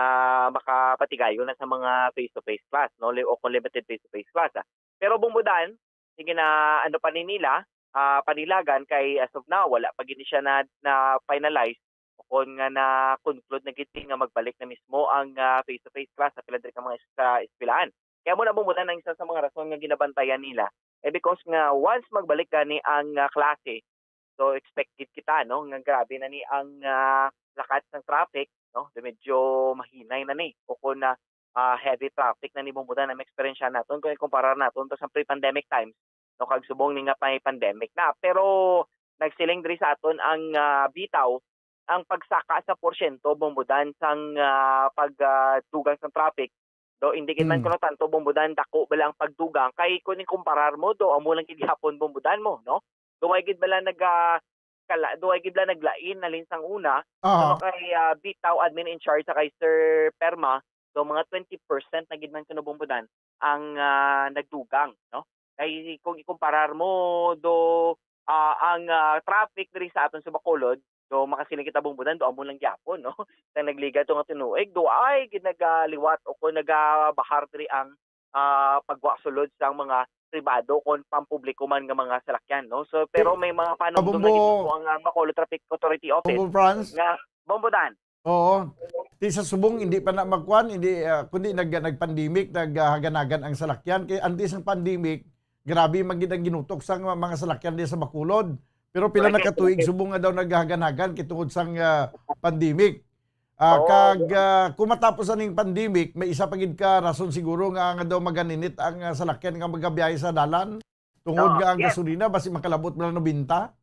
makapatigayon na sa mga face-to-face class, no, li-, o kung limited face-to-face class, ah. Pero, Bumbudan, sige na, ano pa ni nila, ah, panilagan kay as of now, wala pa gid siya na, na finalize o kon nga na-conclude na gid nga magbalik na mismo ang ah, face-to-face class sa pila diri ka mga es-, sa eskwelahan. Kaya mo na, Bumbudan, ang isa sa mga rason nga ginabantayan nila, eh, because nga once magbalik gani ang ah, klase, so expected kita, no, nga grabe na ni ang ah, lakat sang traffic, no, medyo mahinay na ni o kon na ah, heavy traffic na ni, Bumbudan, ang eksperyensya naton kung ikumparar naton to sa pre-pandemic times, no, kag subong ni nga may pandemic na. Pero nagsiling diri sa aton ang ah, bitaw, ang pagsaka sa porsyento, Bumbudan, sang ah, pag ah, dugang sang traffic, do, hindi gid man Mm. kuno tanto, Bumbudan, dako bala ang pagdugang kay kung ikumparar mo, do, amo lang gid gihapon, Bumbudan, mo, no? Duway gid bala naga-, kala-, duway gid bala naglain halin sang una. Aha. Pero kay ah, bitaw, admin in charge, sa kay Sir Perma, do, mga twenty percent na gid man kuno, Bumbudan, ang ah, nagdugang, no? Kay kung ikumparar mo, do, ah, ang ah, traffic diri sa aton sa Bacolod, do, makasiling kita, Bumbudan, do, amo lang gyapon, no? Sa nagligad to nga tinuig, do ay gid nagaliwat o kung nagabahar diri ang ah, pagwa sulod sang mga pribado kon pampubliko man nga mga salakyan, no? So, pero Eh, may mga panumdum na Bumbo, gid po ang ah, Bacolod Traffic Authority Office Bumbo Franz? Nga, Bumbudan. Oo. Di sa subong, hindi pa na magkuan, hindi, ah, kundi nag-, nag-pandemic, naghaganagan ang salakyan. Kay antes ng pandemic, grabe man gid ang ginutok sa mga, mga salakyan di sa Bacolod. Pero pila na ka tuig subong nga daw naghaganagan kay tungod sang, ah, pandemic. Ah, kag, ah, kung matapos aning pandemic, may isa pa gid ka rason siguro nga, nga daw maganinit ang, ah, salakyan nga magabiyahe sa dalan. Tungod nga ang gasolina, basi makalabot man lang nobenta.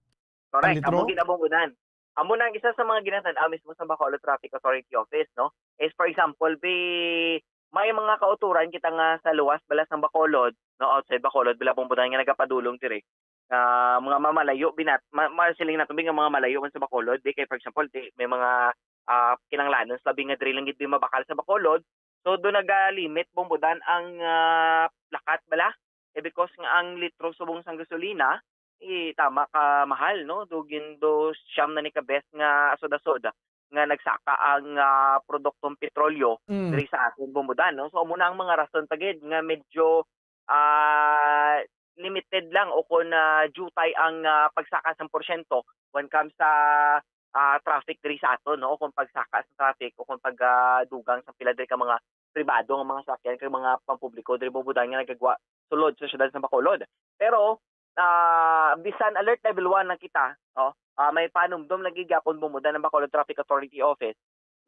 Correct. Amo gid ang bungunan. Amo na ang isa sa mga ginatan-aw mismo sa Bacolod Traffic Authority Office, no? Is, for example, bi-, may mga kauturan kita nga sa luwas bala sang Bacolod, no, outside Bacolod, bala, Bumbudan, nga nagapadulong diri. Nga mga mamalayo, binat-, ma-, ma-, siling nato, bi, nga mga malayo man sa Bacolod, di kay, for example, di, may mga, ah, kinanglanon sa labi nga diri lang gid, bi, mabakal sa Bacolod. So, do naga-limit, Bumbudan, ang, ah, lakat bala. Eh, because nga ang litro subong sang gasolina, eh, tama ka mahal, no? Do gin-, do siyam na ni ka bes nga asod-asod nga nagsaka ang, ah, produktong petrolyo Mm. diri sa aton, Bumbudan, no? So, amo na ang mga rason pa gid nga medyo, ah, limited lang o kon, ah, jutay ang, ah, pagsaka sang porsyento when comes sa, ah, traffic diri sa aton, no? O kon pagsaka sa traffic o kon pag, ah, dugang sa pila diri ka mga pribado nga mga sakyan kag mga pampubliko diri, Bumbudan, nga nagagwa sulod sa siyudad sa Bacolod. Pero, ah, bisan alert level one na kita, no? Ah, may panumdom lagi gyapon, Bumbudan, ang Bacolod Traffic Authority Office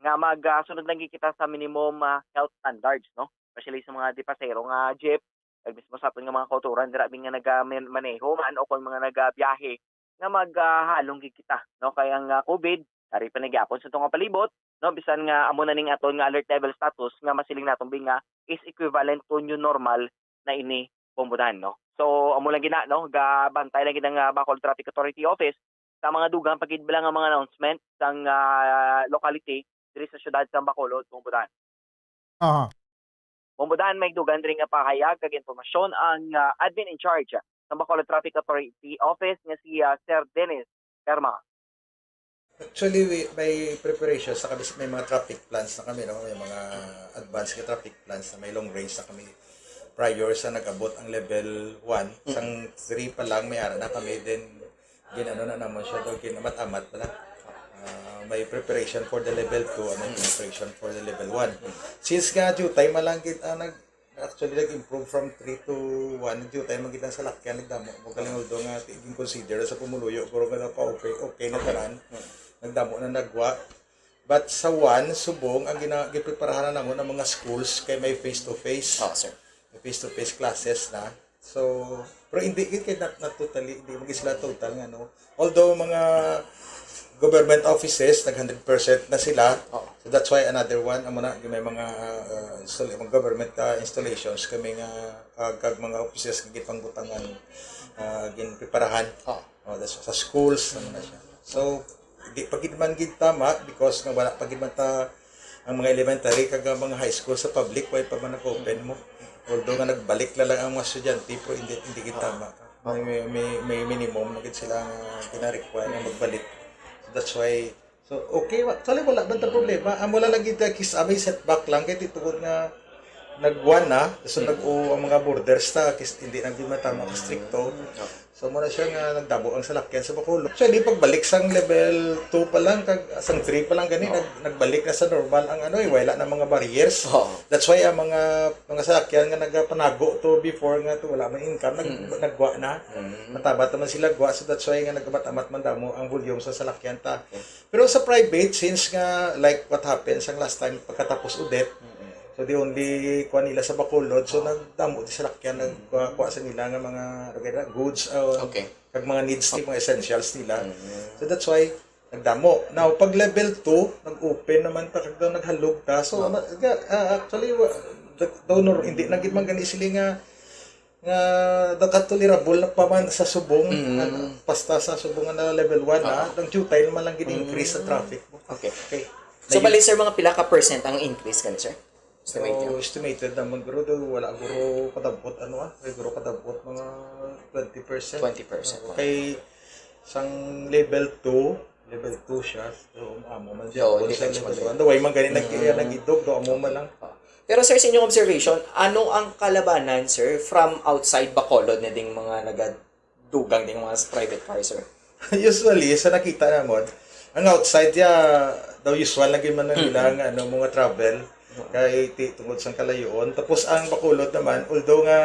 nga mag, ah, sunod lang gid kita sa minimum, ah, health standards, no? Especially sa mga di pasahero nga jeep, kag mismo sa aton nga mga kauturan dira, bi, nga naga-, men-, maneho man o kon mga nagabiyahe nga mag, ah, halong gid kita, no? Kay ang, ah, COVID, ari pa na gyapon sa aton nga palibot, no? Bisan nga amo na ning aton nga alert level status nga masiling naton, bi, nga is equivalent to new normal na ini, Bumbudan, no? So, amo lang gid na, no? Gabantay lang gid ang, ah, Bacolod Traffic Authority Office sa mga dugang pa gid bala nga mga announcement sang, ah, locality diri sa siyudad sang Bacolod, Bumbudan. Aha. Bumbudan, may dugang diri nga pahayag kag impormasyon ang, ah, admin in charge sang Bacolod Traffic Authority Office nga si, ah, Sir Dennis Perma. Actually, we, may preparation sa kami, may mga traffic plans na kami, no? May mga advance nga traffic plans na may long range na kami prior sa nag-abot ang level one. Mm. Sang three pa lang, may ara na kami. Then, gin-ano na naman siya, do, ginamat-amat pala. Ah, may preparation for the level two, ano, preparation for the level one. Since nga, due time, malangkit, ah, nag-, actually, nag-improve from three to one, due time, magkita sa lakyan, nagdamo. Magaling, although nga, i-consider sa pumuluyo, pero nga pa okay, okay na tanan. Nagdamo na nagwa. But sa one, subong, ang gina-, gipreparahan na namon ang mga schools kay may face-to-face. Oo, sir. May face-to-face classes na. So, pero hindi gid kay not, not totally, hindi man gid sila total nga, no. Although mga government offices, nag hundred percent na sila. Oo. So that's why another one, amo na, may mga, uh, install-, mga government, uh, installations kami nga, uh, kag mga offices nga gipangbutangan, uh, ginpreparahan. Oo. Oh, that's sa schools, ano na siya. So, di pa gid man gid tama because nga wala pa gid man ta ang mga elementary kag ang mga high school sa public, way pa man nag-open mo. Although nga nagbalik na lang ang mga estudyante, pero hindi, hindi gid tama. May, may, may, may minimum na gid sila nga gina-require nga magbalik. So, that's why, so, okay, wa-, actually, wala man ta problema. Amo lang lagi ta kis-, ah, may setback lang kay tungod nga nag-one na, so Mm. nag-o ang mga borders ta, kis-, hindi na gid matama ka stricto. Mm. So, muna siya nga nagdabo ang salakyan sa Bacolod. So, di pagbalik sang level two pa lang, kag, sang three pa lang gani, Oo. nag-, nagbalik na sa normal ang ano, eh, wala na mga barriers. Oo. That's why ang mga, mga salakyan nga nagapanago to before nga to, wala may income, nag-, Mm. nagwa na. Mm. Matabat naman sila gwa, so that's why nga nagamat-amat man damo ang volume sa salakyan ta. Okay. Pero sa private, since nga, like what happened sang last time, pagkatapos Odette, Mm-mm. so the only kuha nila sa Bacolod, so Oo. nagdamo di salakyan, Mm. nagkuha sa nila nga mga, ano ka na, goods, uh, Okay. kag mga needs, mga essentials nila. Mm. So that's why, nagdamo. Now, pag level two, nag-open naman ta, kag daw naghalog ta. So, Oo. ma-, ga-, ah, actually, wa-, the, daw nor-, hindi na gid man gani sila nga nga nagatolerable na pa man sa subong, Mm. ano, basta sa subong nga na level one, na, Oo. ang jutay naman lang gid increase sa Mm. traffic mo. Okay. Okay. So, Nag- bali, sir, mga pila ka percent ang increase gani, sir? Estimate So, niyo? estimated naman, guro, do, wala, guro, kadabot, ano, ah, ay, guro, kadabot, mga twenty percent. Twenty percent. Oo, kay sang level two, level two siya, so, amo man siya, Oo, all hindi sa ka level expansion. one. Do, way man gani nag-, Mm. nag-idog, do, amo man lang. Ah. Pero, sir, sa inyong observation, ano ang kalabanan, sir, from outside Bacolod na ding mga nagadugang ding mga private car, sir? Usually, sa nakita namon, Ang outside ya, daw usual na gyud man na nila nga, ano, mga travel. Kay ti-, tungod sang kalayoon. Tapos ang Bacolod naman, although nga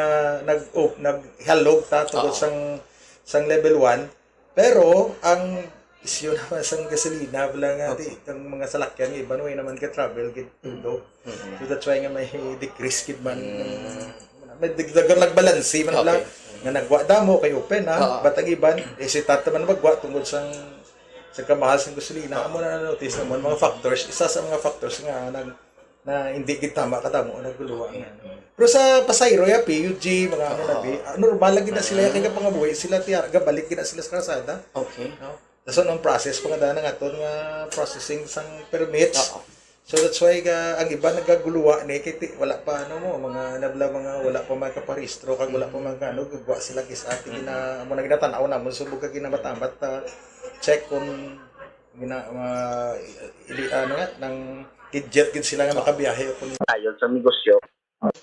nag-, op-, naghalog ta tungod Oo. sang, sang level one, pero ang isyu naman sang gasolina, wala nga, Okay. di, ang mga salakyan, iba, no, naman ka-travel, gid, although. Mm-hmm. So that's why nga may decrease, gid man. Mm. May dig-, dagan nagbalanse man Okay. lang. Nga nagwa damo kay open, ha? Oo. But ang iban, eh, si tata man magwa tungod sang, sa kamahal sang gasolina. Amo na na-notice naman, mga factors, isa sa mga factors nga nag-, na hindi gid tama kadamo ang naguluwa nga. Pero sa pasahero, ya, P U G, mga ano na, Oo. bi, ah, normal lagi na sila, Mm. kaya pangabuhi sila, tiya-, gabalik gid na sila sa kalsada. Okay. No? Dason ang process pa nga daan ang aton nga processing sang permits. Oo. So that's why ka, ang iba nagaguluwa ni, kay ti-, wala pa, ano mo, mga nabla, mga wala pa man kaparehistro, kag wala pa man ka, ano, gugwa sila kis ati Mm. gina-, amo na ginatanaw namon subog ka ginamatamat, ah, check kung gina-, ah, ili-, ano nga, nang legit gid sila nga makabiyahe o kung Tayo sa negosyo.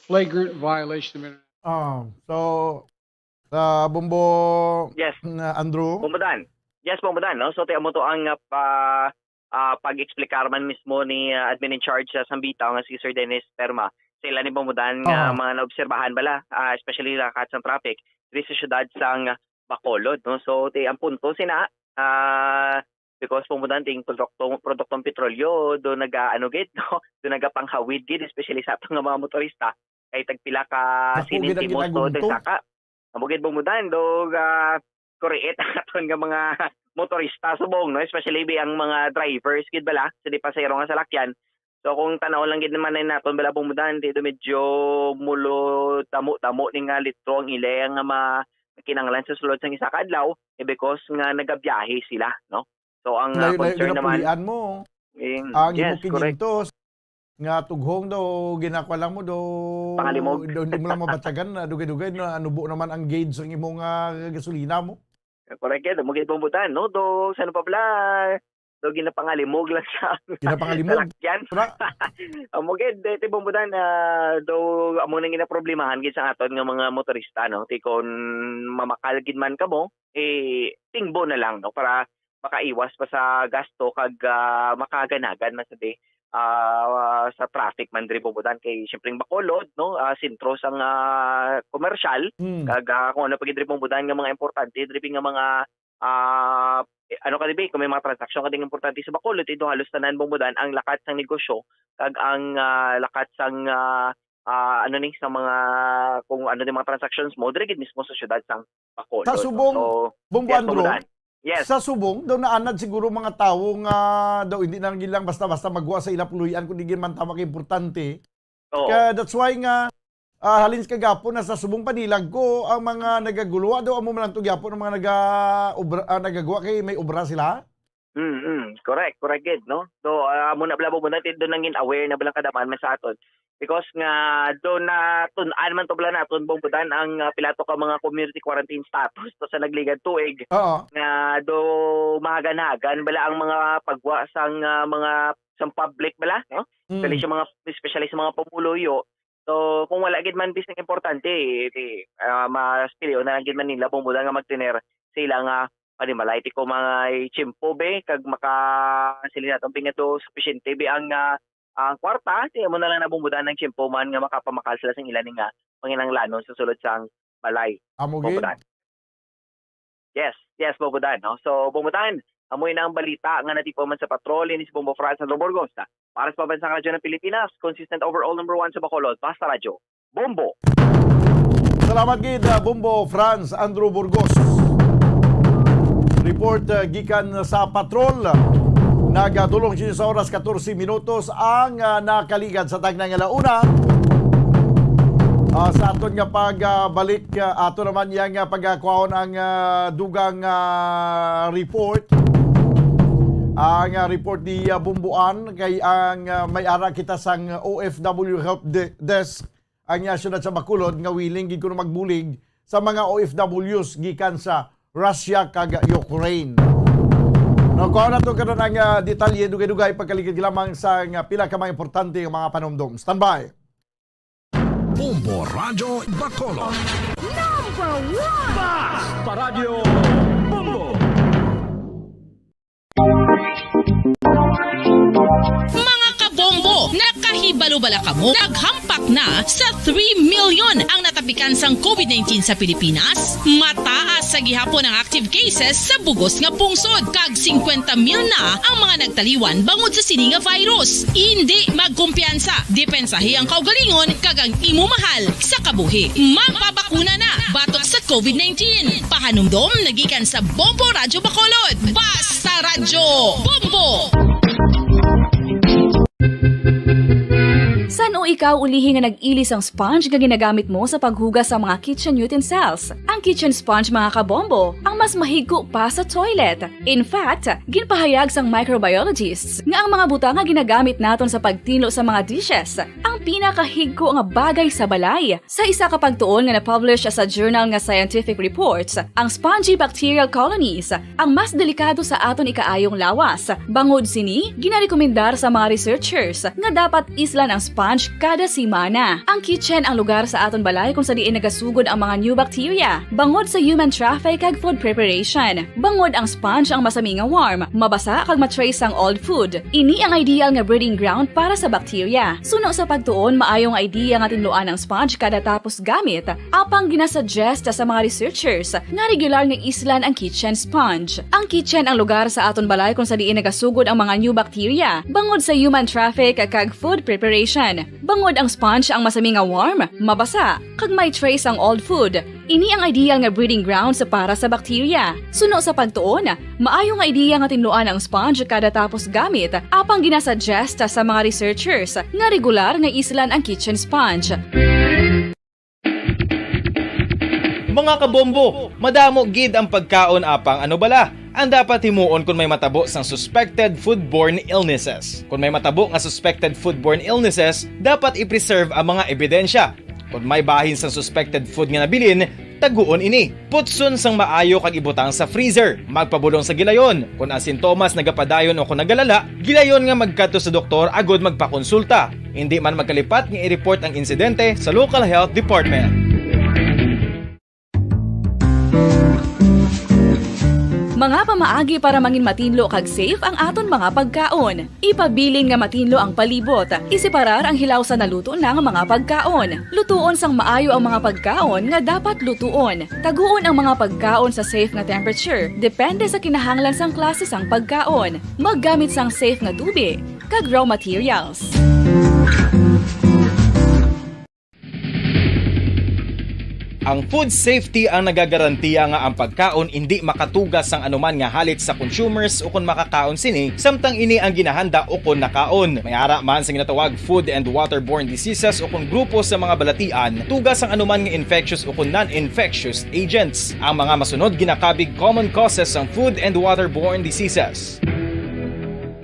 Flagrant violation of inter- Ah, so, sa Bombo, Yes. nga Andrew? Bombo Dan. Yes, Bombo Dan, no? So, ti amo to ang, ah, pa-, ah, pag-explicar man mismo ni, ah, admin in charge sa Sambitaw nga si Sir Dennis Perma. Sa ila ni Bombo Dan nga Aha. mga naobserbahan bala, ah, especially lakat sang traffic diri sa siyudad sang Bacolod, no? So, ti ang punto sina, ah, because Bombo Dan ting produkto, produktong petrolyo, do naga-, ano gid, no? Do nagapanghawid gid, especially sa ato nga mga motorista, kay tagpila ka Dako gid ang sentimos to, ginagumto. Saka. Amo gid, Bombo Dan, do, ah, kuriit ang aton nga mga motorista subong, no? Especially bi ang mga drivers gid bala, sa di pasahero nga salakyan. So, kung tanaw lang gid naman na naton bala, Bombo Dan, dito medyo mulo damo-damo ni nga litro ang ila nga ma-, kinahanglan sa sulod sang isa ka adlaw, eh, because nga nagabiyahe sila, no? So, ang, ah, Layo-layo concern naman ginapulian mo. Ing-, Ang yes, imo correct. Quinientos nga tughong daw, ginakwa lang mo daw, Pangalimog. Daw, hindi mo lang mabatyagan na dugay-dugay na anubo naman ang gauge sang imo nga gasolina mo. Correct yan. Amo gid, Bombo Dan, no? Do, sa ano pa pala? Do, ginapangalimog lang sa Ginapangalimog. Salakyan. Tra- Amo gid, eh, ti Bombo Dan, ah, do, amo nang ginaproblemahan gid sa aton nga mga motorista, no? Ti kon mamakal gid man kamo, eh, tingbo na lang, no? Para makaiwas pa sa gasto kag, ah, makaganagan man sa di, ah, sa traffic man diri, Bombo Dan, kay siyempre ang Bacolod, no, ah, sentro sang, ah, komersyal, Hmm. kag, ah, kung ano pa gid diri, Bombo Dan, nga mga importante diri nga mga, ah, eh, ano ka dibi, kung may mga transaksyon ka ding importante sa Bacolod, ito halos tanan, Bombo Dan, ang lakat sang negosyo kag ang, ah, lakat sang, ah, ah, ano ni, sa mga, kung ano ni mga transactions mo, diri gid mismo sa siyudad sang Bacolod, Sa no? Subong, So, Bombo yes, Andrew, Bombo Dan. Yes. Sa Subong, daw naanad siguro mga tawo nga daw hindi na gid lang basta-basta magwa sa ila puloy-an kung di gid man tama ka importante. Oo. Kaya that's why nga, ah, halin sa kagapon na sa Subong panilag ko ang mga nagaguluwa daw amo man lang to gyapon ang mga naga-, obra, ah, nagagwa kay may obra sila. Mm, mm. Correct, correct gid, no? So, ah, amo na bala, Bombo Dan, ti do nangin aware na bala kadaman man sa aton. Because nga do na tun-an man to bala naton, Bombo Dan, ang, ah, pila to ka mga community quarantine status to sa nagligad tuig. Oo. Nga do mahagan-hagan bala ang mga pagwa sang, ah, mga sang public bala, no? Mm. Especially sa mga, especially sa mga pumuluyo. So, kung wala gid man bisan importante, eh, di, ah, mas pilion na lang gid man nila, Bombo Dan, nga magtener sa ila nga panimalay. Ti ko mga tiyempo, be, kag maka-, sila naton pingato, supisyente, be, ang, ah, ang kwarta, ti amo na lang na, Bombo Dan, ang tiyempo man nga makapamakal sila sang ila ni nga panginahanglanon sa sulod sang balay. Amo Bombo gid. Dan. Yes, yes, Bombo Dan, no? So, Bombo Dan, amo na ang balita nga natipon man sa patrol, ini si Bombo Franz Andrew Burgos. Para sa Pambansang Radyo ng Pilipinas, consistent overall number one sa Bacolod, Basta Radyo, Bombo. Salamat gid, ah, Bombo Franz Andrew Burgos. Report, ah, gikan sa patrol. Nagatulong siya sa oras, katorse minutos ang, ah, nakaligad sa tagnang alauna. Ah, sa aton nga pagbalik, ah, ato naman yang, ah, pagkakuhaon ang, ah, dugang, ah, report. Ang, ah, report ni, ah, Bombo Ann kay ang, ah, may ara kita sang O F W Help De-, Desk ang, ah, siyudad sa Bacolod nga willing gid kuno magbulig sa mga O F Ws gikan sa Russia kag Ukraine. Nakuha nato karon ang, ah, detalye, dugay-dugay pagkaligid lamang sa, ah, pila ka mga importante nga mga panumdom. Standby. Bombo Radyo Bacolod. Number one! Basta Radyo Bombo! Mga kabombo, nakahibalo bala kamo? Naghampak na sa three million ang natapikan sang covid nineteen sa Pilipinas. Mataas sa gihapon ang active cases sa bugos nga pungsod, kag singkwenta mil na ang mga nagtaliwan bangod sa sini nga virus. Indi magkumpiyansa, depensahi ang kaugalingon kag ang imo mahal sa kabuhi. Magpabakuna na batok sa covid nineteen. Pahanumdom na gikan sa Bombo Radyo Bacolod. Basta Radyo Bombo! San-o ikaw ulihi nga nag-ili sang sponge nga ginagamit mo sa paghugas sa mga kitchen utensils? Ang kitchen sponge, mga kabombo, ang mas mahigko pa sa toilet. In fact, ginpahayag sang microbiologists nga ang mga butang nga ginagamit naton sa pagtinlo sa mga dishes ang pinakahigko nga bagay sa balay. Sa isa ka pagtuon nga na-publish sa journal nga Scientific Reports, ang spongy bacterial colonies ang mas delikado sa aton ikaayong lawas. Bangod sini, ginarekomendar sa mga researchers nga dapat islan ang sponge kada semana. Ang kitchen ang lugar sa aton balay kung sa diin nagasugod ang mga new bacteria bangod sa human traffic kag food preparation. Bangod ang sponge ang masami nga warm, mabasa kag ma-trace sang old food. Ini ang ideal nga breeding ground para sa bacteria. Suno sa pagtuon, maayo nga idea nga tinluan ang sponge kada tapos gamit. Apang ginasuggest sa mga researchers nga regular nga islan ang kitchen sponge. Ang kitchen ang lugar sa aton balay kung sa diin nagasugod ang mga new bacteria bangod sa human traffic kag food preparation. Bangod ang sponge ang masami nga warm, mabasa, kag may trace ang old food. Ini ang ideal nga breeding grounds para sa bacteria. Suno sa pagtuon, maayo nga idea nga tinluan ang sponge kada tapos gamit, apang ginasuggest sa mga researchers nga regular nga islan ang kitchen sponge. Mga kabombo, madamo gid ang pagkaon, apang ano bala ang dapat himuon kon may matabo sang suspected foodborne illnesses? Kon may matabo nga suspected foodborne illnesses, dapat i-preserve ang mga ebidensya. Kon may bahin sang suspected food nga nabilin, taguon ini. Putson sang maayo kag ibutang sa freezer. Magpabulong sa gilayon. Kon ang sintomas nagapadayon o kon nagalala, gilayon nga magkadto sa doktor agud magpakonsulta. Indi man magkalipat nga i-report ang insidente sa local health department. Mga pamaagi para mangin matinlo kag safe ang aton mga pagkaon. Ipabilin nga matinlo ang palibot. Iseparar ang hilaw sa naluto na nga mga pagkaon. Lutuon sang maayo ang mga pagkaon nga dapat lutuon. Taguon ang mga pagkaon sa safe nga temperature, depende sa kinahanglan sang klase sang pagkaon. Maggamit sang safe nga tubig kag raw materials. Ang food safety ang nagagarantiya nga ang pagkaon indi makatuga sang anuman nga halit sa consumers ukon makakaon sini, samtang ini ang ginahanda ukon nakaon. May ara man sa ginatawag food and waterborne diseases ukon grupo sa mga balatian, tuga sang anuman nga infectious ukon non-infectious agents. Ang mga masunod ginakabig common causes sang food and waterborne diseases.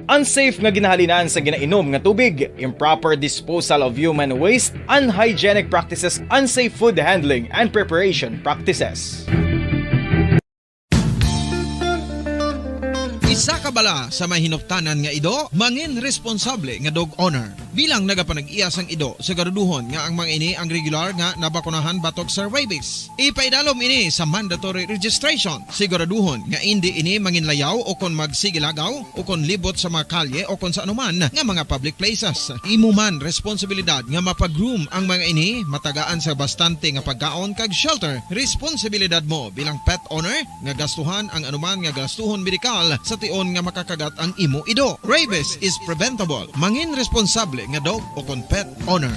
Unsafe nga ginahalinan sa ginainom nga tubig, improper disposal of human waste, unhygienic practices, unsafe food handling and preparation practices. Isa ka bala sa may hinuptanan nga ido, mangin responsable nga dog owner. Bilang nagapanag-iya sang ido, siguraduhon nga ang mga ini ang regular nga nabakunahan batok sa rabies. Ipaidalom ini sa mandatory registration. Siguraduhon nga indi ini manginlayaw o kon magsigilagaw o kon libot sa mga kalye o kon sa anuman nga mga public places. Imo man responsibilidad nga mapag-groom ang mga ini, matagaan sa bastante nga pagkaon kag shelter. Responsibilidad mo bilang pet owner nga gastuhan ang anuman nga gastuhon medikal sa tion nga makakagat ang imo ido. Rabies is preventable. Mangin responsable nga dog o kon pet owner.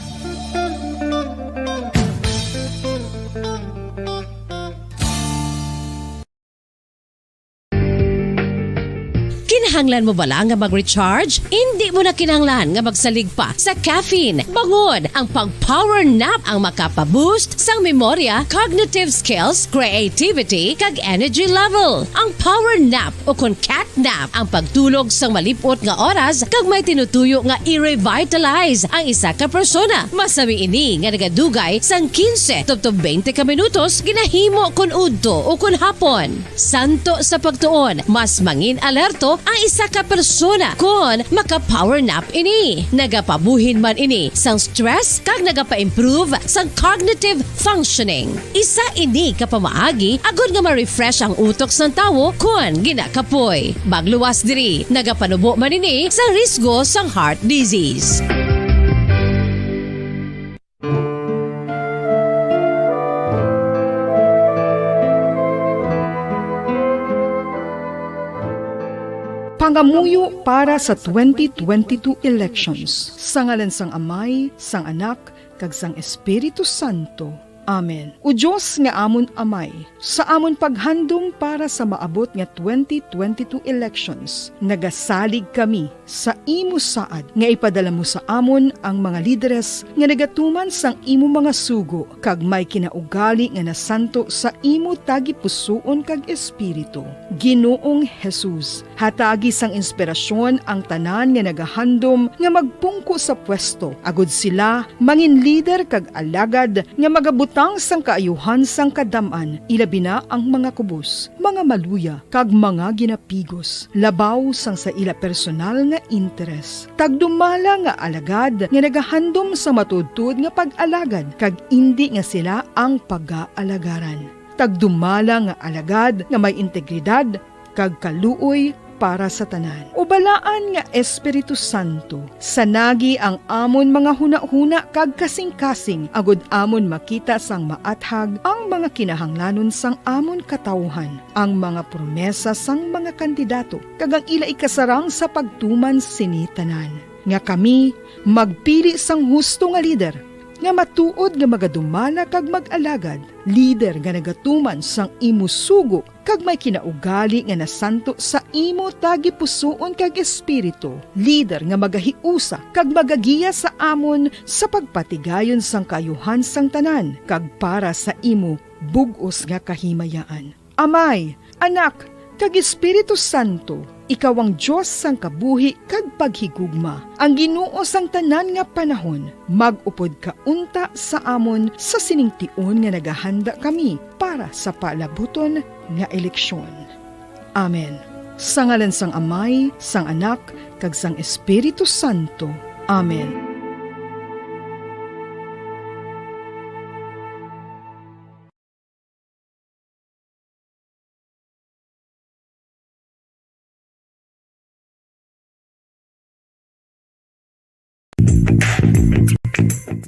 Kinahanglan mo bala nga mag-recharge? Indi mo na kinahanglan nga magsalig pa sa caffeine. Bangod ang pag-power nap ang makapa-boost sang memorya, cognitive skills, creativity, kag energy level. Ang power nap o kon cat nap ang pagtulog sang malip-ot nga oras kag may tinutuyo nga i-revitalize ang isa ka persona. Masami ini nga nagadugay sang quince tubtob twenty ka minutos ginahimo kon udto o kon hapon. Santo sa pagtuon, mas mangin alerto ang Isa ka persona kon maka-power nap ini, nagapabuhin man ini sang stress kag nagapa-improve sang cognitive functioning. Isa ini ka pamaagi agud nga ma-refresh ang utok sang tawo kon ginakapoy. Magluwas diri, nagapanubo man ini sa risgo sang heart disease. Pangamuyo para sa twenty twenty-two elections. Sa ngalan sang Amay, sang Anak, kag sang Espiritu Santo. Amen. O Dios nga amon Amay, sa amon paghandom para sa maabot nga twenty twenty-two elections, nagasalig kami sa imo saad nga ipadala mo sa amon ang mga lideres nga nagatuman sang imo mga sugo kag may kinaugali nga nasanto sa imo tagipusoon kag espiritu. Ginoong Jesus, hatagi sang inspirasyon ang tanan nga nagahandom nga magpungko sa pwesto, agud sila mangin lider kag alagad nga magabutang sang kaayuhan sang kadam-an, ilabi na ang mga kubos, mga maluya, kag mga ginapigos, labaw sang sa ila personal nga interes. Tagdumala nga alagad nga nagahandom sa matuodtuod nga pag-alagad, kag indi nga sila ang pagaalagaran. Tagdumala nga alagad nga may integridad kag kaluoy para sa tanan. O balaan nga Espiritu Santo, sanagi ang amon mga hunahuna kag kasingkasing, agud amon makita sang maathag ang mga kinahanglanon sang amon katawuhan, ang mga promesa sang mga kandidato, kag ang ila ikasarang sa pagtuman sini tanan, nga kami magpili sang husto nga lider, nga matuod nga magadumala kag mag-alagad, lider nga nagatuman sang imo sugo kag may kinaugali nga nasanto sa imo tagipusoon kag espiritu, lider nga magahiusa kag magagiya sa amon sa pagpatigayon sang kaayuhan sang tanan kag para sa imo bug-os nga kahimayaan. Amay, Anak, kag Espiritu Santo, ikaw ang Dios sang kabuhi kag paghigugma, ang Ginoo sang tanan nga panahon. Mag-upod ka unta sa amon sa sining tion nga nagahanda kami para sa palabuton nga eleksyon. Amen. Sa ngalan sang Amay, sang Anak, kag sang Espiritu Santo. Amen.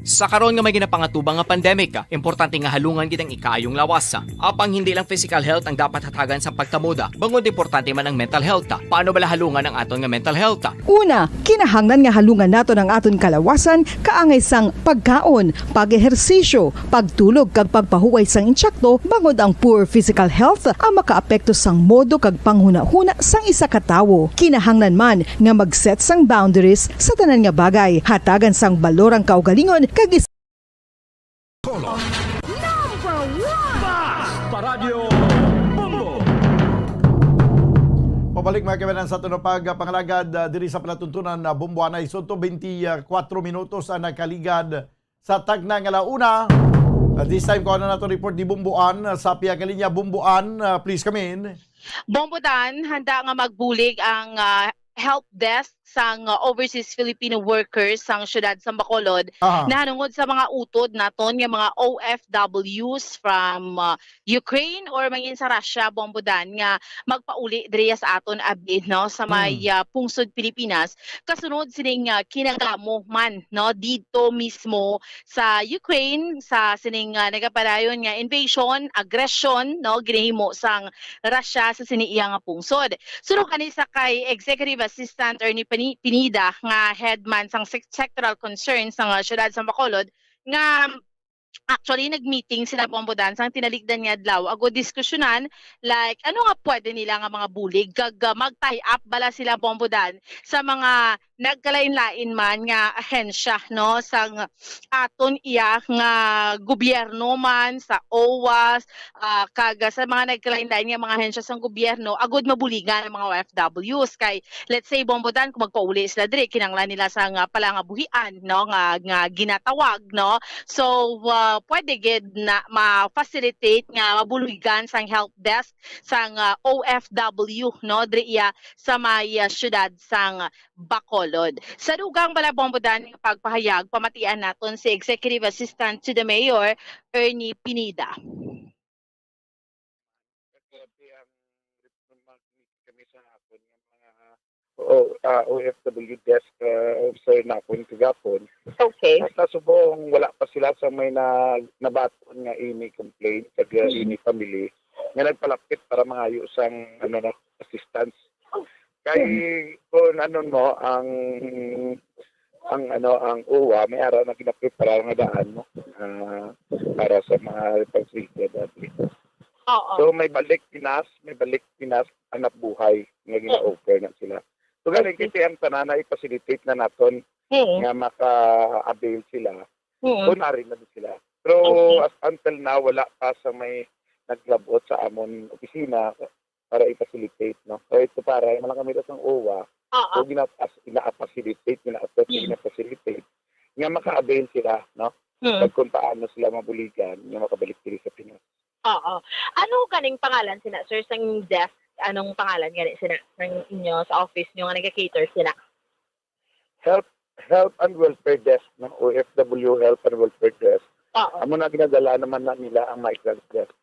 Sa karon nga may ginapangatubang nga pandemic, importante nga halungan gid ang ikaayong lawas. Apang hindi lang physical health ang dapat hatagan sa pagtamuda, bangod importante man ang mental health. Paano bala halungan ang aton nga mental health? Una, kinahanglan nga halungan naton ang aton kalawasan kaangay sang pagkaon, pag-ehersisyo, pagtulog kag pagpahuway sang insakto, bangod ang poor physical health ang makaapekto sang modo kag panghunahuna sang isa ka tawo. Kinahanglan man nga mag-set sang boundaries sa tanan nga bagay. Hatagan sang balor ang kaugalingon kag is- Number one! Basta Radyo Bombo! Pabalik, mga kaibigan, sa aton pagpangalagad, ah, diri sa palatuntunan na Bombo Anay. Sunto, twenty-four minutos ang nakaligad sa tagna nga la una. At this time, kuha na nato report ni Bombo Ann, ah, sa pihak nga linya. Bombo Ann, ah, please come in. Bombo Dan, handa nga magbulig ang, ah, help desk sang, ah, overseas Filipino workers sang siyudad sang Bacolod. Aha. Nahanungod sa mga utod naton nga mga O F Ws from, ah, Ukraine or mangin sa Russia, Bombo Dan, nga magpauli diri sa aton abi, no, sa may, Hmm. ah, pungsod Pilipinas, kasunod sining, ah, kinagamo man, no, didto mismo sa Ukraine, sa sining, ah, nagapadayon nga invasion, aggression, no, ginahimo sang Russia sa sini iya nga pungsod. Suno kani sa kay Executive Assistant Ernie Pani-, Pineda, nga head man sang sec-, sectoral concern sang, ah, siyudad sa Bacolod, nga actually nag-meeting sila, Bombo Dan, sang tinalikdan nga adlaw, agud diskusyonan, like, ano nga pwede nila nga mga bulig, kag, ah, mag-tie up bala sila, Bombo Dan, sa mga nagkalain-lain man nga ahensya, no, sang aton iya nga gobyerno man, sa OWAS, ah, kag sa mga nagkalain-lain nga mga ahensya sang gobyerno, agud mabuligan ang mga O F Ws. Kay, let's say, Bombo Dan, kung magpauli sila diri, kinahanglan nila sang, ah, palangabuhian, no, nga, nga ginatawag, no. So, ah, ah, pwede gid na ma-facilitate nga mabuligan sang help desk sang, ah, O F W, no, diri iya sa may, ah, siyudad sang Bacolod. Sa dugang bala, Bombo Dan, nga pagpahayag, pamatian naton si Executive Assistant to the Mayor, Ernie Pineda. Kami sa hapon nga mga, o, ah, O F W desk, ah, officer na akon kagapon. Okay. Basta subong wala pa sila sa may na, nabaton nga ini complaint kag, ah, Mm. ini family nga nagpalapit para mangayo sang, ano, na, assistance. Kay kung ano mo, ang, ang ano, ang uwa, may ara na ginaprepara nga daan mo, ah, para sa mga repatriated athletes. Oo. So, may balik Pinas, may balik Pinas, hanap buhay nga gina-offer na sila. So, galing Okay. kasi ang tanan na i-facilitate na naton Mm. nga maka-avail sila. Mm. Kung ari na din sila. Pero Okay. as until now, wala pa sa may naglabot sa amon opisina para i-facilitate, no? So, ito para, yung mga kami sa uwa, Oo. so gina-, as, ina-facilitate, ina-assess, Mm. ina-facilitate, nga maka-avail sila, no? Mm. Pag kung paano sila mabuligan, nga makabalik diri sa Pinas. Oo. Ano ganing pangalan sina, sir, sang desk? Anong pangalan gani sina sang inyo sa office nyo nga nag-cater sina? Health, Health and Welfare Desk, no? O F W Health and Welfare Desk. Oo. Amo na ginadala naman na nila ang migrant desk.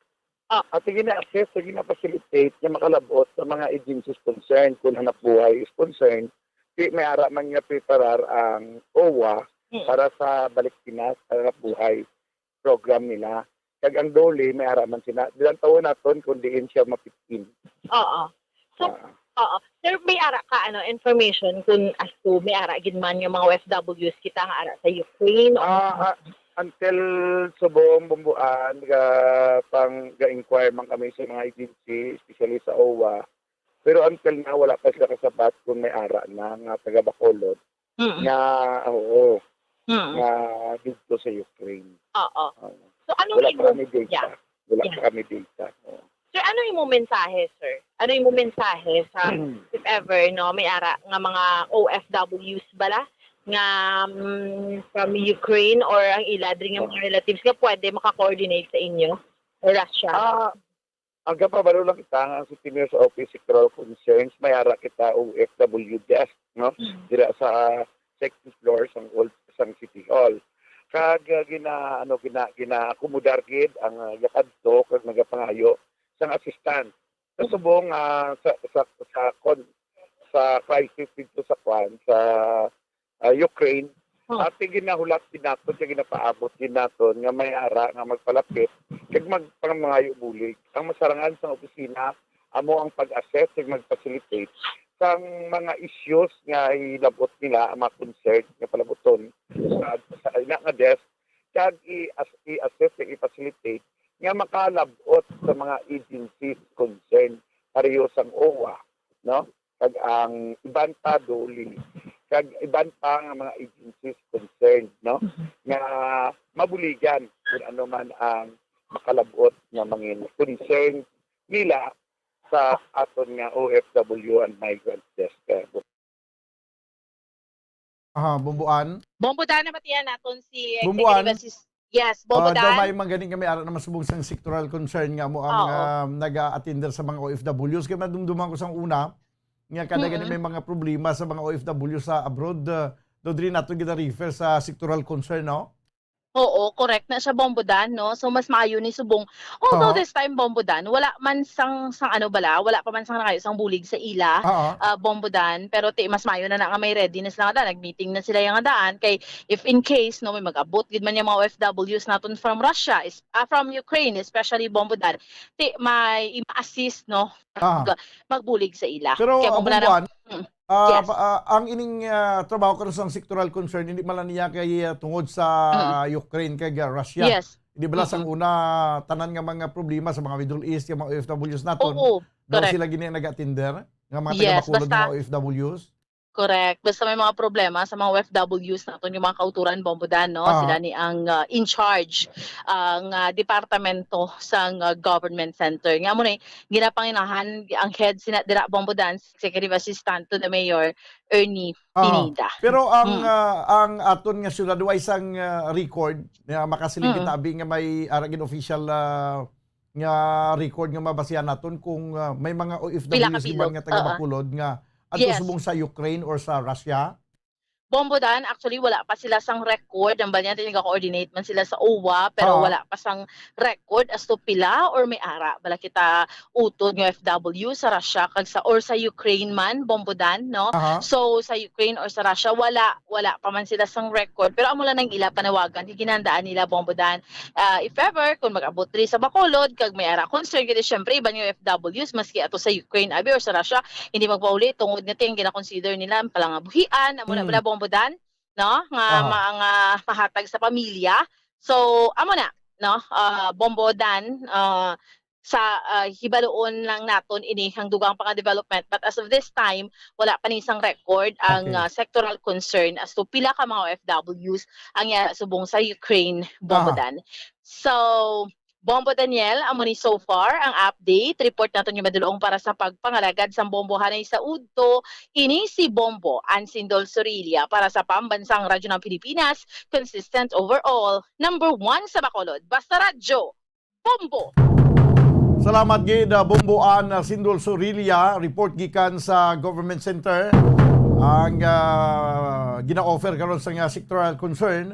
Ah. At gina-assess, gina-facilitate nga makalabot sa mga agencies concerned. Kung hanap buhay is concerned, di may ara man nga preparar ang owa Mm. para sa Balik Pinas, hanap buhay program nila. Kag ang DOLE, may ara man sila. Dilang tawon naton kung diin siya mapit-in. Oo. So, Ah. oo. Sir, may ara ka, ano, information kung as to may ara gid man nga mga O F Ws kita nga ara sa Ukraine o Ah, ah, until subong bumbuan, ga, pang, ga-inquire man kami sa mga agency, especially sa owa. Pero until now, wala pa sila kasabat kung may ara na nga taga Bacolod Mm. nga, oo, Mm. nga dito sa Ukraine. Oo. Oo. So, anong Wala imo pa kami data. Yeah. Wala Yeah. pa kami data. Oo. Sir, ano imo mensahe, sir? Ano imo mensahe sa, if ever, no, may ara nga mga O F Ws bala nga, mm, from Ukraine or ang ila diri nga Oo. mga relatives nga pwede maka-coordinate sa inyo o Russia? Ah, ang gapabalo lang kita nga ang City Mayor's Office Sectoral Concerns, may ara kita O F W desk, no? Mm. Dira sa second floor sang old, sang City Hall. Kag, ah, gina, ano, gina, ginaakomodar gid ang, ah, gakadto kag nagapangayo sang assistance. Sa Mm. subong, ah, sa, sa, sa, kon-, sa crisis dito sa kwan, sa, ah, Ukraine, Oh. ati ginahulat din naton, kag ginapaabot din naton nga may ara nga magpalapit kag magpangayo bulig. Ang masarangan sang opisina amo ang pag-assess kag mag-facilitate sang mga issues nga hilabot nila ang mga concerned nga palabuton sa, sa ina nga desk, kag i-as-, i-assess kag i-facilitate nga makalabot sa mga agencies concerned, pareho sang owa, no? Kag ang iban pa, DOLE, kag iban pa nga mga agencies concerned, no? Mhm. Nga mabuligan kung ano man ang makalabot nga mangin concern nila sa aton nga O F W and migrant desk. Aha, Bombo Ann? Bombo Dan, namatian naton si Bombo Ann? Executive Assist-, yes, Bombo Ah, daw Dan. May man gani kami ara naman subong sang sectoral concern nga mo ang, Oo. ah, naga-attender sa mga O F Ws. Kaya madumduman ko sang una, nga kada gani Mm-mm. may mga problema sa mga O F W sa abroad, ah, daw diri nato gina-refer sa sectoral concern, no? Oo, correct na siya, Bombo Dan, no? So, mas maayo ni subong. Although Oo. this time, Bombo Dan, wala man sang, sang ano bala, wala pa man sang nangayo sang bulig sa ila, Oo. ah, Bombo Dan, pero ti, mas maayo na na nga may readiness lang nga daan, nag-meeting na sila yung nga daan, kay if in case, no, may mag-abot gid man yung mga O F Ws naton from Russia, is, ah, from Ukraine, especially, Bombo Dan, ti, may i-assist, no? Ah. Mag-, magbulig sa ila. Pero, Kaya ah, Bombo Dan, Bombo Ann, mm. Ah, Yes. pa-, ah, ang ining, ah, trabaho karon sang sectoral concern, hindi man lang niya kay, ah, tungod sa Mm. Ukraine kag, ah, Russia. Yes. Hindi bala sang Mm-mm. una, tanan nga mga problema sa mga Middle East, nga mga O F Ws naton, Oo, daw correct. sila gini nag-attender, nga mga Yes, taga Bacolod, basta mga O F Ws? Correct. Basta may mga problema sa mga O F Ws naton, yung mga kauturan, Bombo Dan, no? Ah. Sila ni ang, ah, in charge, ang, ah, departamento sang, ah, government center. Nga mo na, ginapanginahan ang head sina dira, Bombo Dan, executive assistant to the mayor, Ernie Ah. Pineda. Pero ang, Mm. ah, ang aton nga syudad, way sang, ah, record nga makasiling Mm. kita, abi, nga may ara gid official, ah, nga record nga mabasihan naton kung, ah, may mga Pila ka O F Ws iban bilog. nga taga Oo. Bacolod nga adto Yes. subong sa Ukraine or sa Russia? Bombo Dan, actually, wala pa sila sang record. Ang bali natin, nag-coordinate man sila sa O W A, pero Ah. wala pa sang record as to pila or may ara bala kita utod nga O F W sa Russia kag sa, or sa Ukraine man, Bombo Dan, no? Aha. So, sa Ukraine or sa Russia, wala, wala pa man sila sang record. Pero amo lang ang ila panawagan, kay ginandaan nila, Bombo Dan, ah, if ever, kung mag-abot diri sa Bacolod, kag may ara concern, kay syempre, iban nga O F Ws, maski ato sa Ukraine, abi, or sa Russia, hindi magpauli, tungod nga ting gina-consider nila ang palangabuhian, amo na Mm. bala, Bombo Dan, no? Nga Aha. ma-, nga mahatag sa pamilya. So, amo na, no? Ah, Bombo Dan, ah, sa, ah, hibaluon lang naton ini ang dugang pa nga development. But as of this time, wala pa ni sang record ang, Okay. ah, sectoral concern as to pila ka mga O F Ws ang yara subong sa Ukraine, Bombo Aha. Dan. So, Bombo Daniel, amo ni so far ang update. Report naton nga madulong para sa pagpangalagad sang bombohanay sa udto. Ini si Bombo Ansindol Sorilla para sa Pambansang Radyo ng Pilipinas, consistent overall, number one sa Bacolod. Basta Radyo, Bombo! Salamat gid, ah, Bombo An, ah, Sindol Sorilla. Report gikan sa Government Center. Ang, ah, gina-offer karon sa nga sectoral concern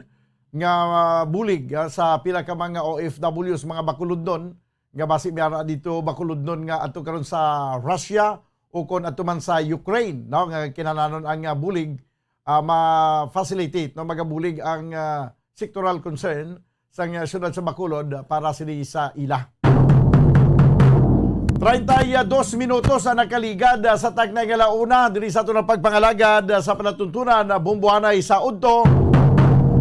nga, ah, bulig, ah, sa pila ka mga O F Ws, mga Bacolodnon, nga basi may ara dito Bacolodnon nga adto karon sa Russia o kon adto man sa Ukraine, no, nga kinahanglanon ang, ah, bulig, ah, ma-facilitate, no, magabulig ang, ah, sectoral concern sang, ah, siyudad sa Bacolod para sini sa ila. Treinta y dos minutos ang nakaligad, ah, sa takna nga ala una diri sa aton nga pagpangalagad, ah, sa palatuntunan, ah, Bombohanay sa Udto.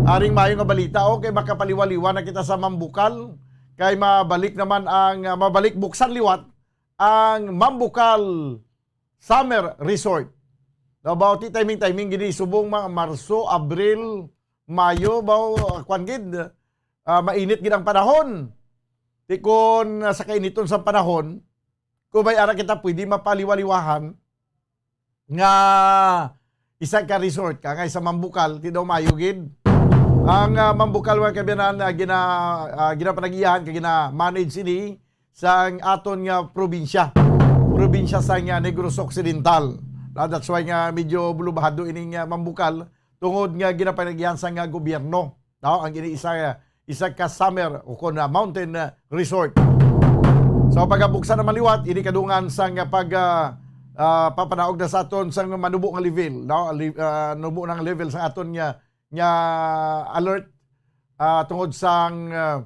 Aring mayo nga balita, okay, makapaliwaliwa na kita sa Mambukal. Kay mabalik naman ang, ah, mabalik buksan liwat ang Mambukal Summer Resort. Now, about ti timing-timing gini, subong mga Marso, Abril, Mayo, baw, ah, kwan gid, ah, mainit gid ang panahon. Ti kon, ah, sa kainiton sa panahon, kung may ara kita pwede mapaliwaliwahan nga isa ka resort ka nga sa Mambukal, ti daw mayo gid. Ang, ah, Mambukal, mga kaabyanan, ah, gina-, ah, ginapanag-iyahan kag gina-manage ini sang aton nga probinsya, probinsya sang, ah, Negros Occidental. Ah, that's why nga medyo bulubhado ining, ah, Mambukal tungod nga ginapanag-iyahan sang, ah, gobyerno, no? Ang ini isa, isa ka summer o kon, ah, mountain, ah, resort. So, pagabuksan naman liwat, ini kadungan sang, ah, pag, ah, ah, papanaog na sa aton sang manubo nga level, no? Li-, ah, nubo ng level sa aton nga, nga alert, ah, tungod sang, ah,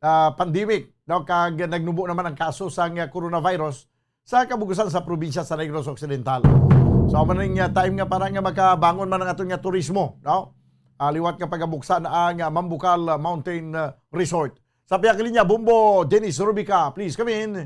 ah, pandemic, no? Kag nagnubo naman ang kaso sang, ah, coronavirus sa kabugusan sa probinsya sa Negros Occidental. So, amo na ning, ah, time nga para nga makabangon man ang aton nga turismo, no? Ah, liwat nga pagabuksan ang, ah, Mambukal, ah, Mountain, ah, Resort. Sa pihak linya, Bombo Dennis Rubica, please come in.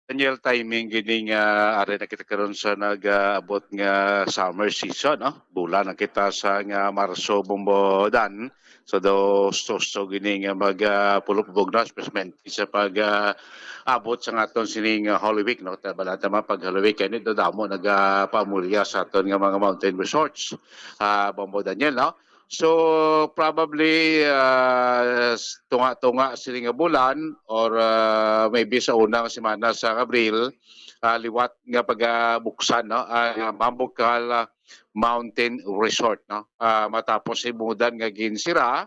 Daniel, timing gini nga ari na kita karon sa nag-aabot nga summer season, no? Bulan na kita sa nga Marso, Bombo Dan. So, do, so, so gini nga mag, ah, pulupubog na, especially sa pag, ah, abot sa aton sining, ah, Holy Week, no? Tabala tama pag Holy Week, kaya nito damo nagapamulya sa aton nga mga mountain resorts, ah, Bombo Daniel, no? So, probably, ah, s-, tunga-tunga sini nga bulan or, ah, maybe sa unang semana sa Abril, ah, liwat nga pagabuksan, no? Ah, Mambukal, ah, Mountain Resort, no? Ah, matapos himudan nga ginsira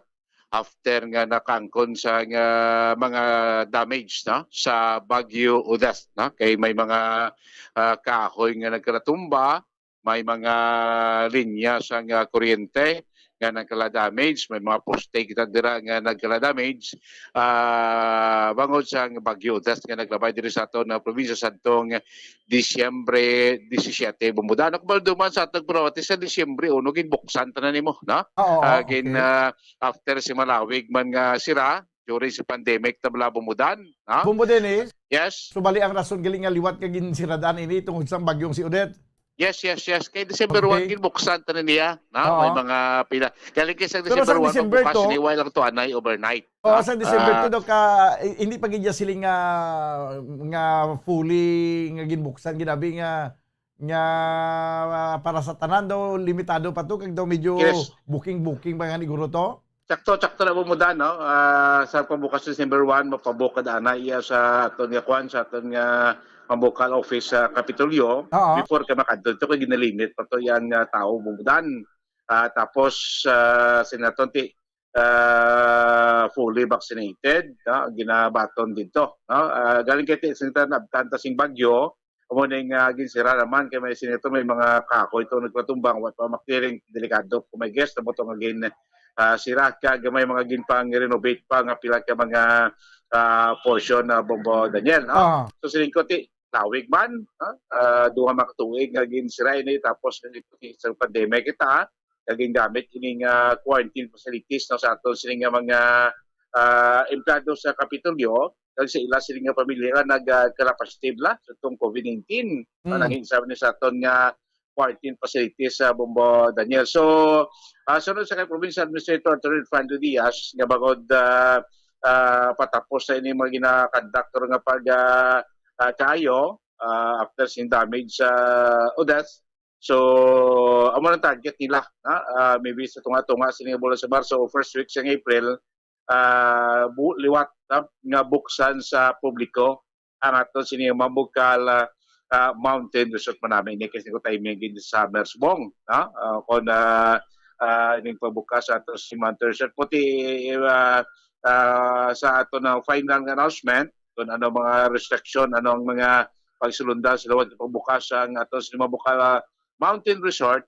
after nga nakangkon sa nga mga damage, no? Sa Bagyo Odette, no? Kay may mga, ah, kahoy nga nagkalatumba, may mga linya sang, ah, kuryente nga nagkala-damage, may mga poste kita dira nga nagkala-damage, ah, bangod sang Bagyo Odette nga naglabay diri sa aton nga probinsya sa atong Disyembre disisiete, Bombo Dan. Kung malduman sa atong province sa Disyembre uno, ginbuksan tanan nimo, no? Oo, Ah, gin-, okay. ah, after si Malawig man nga sira, during sa pandemic, tabla, Bombo Dan, no? Bombo Dennis, Yes? Subali ang rason gali nga liwat nga ginsiradan ini tungod sa bagyong si Odette. Yes, yes, yes. Kay December one, okay, ginbuksan tanan niya. Na, may Oo. mga pila. Galing kay sa Pero December sa one, December magbukas two, sila, wala lang to anay overnight. Oo, ha? Sa December Ah. two daw ka, eh, hindi pa gid niya sila nga, nga fully nga ginbuksan, ginabi nga, nga, ah, para sa tanan daw, limitado pa to, kag daw medyo Yes. booking-booking pa nga niguro to. Sakto, sakto na mo muda, no? Ah, sa pagbukas sa December one, mapabukad ana iya sa aton nga kwan, sa aton nga pambukal office sa Kapitolyo. Oo. Before ka makadto, ito kay ginalimit pa to yang, ah, tao bumudan. Ah, tapos, ah, sinaton ti, ah, fully vaccinated, no? Ginabaton dito, no? Ah, galing kay ti, sinta nabtan ta sing bagyo, amo ning, ah, ginsira naman kay may sinito, may mga kahoy to nagpatumbang, wa pa makiring, delikado kung may guest, amo to nga gin, ah, sira, kag may mga ginpang-renovate pa nga pila ka mga, ah, portion na, Bombo Daniel, no? Ah. So, siling ko, ti, lawig man, ha? Ah, duha mga tuig nga ginsira ini, tapos sa pandemic kita, ha? Nga gingamit ining, ah, quarantine facilities, no, sa aton sini nga mga, ah, empleyado sa Kapitolyo, kag sa ila sini nga pamilya nga nag, ah, kalapastive la sa itong COVID nineteen. Mm. Ang hinsa ni sa aton nga quarantine facilities sa Bombo Daniel. So, ah, sunod sa kay Provincial Administrator Attorney Fernando Diaz, nga bangod, ah, ah, patapos sa ini mga ginakonduct nga pag, ah, ah, kaayo, ah, after sing damage sa, o death. So, amo ang target nila, ha? Ah, maybe sa tunga-tunga sini nga bulan sa Marso o first week sa April, ah, bu-, liwat, ha, nga buksan sa publiko ang aton sini nga Mambukal, ah, ah, Mountain Resort. Manami ini kasi ko timing gid sa summer subong, ha? Ah, kon, ah, ah, ining pagbukas sa ato si Mountain Resort. Puti, ah, ah, sa ato na final nga announcement, kung ano mga restriction, ano ang mga pagsulundan sa liwat nga pagbukas ang ato sa Mambukal, ah, Mountain Resort,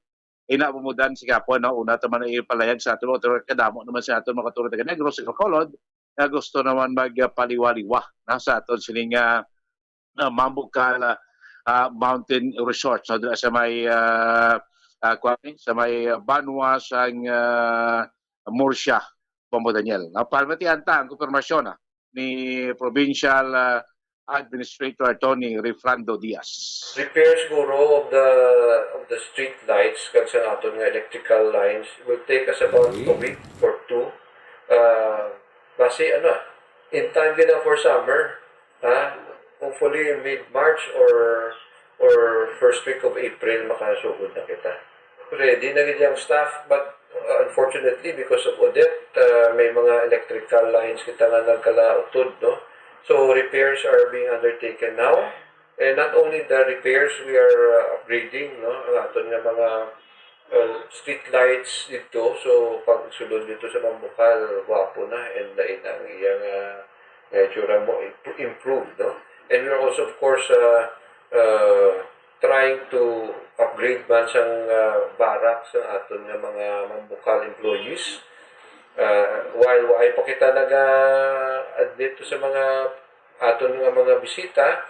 ina mo mudan sa gapon, no? Una ta man ipalayag sa ato, pero kadamo naman sa ato mga turista taga Negros, sa Bacolod, nga gusto naman magpaliwa-liwa na sa aton sining, ah, ah, Mambukal, ah, ah, Mountain Resort. So, dira sa may, ah, ah, kuwan, sa may banwa sang, ah, Murcia, Bombo Daniel. Napalmatian ta ang konfirmasyon, ah, ni Provincial, ah, Administrator Attorney Refrando Diaz. Repair siguro of the, of the street lights kag sa aton nga electrical lines will take us about a Okay. week or two. Ah, basi, ano, in time gid na for summer, ha? Hopefully mid-March or, or first week of April makasugod na kita. Ready na gid ang staff, but, uh, unfortunately, because of Odette, uh, may mga electrical lines kita nga nagkalautod, no? So, repairs are being undertaken now. And not only the repairs, we are, uh, upgrading, no, ang aton nga mga, uh, street lights dito. So, pag sulod dito sa Mambukal, gwapo na, and lain ang iyang, uh, nga itsura mo, imp-, improve, no? And we are also, of course, uh, uh, trying to upgrade man sang, uh, barracks sa aton nga mga Mambukal employees. Uh, while wa pa kita naga-admit sa mga aton nga mga bisita,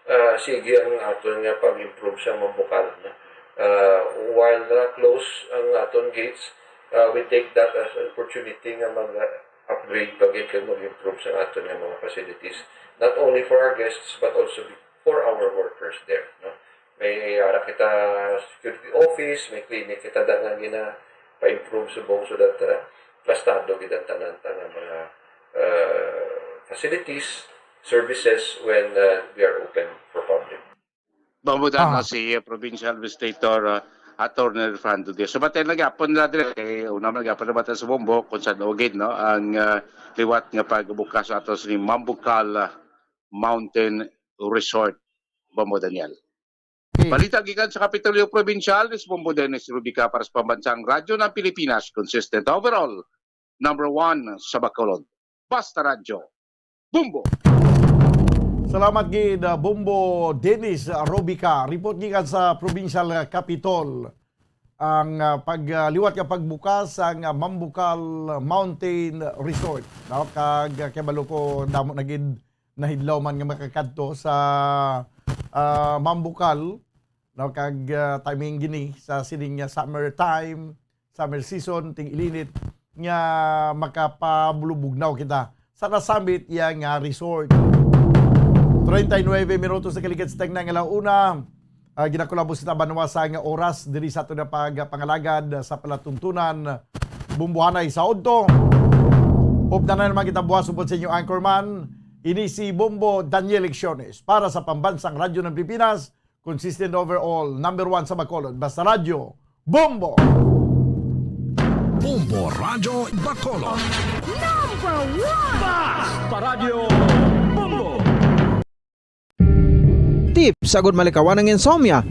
ah, sige ang aton nga pag-improve sa Mambukal, no? Ah, while na close ang aton gates, ah, we take that as an opportunity nga mag-upgrade pa gid kag mag-improve sa aton nga mga facilities, not only for our guests but also for our workers there, no? May ara kita security office, may clinic kita da nga gina-pa-improve subong so that, ah, plastado gid ang tanan ta nga mga, ah, facilities, services when, uh, we are open for public. Mamudan Ah. na si, uh, Provincial Administrator, uh, Attorney Refrando Diaz. So, batay na gyapon na dire, kay una man gyapon na batay sa Bombo, kung saan ugid, no, ang, uh, liwat nga pagbukas sa ato sa Mambukal, uh, Mountain Resort, Bombo Daniel. Okay. Balita gikan sa Kapitolyo Provincial, ni Bombo Dennis Rubica para sa Pambansang Radyo ng Pilipinas, consistent overall, number one sa Bacolod. Basta Radyo, Bombo! Salamat gid, uh, Bombo Dennis, uh, Robica. Report gikan sa Provincial, uh, Capitol. Ang, uh, pag, uh, liwat nga pagbukas ang, uh, Mambukal Mountain Resort, no? Kag, uh, kabalo ko, damo na gid nahidlaw man nga makakadto sa, uh, Mambukal, no? Kag, uh, timing gini sa sining, uh, summer time, summer season, tig-ilinit, nga makapabulubugnaw kita sa nasambit iya nga resort. Treinta y nueve minutos na kaligid sa tagna nga launa. Ah, ginakulabos kita banwa sa nga oras diri sa aton nga pagpangalagad sa palatuntunan, Bombohanay sa Udto. Updan na naman kita buwas upod sa inyo anchorman. Ini si Bombo Daniel Lecciones para sa Pambansang Radyo ng Pilipinas, consistent overall, number one sa Bacolod. Basta Radyo, Bombo! Bombo Radyo Bacolod. Number one! Basta Radyo, Bombo! Tips agud malikawan ang insomnia.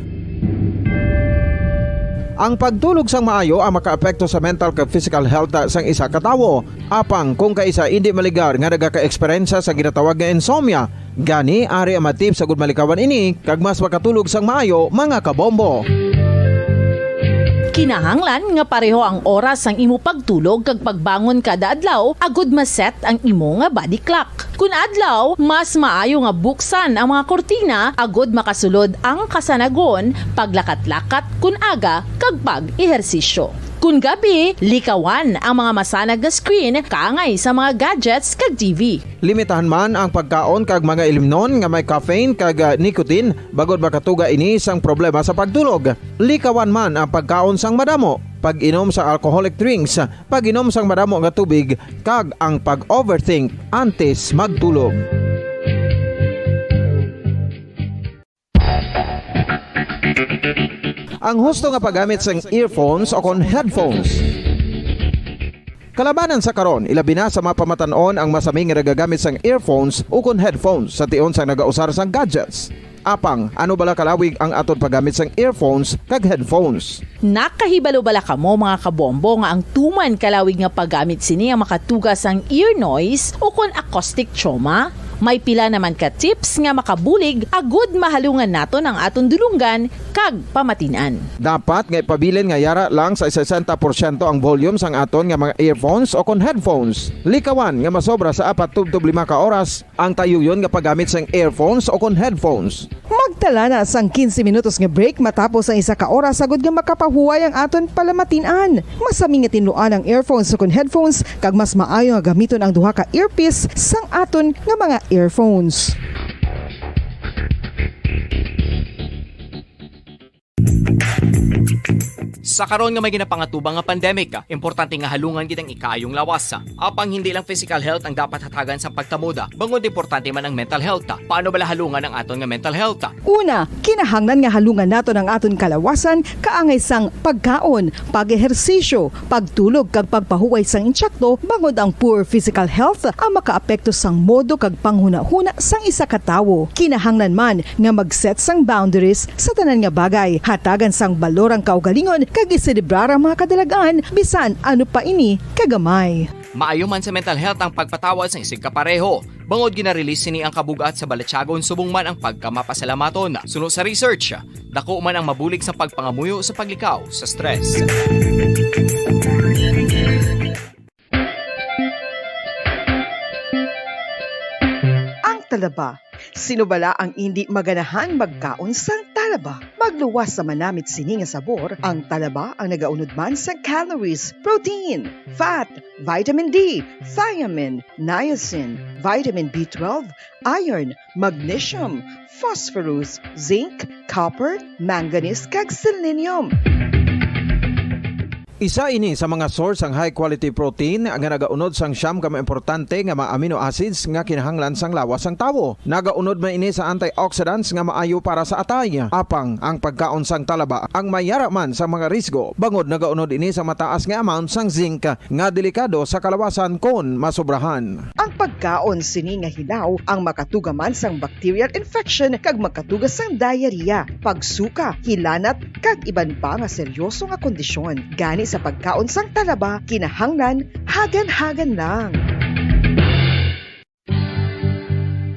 Ang pagtulog sang maayo ang makaapekto sa mental kag physical health sang isa ka tawo. Apang kung kaisa indi maligar nga nagakaeksperyensya sa ginatawag nga insomnia, gani ari ang mga tips agud malikawan ini kag mas makatulog sang maayo, mga kabombo. Kinahanglan nga pareho ang oras sang imo pagtulog kag pagbangon kada adlaw agud ma-set ang imo nga body clock. Kun adlaw, mas maayo nga buksan ang mga kurtina agud makasulod ang kasanagon, paglakat-lakat kun aga, kag pag-ehersisyo. Kun gabi, likawan ang mga masanag nga screen kaangay sa mga gadgets kag T V. Limitahan man ang pagkaon kag mga ilimnon nga may caffeine kag, ah, nicotine, bangod makatuga ini sang problema sa pagtulog. Likawan man ang pagkaon sang madamo, pag-inom sa alcoholic drinks, pag-inom sang madamo nga tubig, kag ang pag-overthink antes magtulog. Ang husto nga paggamit sang earphones o kon headphones. Kalabanan sa karon, ilabi na sa mga pamatan-on ang masami nga nagagamit sang earphones o kon headphones sa tion sang nagausar sang gadgets. Apang, ano bala kalawig ang aton paggamit sang earphones kag headphones? Nakahibalo bala kamo, mga kabombo, nga ang tuman kalawig nga paggamit sini ang makatuga sang ear noise o kon acoustic trauma? May pila naman ka tips nga makabulig agud mahalungan naton ang aton dulonggan kag pamatin-an. Dapat nga ipabilin nga yara lang sa sesenta porsyento ang volume sang aton nga mga earphones o kon headphones. Likawan nga masobra sa apat tubtob lima ka oras ang tayuyon nga paggamit sang earphones o kon headphones. Magtala na sang quince minutos nga break matapos ang isa ka oras agud nga makapahuway ang aton palamatin-an. Masami nga tinluan ang earphones o kon headphones, kag mas maayo nga gamiton ang duha ka earpiece sang aton nga mga earphones. Sa karon nga may ginapangatubang nga pandemic, importante nga halungan gid ang ikaayong lawas. Apang hindi lang physical health ang dapat hatagan sang pagtamuda, bangod importante man ang mental health. Paano bala halungan ang aton nga mental health? Una, kinahanglan nga halungan naton ang aton kalawasan kaangay sang pagkaon, pag-ehersisyo, pagtulog kag pagpahuway sang insakto, bangod ang poor physical health ang makaapekto sang modo kag panghunahuna sang isa ka tawo. Kinahanglan man nga mag-set sang boundaries sa tanan nga bagay, hatagan sang balor ang kaugalingon kag iselebrar ang mga kadalag-an, bisan ano pa ini kagamay. Maayo man sa mental health ang pagpatawad sang isigkapareho, bangod gina-release sini ang kabug-at sa balatyagon subong man ang pagkamapasalamaton. Suno sa research, dako man ang mabulig sa pagpangamuyo sa paglikaw sa stress. Ang talaba. Sino bala ang indi maganahan magkaon sang talaba? Magluwas sa manamit sini nga sabor, ang talaba ang nagaunod man sa calories, protein, fat, vitamin D, thiamine, niacin, vitamin B twelve, iron, magnesium, phosphorus, zinc, copper, manganese, kag selenium. Isa ini sa mga source sang high quality protein nga nagaunod sang siyam ka mga importante nga mga amino acids nga kinahanglan sang lawas sang tawo. Nagaunod man ini sa antioxidants nga maayo para sa atay. Apang ang pagkaon sang talaba ang may yara man sa mga risgo, bangod nagaunod ini sa mataas nga amount sang zinc nga delikado sa kalawasan kon masobrahan. Ang pagkaon sini nga hilaw ang makatuga man sang bacterial infection kag makatuga sang diarrhea, pagsuka, hilanat, kag iban pa nga seryoso nga kondisyon. Gani sa pagkaon sang talaba, kinahanglan hagan-hagan lang.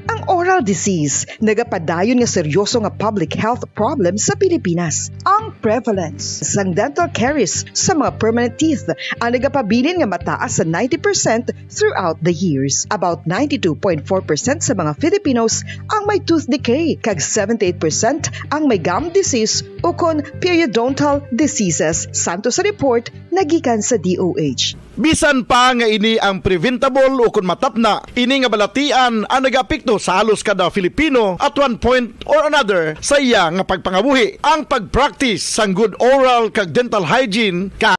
Ang oral disease nagapadayon nga seryoso nga public health problem sa Pilipinas. Ang Prevalence sang dental caries sa mga permanent teeth ang nagapabilin nga mataas sa ninety percent throughout the years. About ninety-two point four percent sa mga Filipinos ang may tooth decay, kag seventy-eight percent ang may gum disease ukon periodontal diseases, santo sa report nga gikan sa D O H. Bisan pa nga ini ang preventable ukon matapna, ini nga balatian ang nagaapekto sa halos kada Filipino at one point or another sa iya nga pagpangabuhi. Ang pag-practice sang good oral kag dental hygiene ka